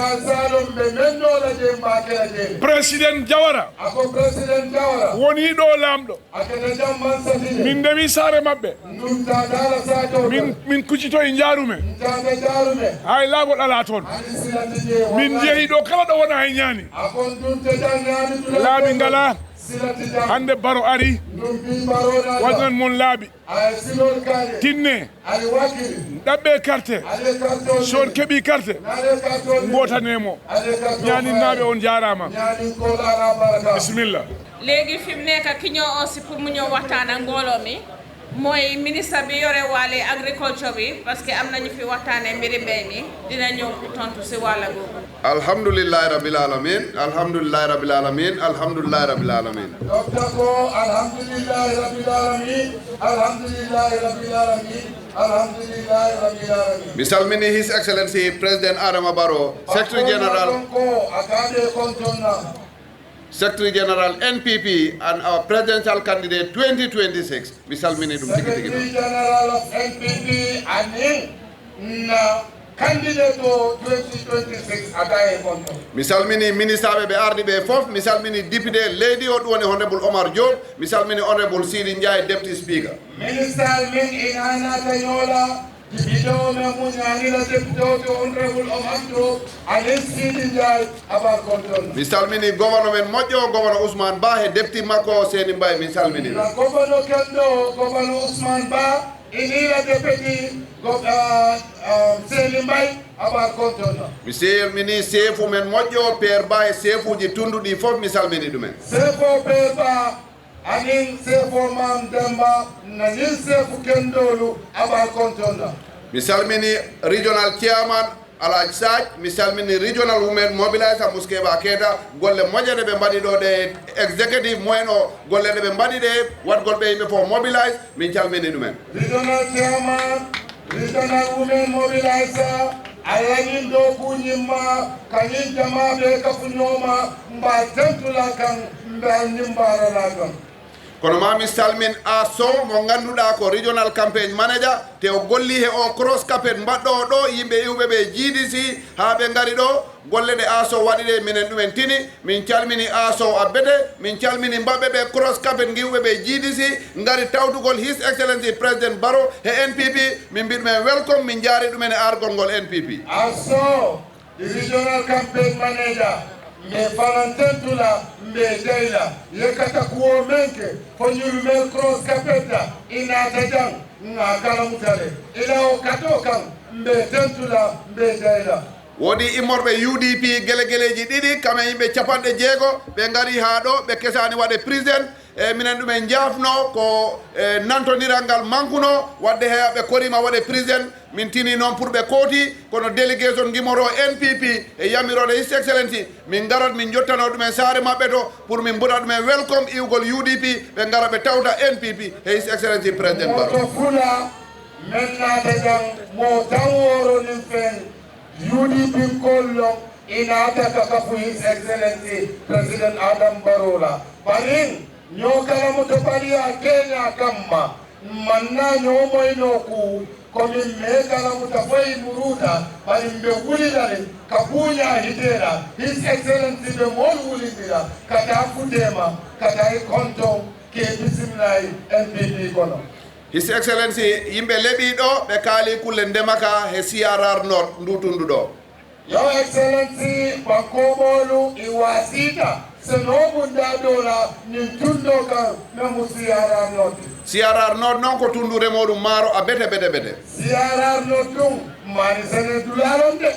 Président Jawara woni ɗo laamɗo. Min ndewi saare maɓɓe. Min, min kuccitoyi njaarume. Hay laawol alaa toon. Min njehi ɗo kala ɗo wona hay ñaani. Laabi ngalaa. Hannde Baro ari, waɗanan mon laabi. Tinne, ɗaɓɓe carte. Si on keɓi carte, ngootane mo. Ñaaninnaaɓe, on jaaraama. Bisimilla. Léegi fi mu nekk ki ñoo aussi pour mu ñëw waxtaan ak mbooloo mi mooy ministre bi yore wàllu agriculture bi, parce que am nañu fi waxtaanee mbiri mbéy mi, dina ñëw pour tontu si wàll googu. Alhamdulillahi rabbil alamin, alhamdulillahi rabbil alamin, alhamdulillahi rabbil alamin. Docteur ko alhamdulillahi rabbil alamin, alhamdulillahi rabbil alamin, alhamdulillahi rabbil alamin. Mi salmini His Excellency President Adama Barrow, Secretary General. Ko akade kontonna. Secretary General N P P and our presidential candidate twenty twenty-six. Mi salmini ɗum tigi tigi ɗum. Secretary General of N P P and him na candidate o twenty twenty-six a tawi e konto. Mi salmini ministaɓe ɓe ardi ɓe fof, mi salmini député leydi o, ɗum woni honorable Omar Diop, mi salmini honorable Sidi Ndiaye, deputy speaker. Ministre men ina naata ñoola, député o men muñaanila député o to honorable Omar Diop, Aline Sidi Ndiaye, abar konton. Mi salmini gouverneur men moƴƴo, gouverneur Ousmane Ba, he deputy makko o Seni Mbaye, min salmini. Na gouverneur kendo, gouverneur Ousmane Ba, inila deputy, go-, ah, ah, Seni Mbaye, abar konton. Mi salmini seefu men moƴƴo, Père Ba, e seefuuji tunnduɗi fof, mi salmini ɗumen. Seefo Père Ba, anin seefo Maam Demba, nanin seefu kendolu, abar konton. Mi salmini regional chairman, Alhaji Saaj, mi salmini regional women mobilizer, Muskeba Keita, golle moƴƴe ɗe ɓe mbaɗi ɗo ɗe executive moyen o, golle ɗe ɓe mbaɗi ɗe, waɗgol ɓe yimɓe fof mobilize, min calmini ɗumen. Regional chairman, regional women mobilizer, a lañin dow kuñimma, kañin jamaaɓe kafu ñooma, mba tentula kan, mba ñimbarala kan. Kono ma mi salmin A Sow mo ngannduɗaa ko regional campaign manager, te o golli he o cross carpet mbaɗɗo ɗo yimɓe iwɓe ɓe G D C haa ɓe ngari ɗo. Golle ɗe A Sow waɗi ɗe minen ɗumen tini. Min calmini A Sow Abbete, min calmini mbaɓɓe ɓe cross carpet ngiwɓe ɓe G D C ngari tawtugol His Excellency President Barrow he N P P. Min mbiɗ men welcome, min jaari ɗumen e argol ngol N P P. A Sow, the regional campaign manager, mbe fanantentula, mbe jayla, yekata kuwo menke, fo ñulumel cross carpet da, inata jang, nga kala mutale, ila o kato kan, mbe tentula, mbe jayla. Woodi immorɓe U D P gele geleeji ɗiɗi, kam e yimɓe capanɗe jeego, ɓe ngari haa ɗo, ɓe kesaani waɗe prison. E minen ɗumen njaafno ko, e, nantondiral ngal mankuno, waɗde he ɓe koriima waɗe prison. Min tini noon pour ɓe kooti, kono délégation ngimoro N P P e yamiroore His Excellency, min ngarat min njottano ɗumen saare maɓɓe to, pour min mbuɗa ɗumen welcome iwgol U D P, ɓe ngara ɓe tawta N P P he His Excellency President Barrow. Moto fula, men naata jang, mo tan woronin fen, U D P kollo, inata ka kafu His Excellency President Adam Barrow la. Barin, ñoo kala mo to baliya Kenya kamma, manna ñoo moyno ku, ko min me kala mo ta foyi muruta, barin be wulidare, ka buña hitera, His Excellency be mol wulidira, kata futema, kata e konton, ke bisimilay N P P kono. His Excellency, yimɓe leɓi ɗo, ɓe kaali kulle ndemaka he C R R North ndu tundu ɗo. Your Excellency, bankoɓolu i wasita, se no bunda dola, nin tundo kan, men mu C R R North. C R R North noon ko tundu remoɗum maaro a bete, bete, bete. C R R North ɗum, mani sene dulalon de,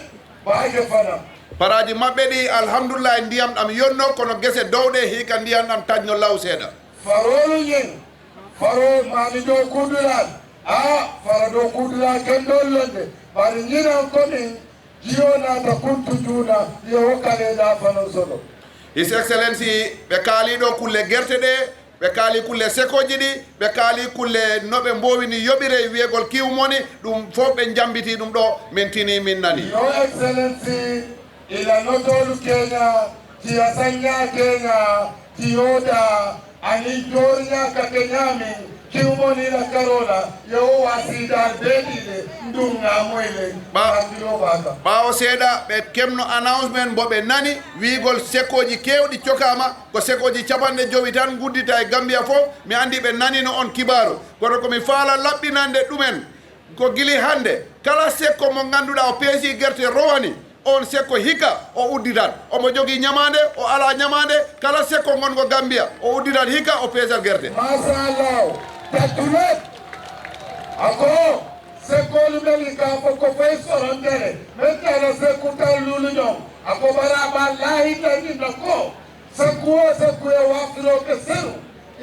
baake fana. Paraji maɓɓe ɗi, alhamdulillah, ndiyam ɗam yonno, kono gese dowɗe hika ndiyam ɗam tajno law seeɗa. Farolu ñin, faro mani dow kudulal, a, fara dow kudulal kendol londe, bari ñinan komin, jiyo naata kuntu juuna, yo hokkale da fanan sono. His Excellency, ɓe kaali ɗo kulle gerte ɗe, ɓe kaali kulle sekoji ɗi, ɓe kaali kulle no ɓe mbowini yoɓire wiyegol kiwmoni, ɗum fof ɓe njambiti ɗum ɗo, min tini, min nani. Your Excellency, ila notolu Kenya, ti asanya Kenya, ti yoda, ani jorinya ka Kenya min, kiwmoni la karola, yo wasida bedile, ndunga moyle, Ba- bakilo baka. Ɓaawo seeɗa, ɓe kemno announcement mbo ɓe nani, wiigol sekoji kewɗi cokama, ko sekoji capanɗe jowi tan guddita e Gambia fof. Mi andi ɓe nanino on kibaru, kono ko mi faala laɓɓinande ɗumen, ko gili hande, kala sekko mo ganduɗa o peesi gerte rowani, on sekko hika o udditan. Omo jogii ñamaande, o alaa ñamaande, kala sekko ngongo Gambia, o udditan hika o peesat gerte. Masha Allah, tatulet. Ako, sekkolu meli ka fo ko fay sorontere, men tala sekku tal lulu ñoom. Ako bara ba lahi tani na ko, sekku o sekku e wafiro ke seru,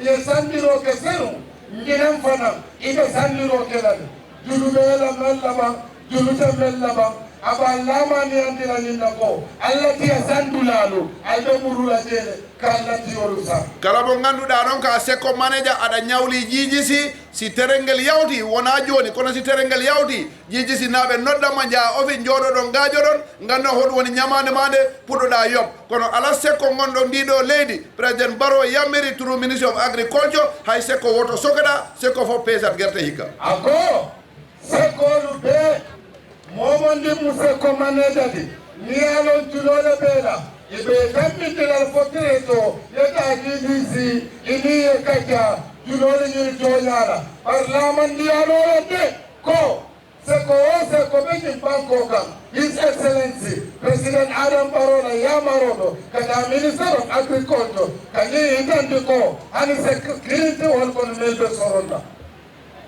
ye sandiro ke seru, nginen fana, ibe sandiro ke lani. Julu be la mel laban, julu te mel laban, aba lama ni andira ni nako, Allah tiya sandulalu, albe murula jele, ka Allah tiyolu sa. Kala mo ganduɗa noon ka sekko manager, aɗa ñawli G G C, si terengel yawti, wona joni, kono si terengel yawti, G G C naaɓe noddama, njaha office, jooɗoɗon, gaajoɗon, ngannduɗon hoɗum woni ñamaande ma nde puɗɗoɗa yoɓ. Kono ala sekko ngonɗo ndi ɗo leydi, Président Barrow yammiri through Ministry of Agriculture, hay sekko woto sokeɗa, sekko fof peesat gerte hikka. Ako, sekkolu be, Momon ndin muse ko manedadi, ni alon tulole bela, ibe tambindilal fotire to, yeta D D C, ini ye kaja, tulole nyiri to nyala. Parlaman di alole de, ko, seko o seko be nyim banko kan, His Excellency, President Adam Barola ya marodo, kata Minister of Agriculture, kani itandi ko, hani se kirinti wal kono melbe soronda.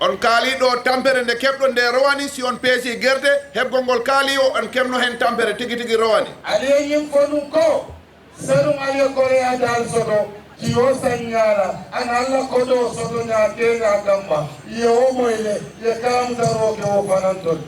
On kaali ɗo tampere nde keɓɗon nde rowani, si on peesi gerte, heɓgol ngol kaali o, on keɓno heen tampere tigi tigi rowani. Aliye ñin fo ɗum ko, serum aliye koreya dal soto, jiwo saññala, an Alla ko ɗo soto ña keña kamma, ye o moyle, ye kalam daroke o fanantol.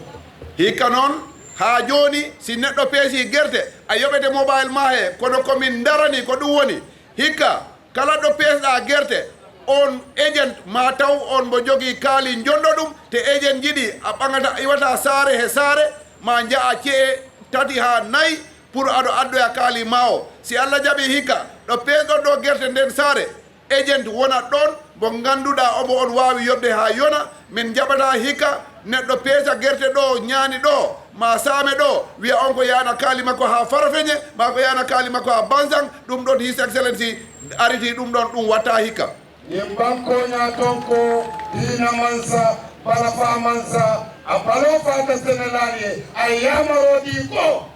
Hikka noon, haa jooni, si neɗɗo peesi gerte, a yoɓete mobile ma he, kono ko min darani, ko ɗum woni. Hikka, kala ɗo peesɗa gerte, on agent ma taw on mbo jogii kaali njonɗo ɗum, te agent ji ɗi a ɓaŋata, iwata saare he saare, ma njaha ce'e tati haa nayi pour aɗo addoya kaali ma o. Si Alla jaɓi hikka, ɗo peesɗon ɗo gerte nden saare, agent wonat ɗon mbo ngannduɗaa omo on waawi yoɓde haa yona, min njaɓataa hikka neɗɗo peesa gerte ɗo, ñaani ɗo, ma saame ɗo, wiya on ko yaana kaali makko haa Farafeñe, ma ko yaana kaali makko haa Bansaŋ, ɗum ɗon His Excellency ariti ɗum ɗon, ɗum watta hikka. Nin bankoña ton ko diina mansa, bala fa mansa, a balo fata Senegal ye, a yamarodi ko,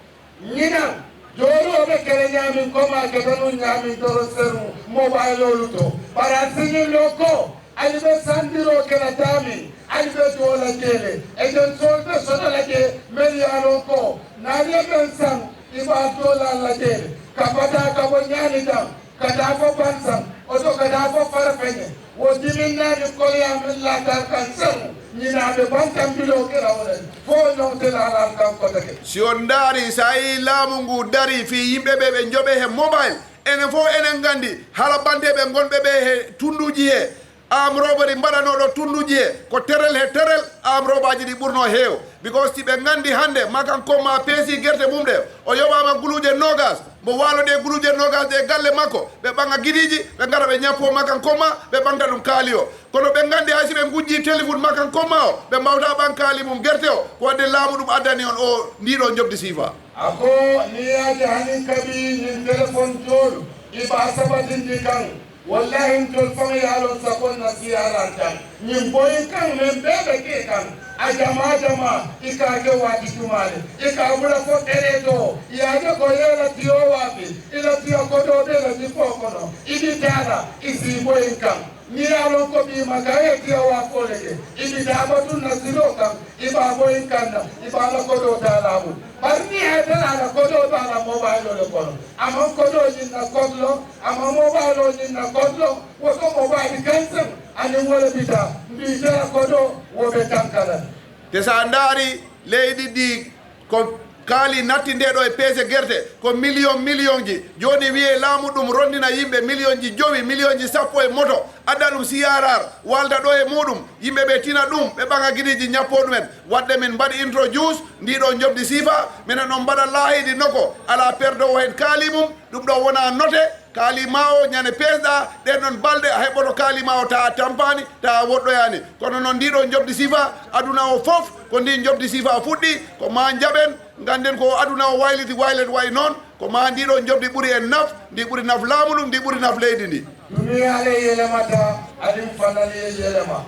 ñinan, jooru o ɓe kere ñaamin ko ma keta nun ñaamin toro seru, mo ɓaylolu to. Bara siñin lo ko, ali ɓe sandiro kela damin, ali ɓe dola jele, e jon sol ɓe sotola je, men yalon ko, naali e ɓen san, iba dola la jele, ka bata ka bo ñaani dan, ka daa fo Bansaŋ, o to ka daa fo Farafeñe, wo diminnaani koleya men laatar kan seru, ñinaaɓe Bansaŋ biloo kira wo len, fo ñoŋte laalal kan kotake. Si on ndaari, so a yii laamu ngu darii fii yimɓe ɓe ɓe njoɓee he mobile, enen fof enen nganndi, hala banteeɓe ngonɓe ɓe he tunnduuji he, am robori mbaɗanooɗo tunnduuji he, ko terel he terel, am robaaji ɗi ɓurnoo heew. Because si ɓe nganndi hannde, makan ko ma peesi gerte mum ɗe, o yoɓaama guluuje noogas, mbo waalo ɗe guluuje noogas ɗe galle makko, ɓe ɓaŋa gidiiji, ɓe ngara ɓe ñappoo makan ko ma, ɓe ɓaŋta ɗum kaali o. Kono ɓe nganndi hay si ɓe ngujjii téléphone makan ko ma o, ɓe mbawta ɓaŋ kaali mum gerte o, ko waɗde laamu ɗum addani on o, ndii ɗoo njoɓdi siifa. A ko ni yaade hanin kabi nin téléphone toolu, i ba sabatindi kan. Wallahi, ntol faŋ ye a loŋ sakon na siyaaranta. Ñiŋ boyin kaŋ meŋ bee be ke kaŋ, a jamaa jamaa, i ka a ke waati jumaa le. I ka a bula fo kere to, i ye a je ko i ye i la tiyo waafi, i la tiyo kodoo be la jikoo kono, i bi taa la, i si boyin kaŋ. Niŋ i ye a loŋ ko bii ma ka i ye tiyo waafoo le ke, i bi taa batuŋ na siloo kaŋ, i be a boyin kaŋ na, i be a la kodoo taa la a bulu. Bari niŋ i ye tara a la kodoo be a la mobaayiloo le kono, a maŋ kodoo ñiŋ na kodloo, a maŋ mobaayiloo ñiŋ na kodloo, wo to mobile kanseŋ aniŋ wo le bita, mbiitara kodo wo be tankala. Te so a ndaari leydi ndi, ko kaali natti nde ɗo e peese gerte, ko million millionji. Jooni wiyee laamu ɗum rondina yimɓe millionji jowi, millionji sappo e moto, adda ɗum C R R, walda ɗo e muɗum, yimɓe ɓe tina ɗum, ɓe ɓaŋa gidiiji ñappoo ɗumen. Waɗde min mbaɗi introduce ndii ɗoo njoɓdi siifa, minen on mbaɗa laahiiɗi noko, alaa perdowo heen kaali mum, ɗum ɗo wona note, kaali ma o ñande peesɗa, ɗen ɗon balɗe a heɓɓoto kaali ma o, ta a tampaani, ta a woɗɗoyaani. Kono noon ndii ɗoo njoɓdi siifa, aduna o fof, ko ndii njoɓdi siifa fuɗɗi, ko ma njaɓen, ngannden ko aduna o wayliti, waylet wayi noon, ko ma ndii ɗoo njoɓdi ɓuri en naf, ndi ɓuri naf laamu ndu, ndi ɓuri naf leydi ndi. Duniya le yelemata, alim fanali ye yelema.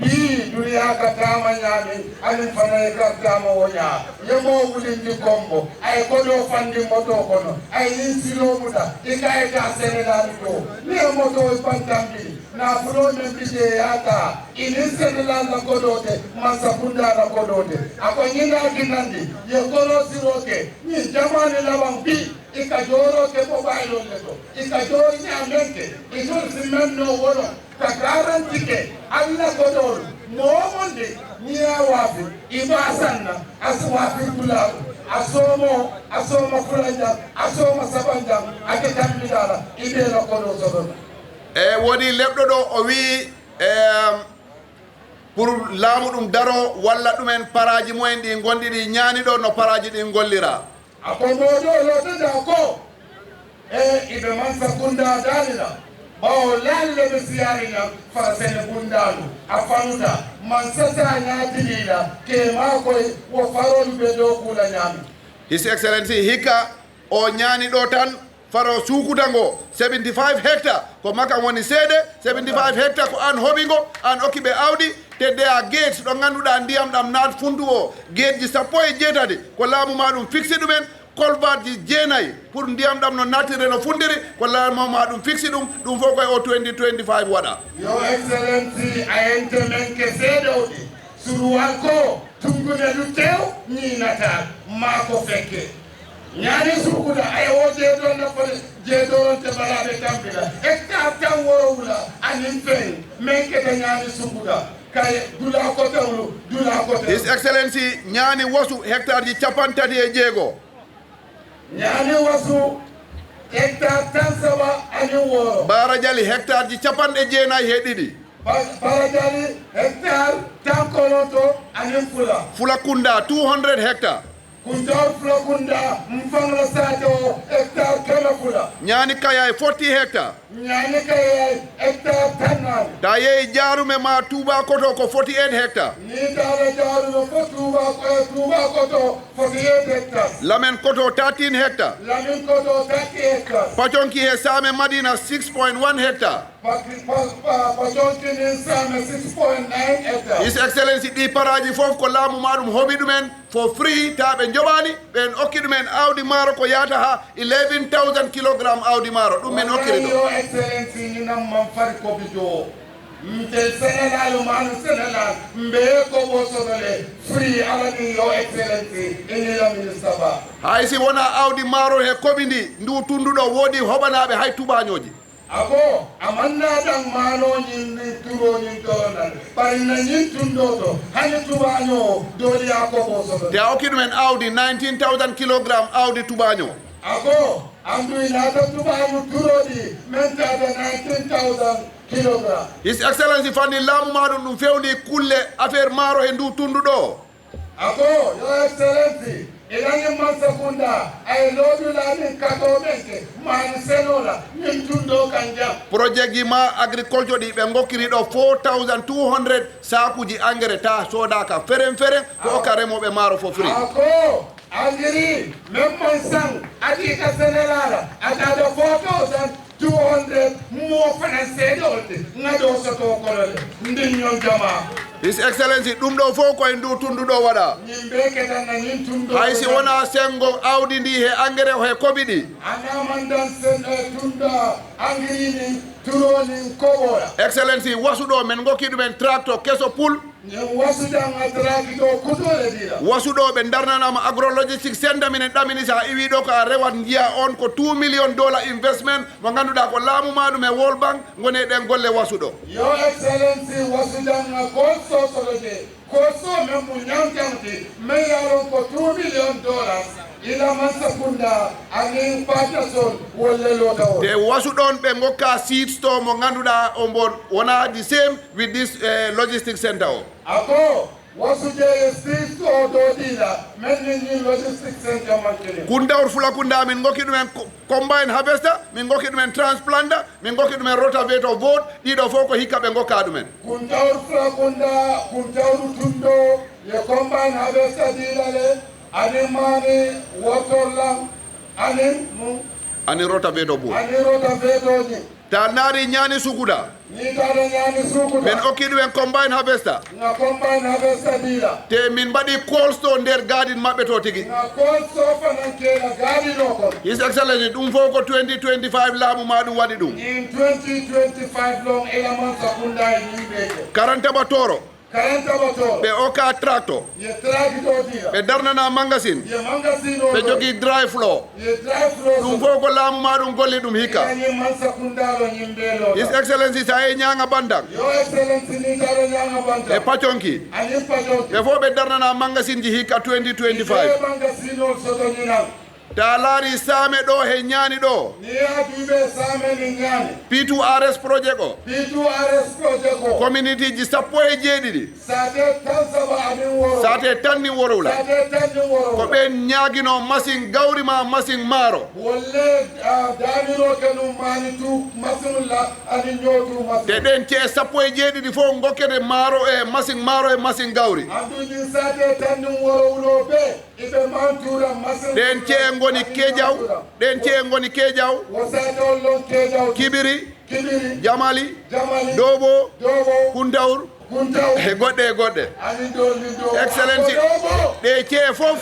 Bii duniyaa ka taama ñaamin, aniŋ fanaa ye ka taama wo ñaa. Ye moo wulindi kombo, a ye kodoo fandi motoo kono, a ye ñiŋ siloo muta, i ka a ye taa Senegaali to. Niŋ ye motoo i bantambili, naafuloo meŋ bi jee ye a taa, i niŋ Senegaali la kodoo te, Mansakundaa la kodoo te. A ko ñiŋ naa dinandi, ye kodoo siroo ke, ñiŋ jamaani labaŋ bii, i ka jooroo ke mobaayiloo le to, i ka joori ñaa meŋ ke, i tolu si meŋ noo wo loŋ. Ka garanti ke, Alla kodoolu, moo wo moo nde, niŋ ye a waafi, i be a sanna, a si waafi dulaalu, a soomoo, a sooma fulanjaŋ, a sooma sabanjaŋ, a ke tambidaa la, i be i la kodoo soto la. E woni leɓɗo ɗo, o wi'i, em, pour laamu ɗum daroo, walla ɗumen paraaji mumen ɗi ngonɗi ɗi ñaani ɗo, no paraaji ɗi ngollira. A ko moo ɗo lootoda ko, e iɓe Mansakundaa daali la, Ɓawo laalle ɓe siyaari ñam fara sene bundaandu a fanuta man sasa ñaatiliila ke maakoy wo farolu ɓe dow kuula ñaami. His Excellency hikka o ñaani ɗo tan faro suukuta ngo seventy-five hectare ko makan woni seede. Seventy-five hectare ko an hoɓi ngo, an okki ɓe awdi. Te de a gate ɗo ngannduɗaa ndiyam ɗam naat fundu o, gateji sappo e jeetati ko laamu ma ɗum fixi ɗumen. Kolbatji jeenayi pour ndiyam ɗam no nattire no fundiri ko laamu ma ɗum fixi ɗum. Ɗum fof koye o twenty twenty-five waɗa. Yo Excellency a ente men ke seedewɗi suruwal ko tungude du tew ñiinata maa ko fekke. Ñaani sukuda ay o jeeto nappale jeetoronte balaɓe tampila hectare tan woro wula anin fen men keta ñaani sukuda kay dula ko tawlu dula ko tawlu. His Excellency ñaani wasu hectare ji capanɗe tati e jeego. Ñaani wasu hectare tan saba anin woro. Baara Jali hectare ji capanɗe jeenayi he ɗiɗi. Ba- Baara Jali hectare tan kolonto anin fula. Fulakunda two hundred hectare. Kuntawol Fulakunda mfangla sate o hectare keme fula. Ñaani Kayay forty hectare. Ñaani Kayay hectare tan naani. Ta yehi Jaarume ma Tuuba Koto ko forty-eight hectare. Ni taala Jaarume fo Tuuba ko e Tuuba Koto forty-eight hectares. Lamen Koto thirteen hectare. Lamin Koto thirty hectares. Paconki he Saame Madina six point one hectare. Paconki nin Saame six point nine hectares. His Excellency ɗi paraji fof ko laamu ma ɗum hoɓi ɗumen. For free ta ɓe njoɓaani ɓen okki ɗumen awdi maaro ko yahata ha eleven thousand kilogramme awdi maaro ɗum min okkiri ɗo. Yo Excellency ñinan man fari ko bijo mte Sénégal manu Sénégal mbe ko ɓo sodole free alani yo Excellency inila ministre ba. Hay si wona awdi maaro he koɓi ndi ndu tunduɗo woodi hoɓanaɓe hay tubañoji. Ako amanna dan mano ñin ni turo ñin toronan bari na ñin tundo to hani tubaño doli ako boso. Te a okki ɗumen awdi nineteen thousand kilogramme awdi tubaño. Ako andu inata tubaño turodi men tata nineteen thousand kilogramme. His Excellency fanni laamu ma ɗum ɗum fewndi kulle affaire maaro he ndu tundu ɗo. Ako yo Excellency ilani mansakunda ay lodula min kato menke mani senola min tundo kanja. Projet ji ma agriculture ɗi ɓe gokkiri ɗo four thousand two hundred sakuji engrais ta sodaka feren feren ko okka remoɓe maaro fo free. Ako agri men man sang ati ka senelala atata four thousand two hundred mo fanan seeɗe olde ŋado soto kolole ndin ñon jama. His Excellency ɗum ɗo fof koye ndu tundu ɗo waɗa. Ñin ɓe ketanna ñin tundo hay si wona sengo awdi ndi he engrais o he koɓi ɗi. Anamandan sen e tunda angirini turonin koɓola. Excellency wasuɗo men gokki ɗumen tracto keso pul. Ñin wasudan a tracto kutole dila. Wasuɗo ɓe darnanama agrologistique centre minen ɗamini sa iwi ɗo ko a rewat jiya on ko two million dollar investment mo ganduɗa ko laamu ma ɗum e World Bank goni e ɗen golle wasuɗo. Yo Excellency wasudan a kol sosolo je kol so men mu ñamtamti men yaron ko two million dollars ila mansa kunda anin patasol wolle lota o. Te wasuɗon ɓe gokka seeds to mo ganduɗa o mbon wona the same with this uh, logistic center o. Ako wasu jeye six o dodila men ni ni logistic center mankini. Kundawr Fulakunda min gokki ɗumen combine harvester min gokki ɗumen transplanter min gokki ɗumen rotavator vote ɗiɗo fof ko hikka ɓe gokka ɗumen. Kuntawr Fulakunda kuntawru tundo ye combine harvester dilale anin mani wotorlan anin mu anin rotavator vote anin rotavator ni. Ta naari ñaani sukuda. Ni taɗa ñaani sukuda. Min okki ɗumen combine harvester. Nga combine harvester dila. Te min mbaɗi cold store nder garden maɓɓe to tigi. Nga cold store fanan kela garden o kon. His Excellency ɗum fof ko twenty twenty-five laamu ma ɗum waɗi ɗum. In twenty twenty-five long element sakunda e yimɓe ko. Karantaba toro. Ɓe oka tracto. Ɓe darnana mangasin. Ɓe jogi dry floor. Ɗum fof ko laamu ma ɗum golli ɗum hikka. His Excellency sa e ñaŋa bandan. E paconki. Ɓe fof ɓe darnana mangasinji hikka twenty twenty-five. Ta laari Saame ɗo he ñaani ɗo. Ni a duuɓe Saame ni ñaani. P two R S projet ko. P two R S projet ko. Community ji sappo e jeeɗiɗi. Sate tan saba anin woro. Sate tan ni worowla. Sate tan ni woro. Ko ɓen ñaagino masin gawri ma masin maaro. Wolle, ah, daaniro ke num maani tu masin la anin ñootu masin. Te ɗen ce'e sappo e jeeɗiɗi fof ngokkete maaro e masin maaro e masin gawri. Andu ñin sate tan ni worowlo ɓe. Iɓe mantuura masin. Ɗen ce'e ngoni Kejaw. Ɗen ce'e ngoni Kejaw. Wo satewol ɗon Kejaw. Kibiri. Kibiri. Jamali. Jamali. Dobo. Dobo. Kuntawur. Kuntawur. E goɗɗe e goɗɗe. Anin ɗo, nin ɗo. Excellency. Dobo. Ɗe ce'e fof.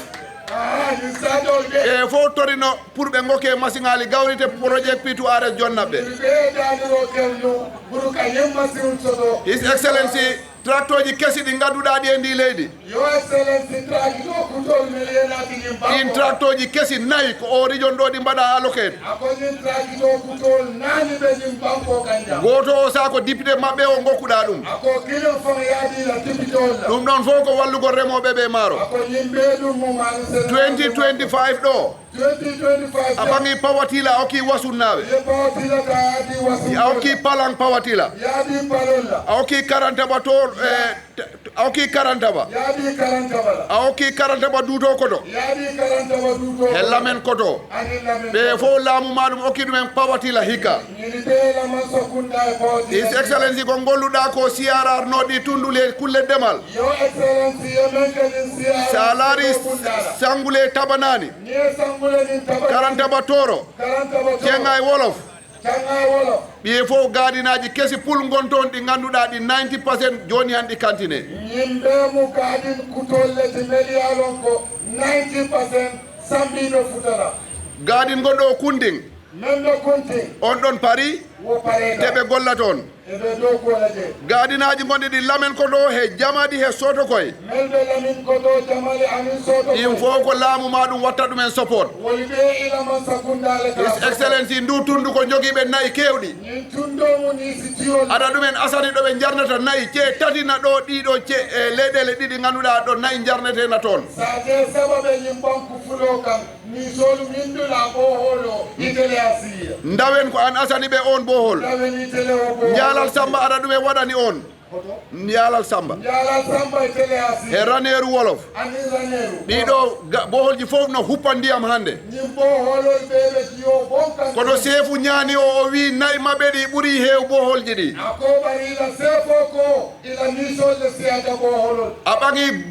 Aha, nin satewol ɗe. Ɗe fof torino pour ɓe ngokke masiŋaaji gawri te projet P two R S jonnat ɓe. Ɓe daaniro kel nu, pour ka yen masin soto. His Excellency. Traktooji kesi ɗi ngannduɗaa ɗi e ndii leydi. Your Excellency, trakto kutol men yenaaki ñin banko. Ɗin traktooji kesi nayi ko o region ɗo ɗi mbaɗa allocate. A ko ñin trakto kutol naani ɓe ñin banko kan jam. Gooto o saa ko député maɓɓe o ngokkuɗaa ɗum. A ko kilin faŋ yaadi la député on la. Ɗum ɗon fof ko wallugol remooɓe ɓe maaro. A ko ñin ɓe ɗum mo maani sen. Twenty twenty-five ɗo. Twenty twenty-five. A ɓaŋi pawatila, a okki wasunnaaɓe. Ye pawatila ka yaadi wasu. A okki palan pawatila. Yaadi palon la. A okki karantaba to, eh, t-, a okki karantaba. Yaadi karantaba la. A okki karantaba duuto koto. Yaadi karantaba duuto koto. He lamen koto. Ani lamen koto. Ɓe fof laamu maa ɗum okki ɗumen pawatila hikka. Ñini ɓe laman so kunda e pawatila. His Excellency, ko ngolluɗaa ko C R R no ɗi tundule kulle demal. Your Excellency, ye men ka ñin C R R. Sa laari kunda la. Sangule tabanaani. Ni e sangule nin taba. Karantaba tooro. Karantaba tooro. Ceŋa e wolof. Ceŋa e wolof. Ɓiye fof gaadinaaji kesi pul ngon toon ɗi ngannduɗaa ɗi ninety percent jooni han ɗi kantine. Ñin ɓe mu gaadin kutolle ti mel yaalon ko ninety percent sambiino futata. Gaadin ngon ɗo kundin. Men ɓe kunti. On ɗon pari. Wo parela. Te ɓe golla toon. E ɓe dow kola je. Gaadinaaji gonɗi ɗi lamen ko ɗo he Jamadi he Sotokoy. Men ɓe lamin ko ɗo Jamadi amin Sotokoy. Ɗin fof ko laamu ma ɗum watta ɗumen support. Woni ɓe ila man sakundaale ka. His Excellency, ndu tundu ko jogiiɓe nayi keewɗi. Ñin tundo mu ni si tiyo. Aɗa ɗumen asani ɗo ɓe jarnata nayi ce tatina ɗo ɗiɗo ce, e leyɗeele ɗiɗi ngannduɗaa ɗo nayi jarnetena toon. Sa te saba ɓe ñin banku fulo kan. Ni solu min dula boholo itele asiya. Ndawen ko an asani ɓe on bohol. Ndawen itele o boholo. Njaalal Samba aɗa ɗum e waɗani on. Hoto? Njaalal Samba. Njaalal Samba itele asiya. E raneeru wolof. Ani raneeru. Ɗiɗo ga-, boholji fof no huppa ndiyam hannde. Ñin boholol ɓe ɓe jiyo bon kan. Kono seefu ñaani o, o wi nayi maɓɓe ɗi ɓuri heew boholji ɗi. A ko ɓari ila seefo ko ila ni solle siyata boholol. A ɓaŋi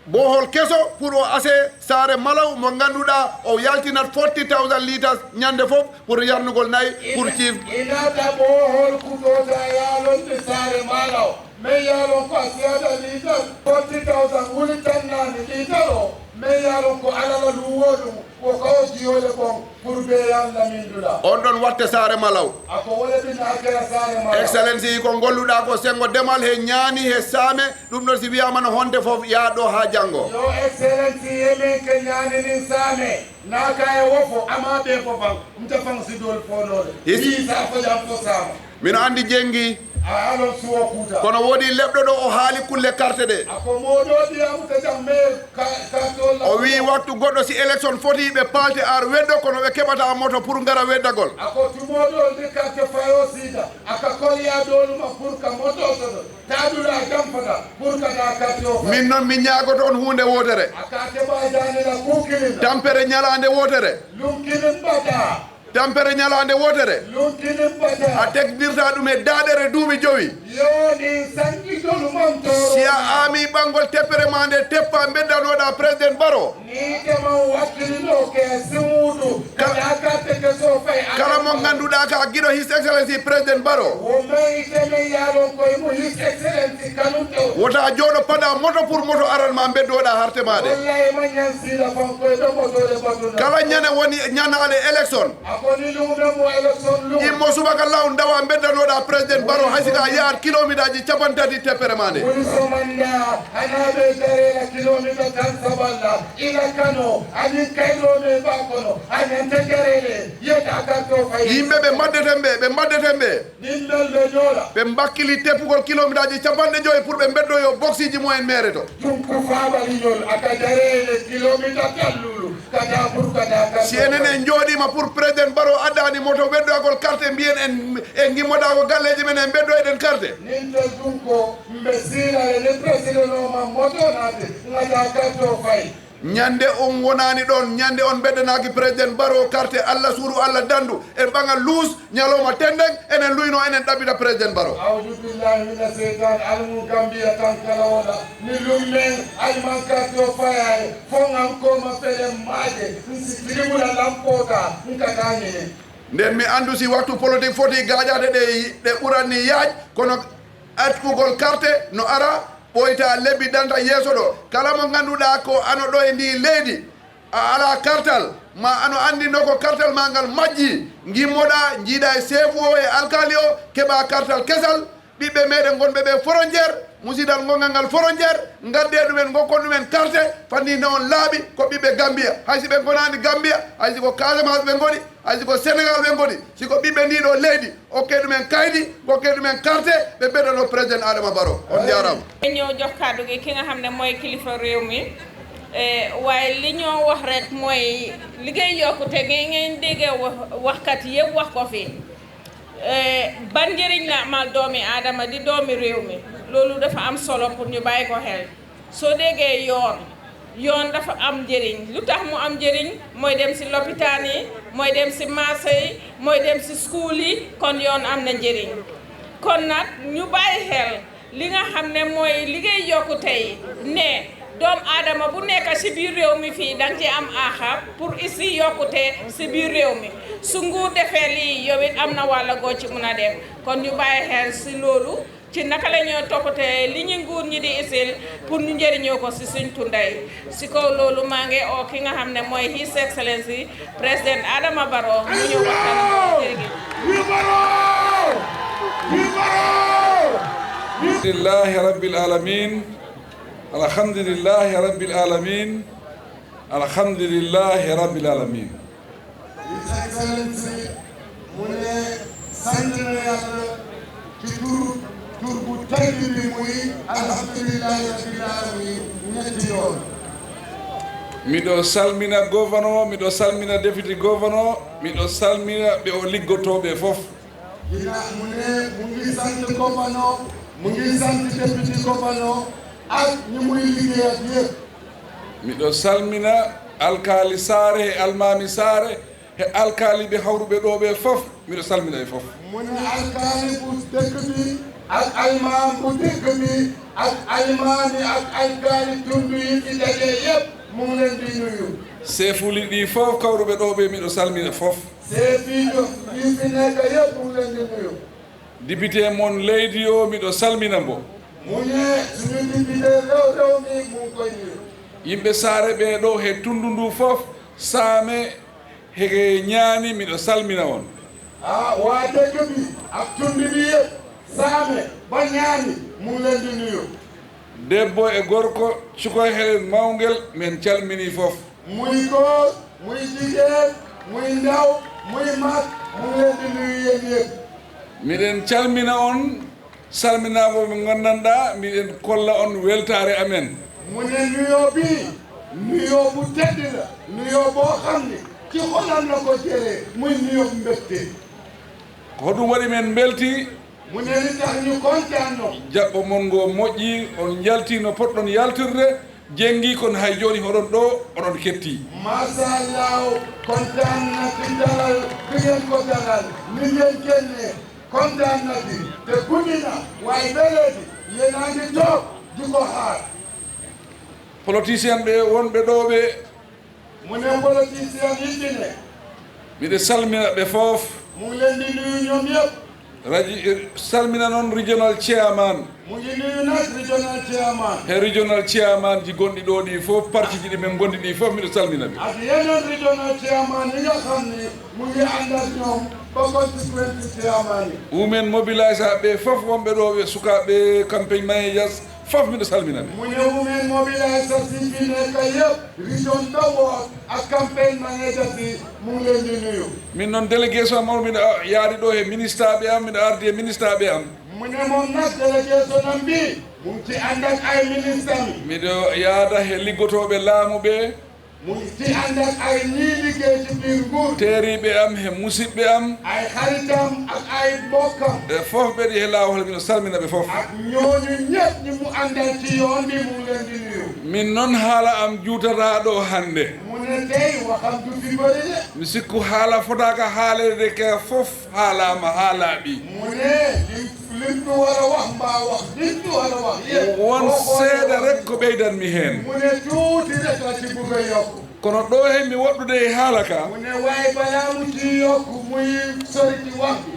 bohol keso pour o ase saare Malaw mo ngannduɗaa o yaltinat forty thousand litres ñannde fof pour yarnugol nayi pour ciif. Inata bohol kutota yaalonde saare Malaw. Men yaalon ko a siyata litres forty thousand wuli tan naani litres o. Men yaalon ko alala luwo ɗum. Ko kawo jiyole kon pour be yalla min dula. On ɗon watte saare Malaw. Ako wole bin akira saare Malaw. Excellency, ko ngolluɗaa ko sengo demal he ñaani he saame, ɗum ɗon si wiyaama no honde fof yaa ɗo haa janngo. Your Excellency, yemen ke ñaani nin saame, naaka e wofo, ama ɓe fo fan, mta fan si dol fonole. His- Ni sa fo jam fo saama. Mino anndi jenngi. A alon suwo kuuta. Kono woodi leɗɗo ɗo o haali kulle karte ɗe. Ako moɗo ɗiyamu ta jam me ka, ka tolla. O wii waktu goɗɗo si élection foti ɓe paalte ar weddo kono ɓe keɓata moto pour ngara weddagol. Ako tumoɗo nde karte fayo sida. Aka kolya doluma pour ka moto sodo. Taɗula jam fata pour ka ta karte o fa. Min noon mi ñaagoto on huunde wootere. Aka keɓa janila kukilina. Tampere ñalaande wootere. Lunkinin bata. Tampere ñalaande wootere. Lunkinin bata. A tegndirta ɗum e daaɗere duuɓi jowi. Yo ɗin sanji tolu man toro. Si a aami ɓanngol teppere ma nde teppa mbeddanoɗa président Baro. Ni kama wakkilino ke simudu. Kala, kala ka teke so fay kala mo ngannduɗaa ka giɗo His Excellency Président Baro. Wo may teme yalon koye mo His Excellency kanunto. Wota jooɗo pada moto pour moto aran ma mbeddoɗa harte ma de. Wallahi man yan sila fan koye ɗo moto de batuna. Kala ñande woni ñanaale élection. A ko ni lume mo élection lume. Immo subaka law ndawa mbeddanoɗa président Baro hay sika yahat kilomitaaji capanɗe tati teppere ma nde. Woni somanda hanaɓe jarela kilomita tan saballa ila Kano anin kayro me ba kono anin te jarele yeta karto fay. Yimɓe ɓe mbaddeten ɓe, ɓe mbaddeten ɓe. Min bel ɓe joola. Ɓe mbakkili teppugol kilomitaaji capanɗe joyi pour ɓe mbeddoyo boksiji mumen mere to. Ɗum ko faabaliñol aka jarele kilomita tallulu. Kata pour kata kata. Si enen en njooɗiima pour président Barrow addaani moto ɓeddoyagol carte, mbiyen en, en ngimmodaako galleeji men, en ɓeddoyɗen carte. Nin tel ɗum ko mbe siilale ni président o ma moto naate, ngata carte o fay. Ñande on wonaani ɗoon, ñande on mbeddanaaki président Barrow carte, Alla suuɗu, Alla danndu, en ɓaŋa luus, ñalawma tenndeng, enen luyno, enen ɗaɓɓita président Barrow. Awdu billahi mina seytan, almu Gambia tan kala wona. Ni lummen, alman carte o fayaye, fo ngam koma fele maaje, nsi tribunal am poota, nkatani ne. Nden mi anndu si waktu politik foti gaajaade ɗe, ɗe ɓuranni yaaj, kono atkugol carte no ara, ɓoyta lebbi danta yeeso ɗo. Kala mo ngannduɗaa ko ano ɗo e ndi leydi, a alaa kartal, ma ano anndi no ko kartal ma ngal majji, ngimmoɗaa, njiiɗaa e seefu o e alkaali o, keɓaa kartal kesal, ɓiɓɓe meɗen gonɓe ɓe frontière, musidal gongal ngal frontière, ngadde ɗumen, gokkon ɗumen carte, fanni ne on laaɓi, ko ɓiɓɓe Gambia. Hay si ɓe gonaani Gambia, hay si ko Casamance ɓe ngoni, hay si ko Sénégal ɓe ngoni, si ko ɓiɓɓe ndi ɗo leydi, okke ɗumen kaydi, gokke ɗumen carte, ɓe ɓeddano président Adama Barrow. On jaaraama. Ñëw jox kàddu gi ki nga xam ne mooy kilifa réew mi. Eh, waaye li ñoo wax rek mooy liggéey yokkute gi ngeen déggee wax, waxkat yëpp wax ko fi. Eh, ban njëriñ la amal doomi aadama di doomi réew mi? Loolu dafa am solo pour ñu bàyyi ko xel. Soo déggee yoon, yoon dafa am njëriñ. Lu tax mu am njëriñ? Mooy dem si lopitaan yi, mooy dem si marché yi, mooy dem si school yi, kon yoon am na njëriñ. Kon nag ñu bàyyi xel li nga xam ne mooy liggéey yokkute yi, ne doom aadama bu nekk si biir réew mi fii danga ci am aaxa pour isi yokkute si biir réew mi. Su nguur defee lii, yow it am na wàll goo ci mun a def. Kon ñu bàyyi xel si loolu, ci naka la ñoo toppatee li ñu nguur ñi di isil pour ñu njëriñoo ko si suñ tunda yi. Si kaw loolu, maa ngi oo ki nga xam ne mooy His Excellency Président Adama Barrow mu ñëw waxtaan ak ñun. Jërëjëf. Alhamdulillahi Rabbil Alamin. Alhamdulillahi Rabbil Alamin. Alhamdulillahi Rabbil Alamin. His Excellency mu ne sant na Yàlla ci tur, tur bu tedd bi muy Alhamdulillahi Rabbil Alamin ñetti yoon. Miɗo salmina gouverneur, miɗo salmina deputy gouverneur, miɗo salmina ɓe o liggotooɓe fof. Dina mu ne mu ngi sant gouverneur, mu ngi sant deputy gouverneur ak ñi muy liggéey ak yëpp. Miɗo salmina alkaali Saare e almaami Saare e alkaaliiɓe hawruɓe ɗo ɓe fof, miɗo salmina ɓe fof. Mu ne alkaali bu dëkk bi ak almaam bu dëkk bi ak almaami ak alkaali tund yi fi daje yëpp, mu ngi leen di nuyu. Seefuuli ɗi fof kawruɓe ɗo ɓe, miɗo salmina fof. Seefiijo yi fi nekk yëpp, mu ngi leen di nuyu. Député mon leydi o, miɗo salmina mbo. Mu ne suñu député réew, réew mi mu ngi koy nuyu. Yimɓe Saare ɓe ɗo he tunndu ndu fof, Saame, he Ñaani, miɗo salmina on. Ah, waa dëkk bi ak tund bi yëpp, Saame ba Ñaani, mu ngi leen di nuyu. Debbo e gorko, cukoy helen mawngel, men calmini fof. Muy góor, muy jigéen, muy ndaw, muy mag, mu ngi leen di nuyu yéen yëpp. Miɗen calmina on, salminaango mo nganndanɗaa, miɗen kolla on weltaare amen. Mu ne nuyoo bi, nuyoo bu tedd la, nuyoo boo xam ne ci xolam la ko jëlee, muy nuyoo bu mbégte. Ko hoɗum waɗi men mbelti? Mu ne li tax ñu kontaan no. Jaɓɓo mon ngo moƴƴi, on njalti no potɗon yaltirde, jenngi kon hay jooni hoɗon ɗo, oɗon ketti. Machallah, kontaan na ci dalal bi ngeen ko dalal, ni ngeen génne, kontaan na ci, te guddi na, waaye ba léegi yéen a ngi toog di ko xaar. Politicien ɓe wonɓe ɗo ɓe. Mu ne politicien yi fi ne. Miɗo salmina ɓe fof. Mu ngi leen di nuyu ñoom yëpp. Raji-, salmina noon regional chairman. Mu ngi nuyu nag regional chairman. He regional chairman ji gonɗi ɗo ɗi fof, parti ji ɗi men gondi ɗi fof, miɗo salmina ɓe. Ak yeneen regional chairman yi nga xam ne mu ngi ànd ak ñoom ba constituency chairman yi. Women mobiliser ɓe fof wonɓe ɗo, ɓe sukaaɓe campaign managers, fof miɗo salmina ɓe. Mu ne women mobiliser si fi nekk yëpp, region ɗo woon ak campaign manager si mu ngi leen di nuyu. Min noon délégation am o, miɗo yaadi ɗo he ministre ɓe am, miɗo ardi e ministre ɓe am. Mu ne moom nag délégation am bi mu ngi ci ànd ak ay ministre am. Miɗo yaada he liggotooɓe laamu ɓe. Mu ngi ci ànd ak ay ñii liggéey ci biir nguur. Teeriiɓe am he musiɗɓe am. Ay xaritam ak ay mbokkam. Ɓe fof ɓeɗi he laawol, miɗo salmina ɓe fof. Ak ñooñu ñëpp ñi mu àndal ci yoon bi, mu ngi leen di nuyu. Min noon haala am juutataa ɗo hannde. Mu ne tey waxam du fi bëri de. Mi sikku haala fotaaka haaleede ka fof haalaama, haalaaɓi. Mu ne lim, lim du war a wax mbaa wax lim du war a wax yëpp. Won boo xoolee seeɗa wax rek ko ɓeydan mi heen. Mu ne tuuti rek la ci bëgg a yokk. Kono ɗo he mi woɗɗude e haala ka. Mu ne waaye balaa mu ci yokk muy sori ci wax bi.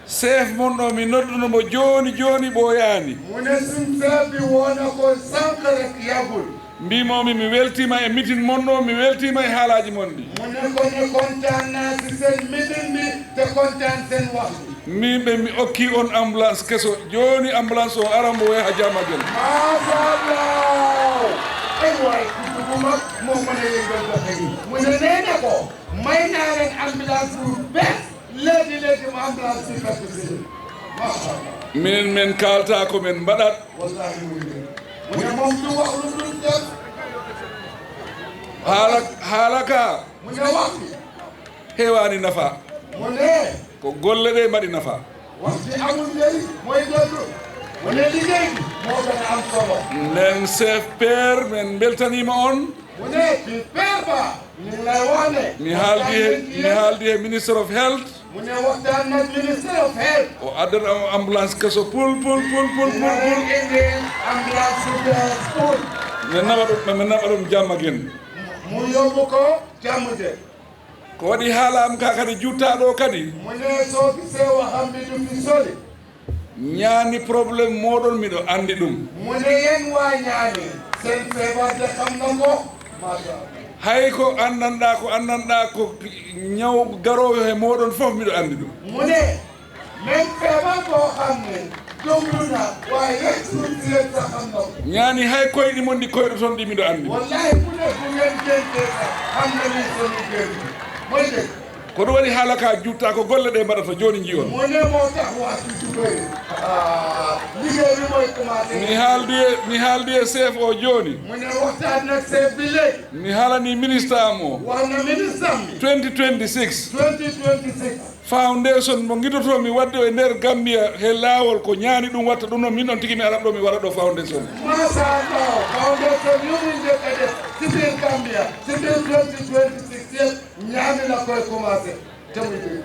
Chef mon ɗo mi nodduno mo jooni jooni ɓooyaani. Mu ne suñ chef bi woo na ko sànq rek yàggul. Mbimomi mi weltiima e meeting mon ɗo, mi weltiima e haalaaji mon ɗi. Mu ne ko ne kontaan naa ci seen meeting bi te kontaan seen wax bi. Min ɓe mi okki on ambulance keso, jooni ambulance o ara mbo yaha Jamagel. Machallah. Ay waay, kuddu bu mag moo mën a yëngal dëkk yi. Mu ne nee na ko may naa leen ambulance bu bees. Léegi, léegi mu am place bi fekk si. Macha Allah. Minen, men kaalta ko men mbaɗat. Wallahi, mu ngi nii. Mu ne moom du wax lu dul def. Haala, haala ka. Mu ne wax bi. Heewaani nafa. Mu ne. Ko golle ɗe mbaɗi nafa. Wax bi amul njëriñ, mooy déglu. Mu ne liggéey bi moo gën a am solo. Nden chef père, men mbeltaniima on. Mu ne ci père ba, ñu ngi lay wax ne. Mi haaldi he, mi haaldi he Minister of Health. Mu ne waxtaan nag Minister of Health. O addata o ambulance keso pul, pul, pul, pul, pul, pul. Dina leen indi ambulance bu bees pul. Mi naɓa ɗum, mi naɓa ɗum Jamagel. Mu yóbbu ko Jamagel. Ko waɗi haala am ka kadi juuttaaɗo kadi. Mu ne soo gisee waxam bi du fi sori. Ñaani, problème mooɗon miɗo anndi ɗum. Mu ne yéen waa Ñaani, seen feebar de xam na ko. Macha Allah. Hay ko anndanɗaa, ko anndanɗaa ko ñaw garoowo he mooɗon fof miɗo anndi ɗum. Mu ne même feebar boo xam ne jóglu na, waaye yéen suñu si yéen sax xam na ko. Ñaani, hay koyɗi mon ɗi koyɗoton ɗi miɗo anndi. Wallahi, mu ne bu ngeen géntee sax xam na ni seen gént. Mooy dëgg. Ko ɗum waɗi haala ka juutta, ko golle ɗe mbaɗata jooni njiyon. Mu ne moo tax waxtu ju bëri. Ah, liggéey bi mooy commencé. Mi haaldi e, mi haaldi e chef o jooni. Mu ne waxtaan nag chef bi léegi. Mi haalani ministre am o. Wax na ministre am bi. Twenty twenty-six. Twenty twenty-six. Foundation mo ngiɗotoo mi waɗde e nder Gambia he laawol ko Ñaani ɗum watta ɗum noon, min noon tigi mi arat ɗo mi waɗa ɗo foundation. Masha Allah, foundation yuɓinde kadi sipir Gambia, sipir twenty twenty-six yet. Ñaami la koy commencé, te muy dégg.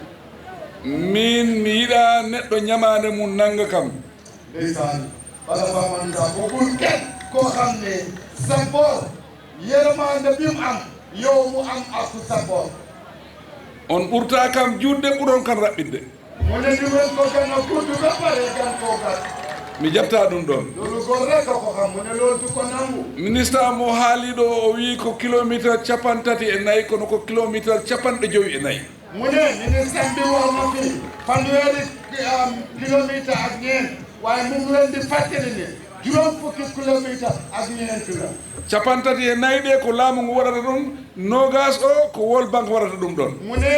Min mi yiɗa neɗɗo ñamaande mum nannga kam. Ndeysaan, bala famanta ko ɓur kenn koo xam ne sa bor, yërmande bi mu am, yow mu am ak sa bor. On ɓurta kam juutde, ɓuron kan raɓɓitde. Mu ne di wen ko gën a gudd ba pare gën koo gàtt. Mi jaɓta ɗum ɗon. Loolu góor rek a ko xam, mu ne loolu du ko nangu. Ministre am o haali ɗo, o wi ko kilomètre capanɗe tati e nayi, kono ko kilomètre capanɗe jowi e nayi. Mu ne ministre bi wax na fi fanweeri, um, kilomètre ak ñeent, waaye mu ngi leen di fàttali ne juróom fukki kilomètre ak ñeent la. Capanɗe tati e nayi ɗe ko laamu ngu waɗata ɗum, noogaas o ko World Bank waɗata ɗum ɗon. Mu ne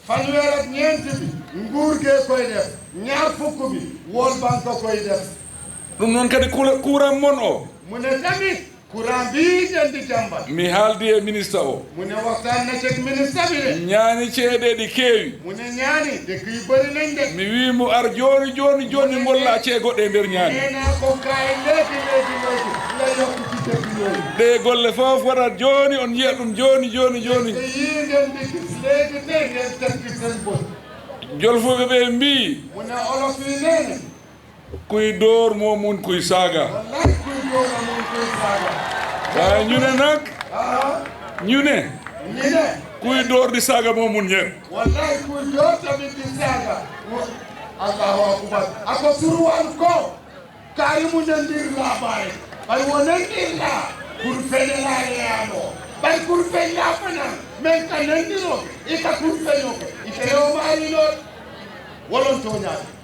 fanweer ak ñeent bi nguur gee koy def, ñaar fukk bi World Bank koy def. Ɗum noon kadi kula-, courant mon o. Mu ne tamit courant bii ngeen di jàmbat. Mi haaldi e ministre o. Mu ne waxtaan na ceeg ministre bi de. Ñaani ceede ɗi keewi. Mu ne Ñaani dëkk yi bëri nañ de. Mi wii mo ar jooni, jooni, jooni, mbolla accee goɗɗe e nder Ñaani. Nee naa ko kaay léegi, léegi, léegi, nga yokk ci dëkk yooyu. Ɗe golle fof waɗat jooni, on njiya ɗum jooni, jooni, jooni. Te yii ngeen di gis léegi tey ngeen teg ci seen bët. Jolfuɓe ɓe mbii. Mu ne Olof yi nee nañ. Kuy dóor moo mun kuy saaga. Wallahi, kuy dóor a mun kuy saaga. Waaye ñu ne nag, ah, ñu ne, ñu ne, kuy dóor di saaga moo mun ñëpp. Wallahi, kuy dóor tamit di saaga. Wo-, Allahu akbar. Ako suruwan ko, kaari mu nandirlaa baay. Bari wo nandirlaa, kur feñalaa le yaano. Bari kur feñlaa fana, men ka nandiro, i ka kur feño, i ka yo maari lo. Wolon tooñaa.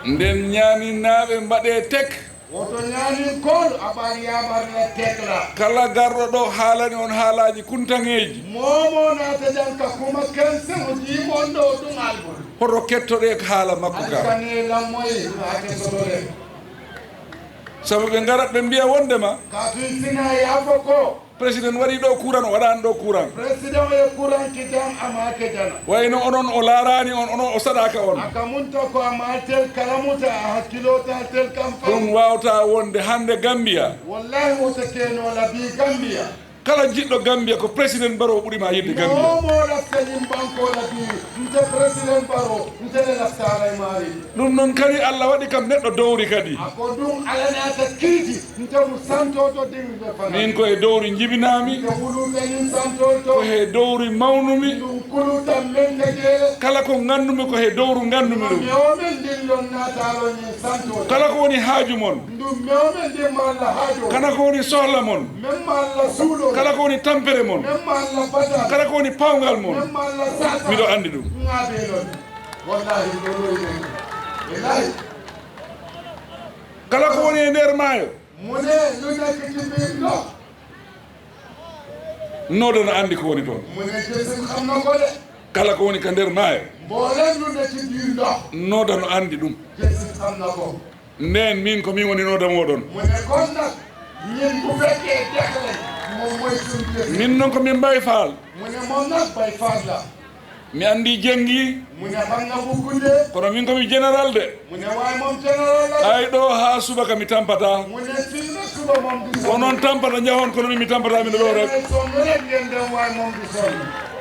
Nden Ñaaninaaɓe mbaɗee tek. Woto Ñaaninkool aɓaari yaaɓaari la tek la. Kala garɗo ɗo haalani on haalaaji kuntaŋeeji. Moo moo naata jan ka kuma kense o jiimon ɗo ɗum albol. Hoto kettoɗee ko haala makko ka. Alkane lammoyi naate sotore. Sabu ɓe ngarat ɓe mbiya wondema. Ka tun sina yaafo ko. Président waɗi ɗo kuran, o waɗani ɗo kuran. Président e kuran ki jam ama ke jana. Wayno onon o laarani on, onon o saɗaka on. Aka munta ko ama tel kalamuta a hakkilota tel kam fa. Ɗum wawta wonde hande Gambia. Wallahi wota keno la bi Gambia. Kala jiɗɗo Gambia ko président Barrow ɓuuri ma yidde Gambia. Momo la salim banko la bi nte président Barrow nte le la sala mari. Ɗum noon kadi Allah waɗi kam neɗɗo dowri kadi. Ako ɗum alanata kiiti. Nte mo santoto ɗin ɓe fana. Min ko e dowri jibinami. Nte wuluɓe nin santoto. Ko he dowri mawnumi. Ɗum kulutan men ka jeele. Kala ko ngannumi ko he dowru ngannumi ɗum. Mewo men ɗin lon natalo nin santoto. Kala ko woni haaju mon. Ɗum mewo men ɗin malla haajo. Kala ko woni sohla mon. Men malla suulo. Kala ko woni tampere mon. Men malla bata. Kala ko woni pawngal mon. Men malla sata. Miɗo anndi ɗum. Ngabe lon. Wallahi ɗo ɗo ine. Billahi. Kala ko woni e nder maayo. Mu ne lu nekk ci biir ndox. Nooda no anndi ko woni toon. Mu ne Jësin xam na ko de. Kala ko woni ka nder maayo. Mboolem lu ne ci biir ndox. Nooda no anndi ɗum. Jësin xam na ko. Ndeen min ko min woni nooda mooɗon. Mu ne kon nag ñun bu fekkee dex lañ moom mooy suñu Jësin. Min noon ko min Mbay Faal. Mu ne moom nag Bay Faal la. Mi anndi jenngi. Mu ne xam na bu guddee. Kono min ko mi général de. Mu ne waaye moom général la. Ay ɗo haa subaka mi tampata. Mu ne fii na suba moom du sonn. Onon tampata njahon kono min mi tampata miɗo ɗo rek. Yéen sonn rek ngeen dem waaye moom du sonn.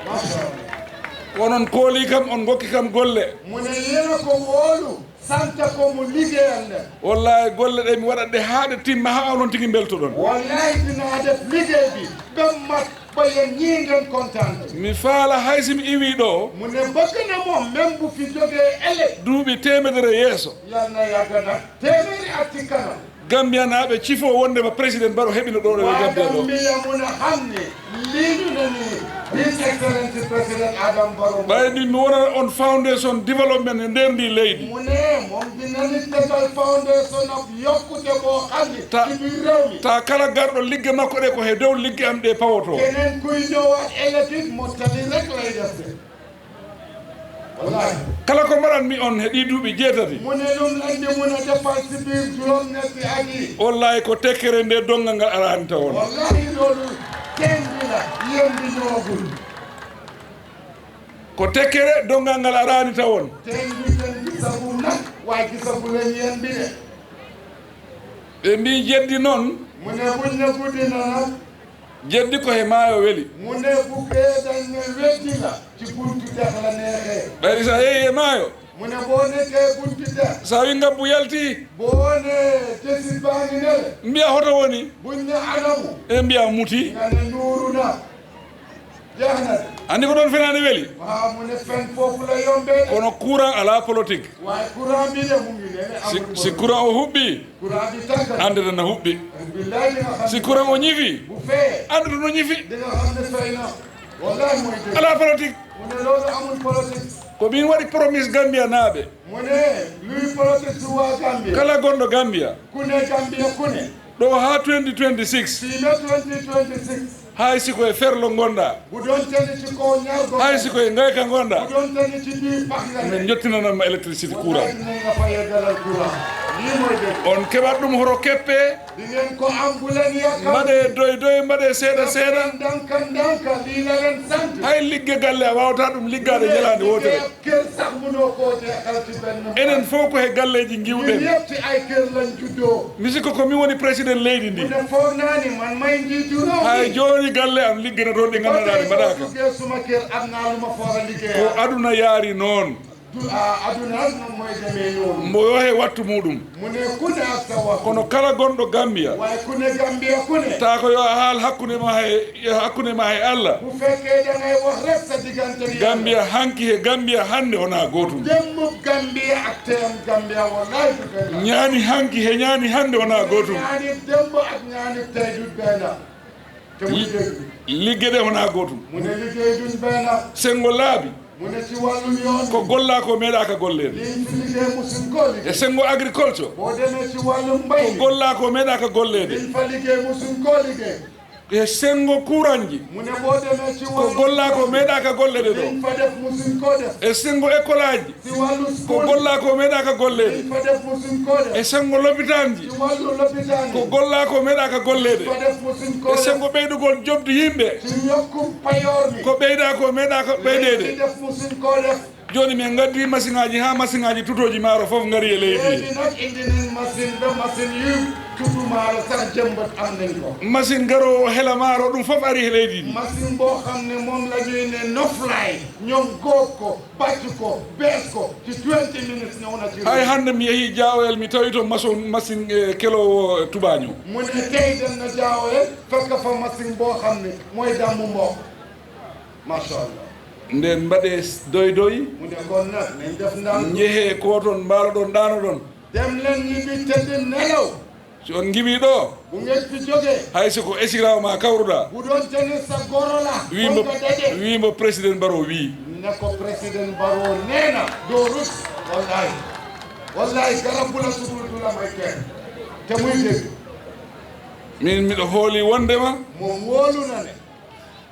Macha Allah. Onon kooli kam on ngokki kam golle. Mu ne yéen a ko wóolu. Santa ko mu liggéeyal la. Wallahi golle ɗe mi waɗat ɗe haa ɗe timma haa onon tigi mbeltoɗon. Wallahi dinaa def liggéey bi ba mat ba yéen ñii ngeen kontaan. Mi faala hay si mi iwi ɗo. Mu ne bëgg na moom même bu fi jógee ëllëg. Duuɓi teemedere yeeso. Yal na yàgg nag téeméeri at ci kanam. Gambiyanaaɓe cifo wonde ma président Barrow heɓino ɗo ɗo e Gambia ɗo. Gambia muna xam ne lii ñu ne nii His Excellency Président Adama Barrow. Ɓay ɗum mi wonana on foundation development e nder ndi leydi. Mu ne moom dina ni tegal foundation of yokkute boo xam ne ci biir réew mi. Ta kala garɗo ligge makko ɗe ko he dow ligge am ɗe pawoto. Keneen kuy ñëwaat ëllëg it mottali rek lay def de. Wallahi. Kala ko mbaɗanmi on he ɗii duuɓi jeetati. Mu ne ɗum lañ di mun a defal si biir juróom ñetti at yi. Wallahi ko tekkere nde donngal ngal araani tawon. Wallahi loolu teen bi la yéen bi ñëwagul. Ko tekkere donngal ngal araani tawon. Teen bi teen gisagul nag waaye gisagu leen yéen bi de. Ɓe mbi jeddi noon. Mu ne buñ ne guddi na nag. Jeddi ko he maayo weli. Mu ne bu kee dañ ne weddi la ci buntu dex la neexee. Ɓayri sa yehi e maayo. Mu ne boo nekkee buntu dex. Sa wi ngabbu yalti. Boo ne jesi baani nele. Mbiya hoto woni. Buñ ne anamu. E mbiya muti. Nga ne nuuru na. Jeex na de. Andi ko ɗon fenaande weli. Waaw mu ne fen foofu la yombee de. Kono courant ala politique. Waaye courant bi de mu ngi ne ne si amul si politique. Courant o huɓɓi. Courant bi tàkk na. Andata na huɓɓi. Billahi di nga xam si ne courant o ñifi. Bu fee. Andata no ñifi. Di nga xam ne fay na. Wallahi mooy dëgg. Ala politique. Mu ne loolu amul politique. Ko min waɗi promise Gambia naaɓe. Mu ne luy politique si waa Gambia. Kala gonɗo Gambia. Ku ne Gambia ku ne. Ɗo haa twenty twenty-six. Fii ba twenty twenty-six. Hay si ko e ferlo ngonɗa. Bu doon tënk ci kaw ñaar gox. Hay si ko e ngayka ngonɗa. Bu doon tënk ci biir pax nga ne. Min jottinanam ma électricité courant. Wallahi dinañ la fayee dalal courant. Lii mooy dëgg. On keɓat ɗum hoto keppe. Di ngeen ko am bu leen yàkkamti. Mbaɗe doy doy, mbaɗe seeɗa seeɗa. Ndanka ndanka lii la leen sant. Hay ligge galle a wawata ɗum liggaade ñalaande wootere. Kër sax mënoo koo jeexal ci benn. Enen fof ko he galleeji ngiwɗen. Ñun yëpp ci ay kër lañ juddoo. Mi sikko ko min woni président leydi ndi. Mu ne foog naa ni man may njiitu réew mi. Hay jooni galle am liggana toon ɗi nganndanɗaa ɗi mbaɗaaka. Tey boo duggee suma kër am naa lu ma fa war a liggéeyaa. Ko aduna yaari noon. Du ah aduna rek moom mooy demee noonu. Mbo yo he wattu muɗum. Mu ne ku ne ak sa wax. Kono kala gonɗo Gambia. Waaye ku ne Gambia ku ne. Taa ko yo a haal hakkunde ma he hakkunde ma he Allah. Bu fekkee da ngay wax rek sa diggante ni Gambia hanki he Gambia hannde wonaa gootum. Démb Gambia ak teyam Gambia wallahi du benn. Ñaani hanki he ñaani hannde wonaa gootum. Ñaani démb ak ñaani tey du benn. Te muy dëgg. Ligge ɗe wonaa gootum. Mu ne liggéey duñ benn. Senngo laabi. Mu ne ci wàllum yoon. Ko gollaa ko meeɗaaka golleede. Liñ fi liggéey musuñ koo liggéey. E senngo agriculture. Boo demee ci wàllum mbay. Ko gollaa ko meeɗaaka golleede. Liñ fa liggéey musuñ koo liggéey. E senngo kuranji. Mu ne boo demee ci wàllu. Ko gollaa ko meeɗaaka golleede ɗo. Liñ fa def musuñ koo def. E senngo ekkolaaji. Ci wàllu school. Ko gollaa ko meeɗaaka golleede. Liñ fa def musuñ koo def. E senngo lopitaanji. Ci wàllu lopitaan yi. Ko gollaa ko meeɗaaka golleede. Liñ fa def musuñ koo def. E senngo ɓeydugol jobdi yimɓe. Ci yokku payoor mi. Ko ɓeydaa ko meeɗaaka ɓeydeede. Liñ fi def musuñ koo def. Jooni min ngaddi masiŋaaji haa masiŋaaji tutooji maaro fof ngari e leydi. Léegi nag indi nañ machine ba machine yu tutu maaro sax jëmbat am nañ ko. Machine garoowo hela maaro ɗum fof ari e leydi ndi. Machine boo xam ne moom la ñuy ne noflaay, ñoom góob ko, bàcc ko, bees ko ci twenty minutes ñëw na ci. Hay hannde mi yehii Jaawoyel, mi tawi to maçon, machine, eh, keloowo tubaaño. Mu ne tey dem na Jaawoyel, fekk fa machine boo xam ne mooy damm mboq. Macha Allah. Nden mbaɗee doy doy. Mu ne kon nag nañ def ndànk. Njehee ko toon mbaaloɗon ɗaanoɗon. Dem leen ñibbi tëdd nelaw. Si on ngiwii ɗo. Bu ngeen fi jógee. Hay so ko esiraawo ma kawruɗaa. Bu doon te ne sa goro la. Wii mbo, fo nga daje. Wii mbo président Barrow wii. Ne ko président Barrow nee na. Doo rus. Wallahi. Wallahi garab bu la sutul du la may kenn. Te muy dégg. Min miɗo hooli wondema. Moom wóolu na ne.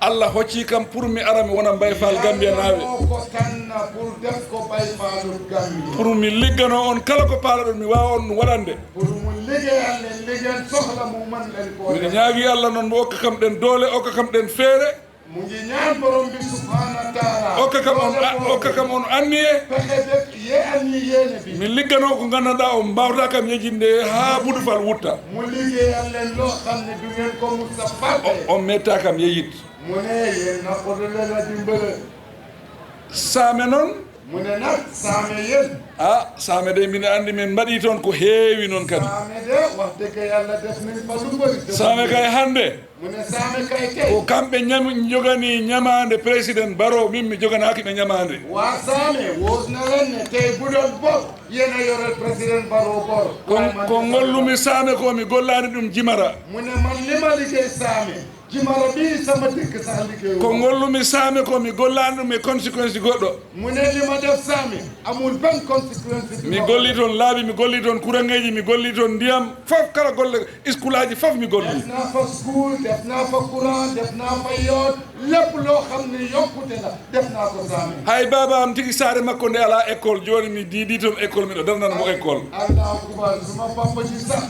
Allah hocci kam pour mi ara mi wona Mbaye Fall Gambia naaɓe. Yàlla moo ko tànn pour def ko Baye Fallu Gambia. Pour mi liggano on kala ko paalaɗon mi waawa on ɗum waɗande. Pour mu liggéeyal leen li ngeen soxla mu mën leen koo def. Miɗo ñaagi Allah noon mo okka kam ɗen doole, okka kam ɗen feere. Mu ngi ñaan borom bi subhanahu wa taala. Okka kam on, doole boobu. Okka kam on anniye. Pexe beeg yee am ñi yéene bi. Mi liggano ko nganndanɗaa on mbaawtaa kam yejinde haa Budufal wutta. Mu liggéeyal leen loo xam ne du ngeen ko mus a fàtte. O, on meettaa kam yejit. Mu ne yéen na ko du leen a dimbale. Saame noon. Mu ne nag Saame yéen. Ah, Saame de mbiɗa anndi min mbaɗii toon ko heewi noon kadi. Saame de wax dëgg Yàlla def nañ fa lu bëri. Saame kay hannde. Mu ne Saame kay tey. Ko kamɓe ñam-, njoganii ñamaande président Barrow, min mi joganaaki ɓe ñamaande. Waa Saame, wóor na leen ne tey bu doon bor, yéen a yoreel président Barrow bor. Ko, waaye man ko de ngollumi Saame ko mi gollaani ɗum Jimara. Mu ne man li ma liggéey Saame, Jimara bii sama dëkk sax liggéeyu. Ko ngollumi Saame ko mi gollaani ɗum e conséquence goɗɗo. Mu ne li ma def Saame, amul benn conséquence bi. Mi ma golli toon laabi, mi golli toon kuraŋeeji, mi golli toon ndiyam, fof kala golle, iskulaaji fof mi golli. Def naa fa school, def naa fa courant, def naa fa yoon, lépp loo xam ne yokkute la, def naa ko Saame. Hay baaba am tigi saare makko nde alaa école, jooni mi diidi toon école, miɗo darnana mo école. Allahu akbar, suma papa ji sax,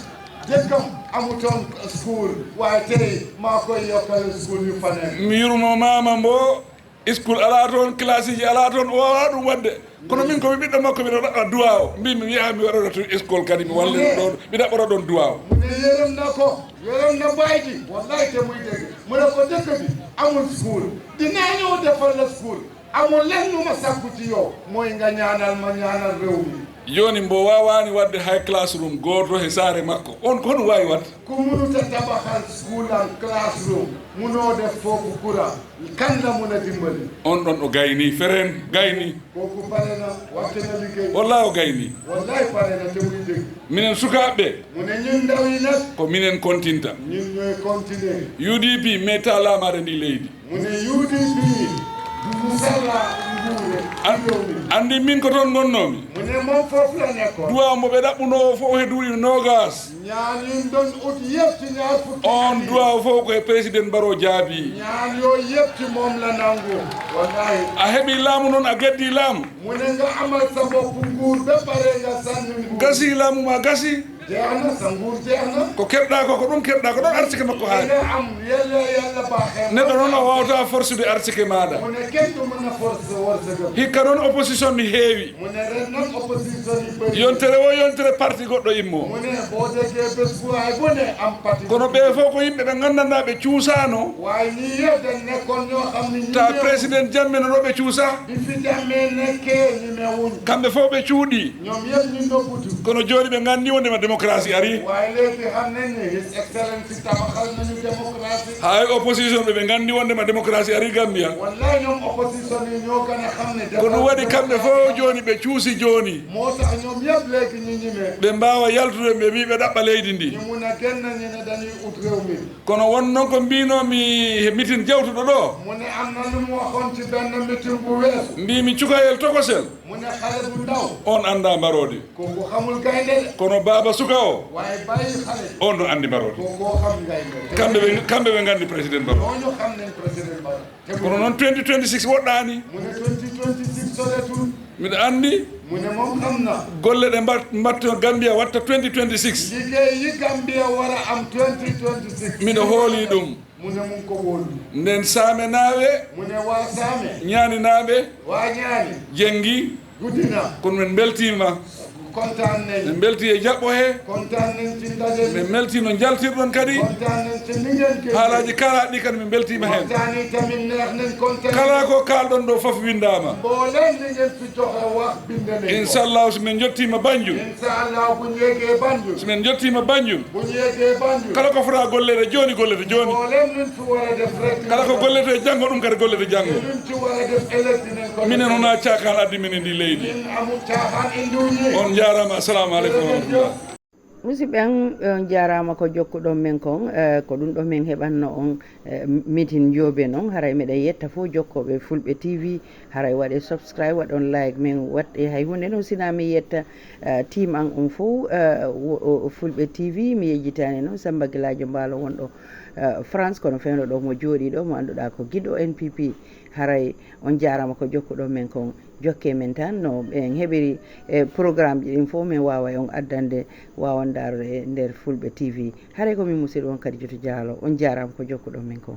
dëkkam amutoon school, waaye tey maa koy yokkal school yu fa nekk. Mi yurmo maama mbo, school alaa toon, classe ji alaa toon, o waawaa ɗum waɗde. Kono min ko mi ɓiɗɗo makko, miɗo ɗaɓɓa duwaaw. Mbi mi wiyaa mi waɗoto toon school kadi, mi wallira ɗoon, mi ɗaɓɓoto ɗoon duwaaw. Mu ne yërëm na ko, yërëm na baay ji. Wallahi te muy dëgg. Mu ne ko dëkk bi amul school. Dinaa ñëw defal la school. Amul lenn lu ma sàkku ci yow. Mooy nga ñaanal ma, ñaanal réew mi. Jooni mbo waawaani waɗde hay classroom gooto he saare makko. On ko hono waawi waɗde? Ku munut a tabaxal school am classroom, munoo def foofu courant, kan la mun a dimbali? On ɗon o gayni, fereen, gayni. Kooku pare na, wàcc na liggéey. Wallaahi o gayni. Wallaahi pare na, te muy dégg. Minen sukaaɓe ɓe, mu ne ñun ndaw yi nag, ko minen kontinta. Ñun ñooy continuer. U D P meetaa laamaade ndi leydi. Mu ne U D P du mu salla nguure. An-, anndi min ko toon ngonnoomi. Mu ne moom foofu la nekkoon. Duwaaw mo ɓe ɗaɓɓunoo fof he duuɗi noogaas. Ñaan yi ñu doon ut yëpp ci ñaar fukki at yi. On duwaaw fof ko he président Barrow jaabi. Ñaan yooyu yëpp ci moom la nangu. Wallahi. A heɓi laamu noon, a geddi laamu. Mu ne nga amal sa bopp nguur ba pare nga sànni nguur. Gasi laamu ma gasi. Jeex na, sa nguur jeex na. Ko keɓɗaa ko, ko ɗum keɓɗaa, ko ɗon arsike makko haali. Li nga am, Yàlla, Yàlla baaxee. Neɗɗo noon a waawata forsude arsike maaɗa. Mu ne kenn du mën a forcer wërsëgam. Hikka noon opposition ni heewi. Mu ne ren nag opposition yi bëri. Yontere wo yontere parti goɗɗo immo. Mu ne boo déggee bés bu waay bu ne am parti. Kono ɓe fof ko yimɓe ɓe nganndanɗaa ɓe cuusaano. Waaye ñii yëpp dañ nekkoon ñoo xam ne ñii. Ta ñëw président Jammeh no ɗo ɓe cuusa. Bi fi Jammeh nekkee ñi mewuñ. Kamɓe fof ɓe cuuɗi. Ñoom yëpp ñu nopputu. Kono jooni ɓe nganndi wondema démocratie ari. Waaye léegi xam nañ ne His Excellency tabaxal nañu démocratie. Hay opposition ɓe, ɓe nganndi wondema démocratie ari Gambia. Wallahi ñoom opposition yi ñoo gën a xam ne. Ko ɗum waɗi kamɓe fof jooni ɓe cuusi jooni. Moo tax ñoom yëpp léegi ñu ñime. Ɓe mbaawa yaltude ɓe mbi ɓe ɗaɓɓa leydi ndi. Ñu mun a génn ñu ne dañuy ut réew mi. Kono won noon ko mbiinoomi he mitin jawtuɗo ɗo. Mu ne am na lu mu waxoon ci benn meeting bu weesu. Mbiimi cukayel tokosel. Mu ne xale bu ndaw. On anndaa mbaroodi. Kooku xamul gaynde de. Kono baaba Ga o, waaye bàyyi xale yi, on ɗon anndi Mbaroodi. Ko koo xam ngay ngay. Kamɓe ɓe, kamɓe ɓe nganndi Président Mbaroodi. Ñooñu xam nañ Président Mbaroodi. Kono noon twenty twenty-six woɗɗaani. Mu ne twenty twenty-six soretul. Miɗo anndi. Mu ne moom xam na. Golle ɗe mbat-, mbatto Gambia watta twenty twenty-six. Liggéey yi Gambia war a am twenty twenty-six. Miɗo hoolii ɗum. Mu ne mu ngi ko wóolu. Nden Saamenaaɓe. Mu ne waa Saame. Ñaaninaaɓe. Waa Ñaani. Jenngi. Guddi na. Kono min mbeltiima. Kontaan nañ. Min mbeltii e jaɓɓo he. Kontaan nañ ci ndaje mi. Min mbeltii no njaltirɗon kadi. Kontaan nañ ci ni ngeen koy. Haalaaji kaalaaɗi kadi min mbeltiima heen. Waxtaan yi tamit neex nañ, kontaan. Kala ko kaalɗon ɗo fof winndaama. Mbooleem li ngeen fi joxe wax bind nañ ko. Inchallahu, so min njottiima Banjul. Inchallah, bu ñu yeggee Banjul. So min njottiima Banjul. Bu ñu yeggee Banjul. Kala ko fota golleede jooni, golleede jooni. Mbooleem luñ fi war a def rek. Kala ko golleede janngo, ɗum kadi golleede janngo. Luñ ci war a def ëllëg dinañ ko def. Minen wonaa caakaan addi min e ndi leydi. Min amul caaxaan indiwuñu. On njaaraama. Assalamu aleykum wa rahmatullah. Musidɓe am, on njaaraama ko jokkuɗon men kon, eh, ko ɗum ɗo min heɓanno on, eh, mitin njoobe noon. Haray meɗen yetta fof jokkooɓe Fulɓe T V, haray waɗe subscribe, waɗon like, min waɗe hay huunde noon sinaa mi yetta, eh, team an on fof, eh, wo-, o-, Fulɓe T V. Mi yejjitaani noon Samba Gilaajo Mbaalo wonɗo, eh, France, kono fewndo ɗo mo jooɗii ɗo, mo annduɗaa ko giɗo N P P. Haray on njaaraama ko jokkuɗon men kon. Jokkee men tan no en heɓiri, eh, programmeji ɗin fof, min waawa on addande, waawan ndaarude e nder Fulɓe T V. Haray ko min musidɗo on Kadijatou Diallo. On njaaraama ko jokkuɗon men kon.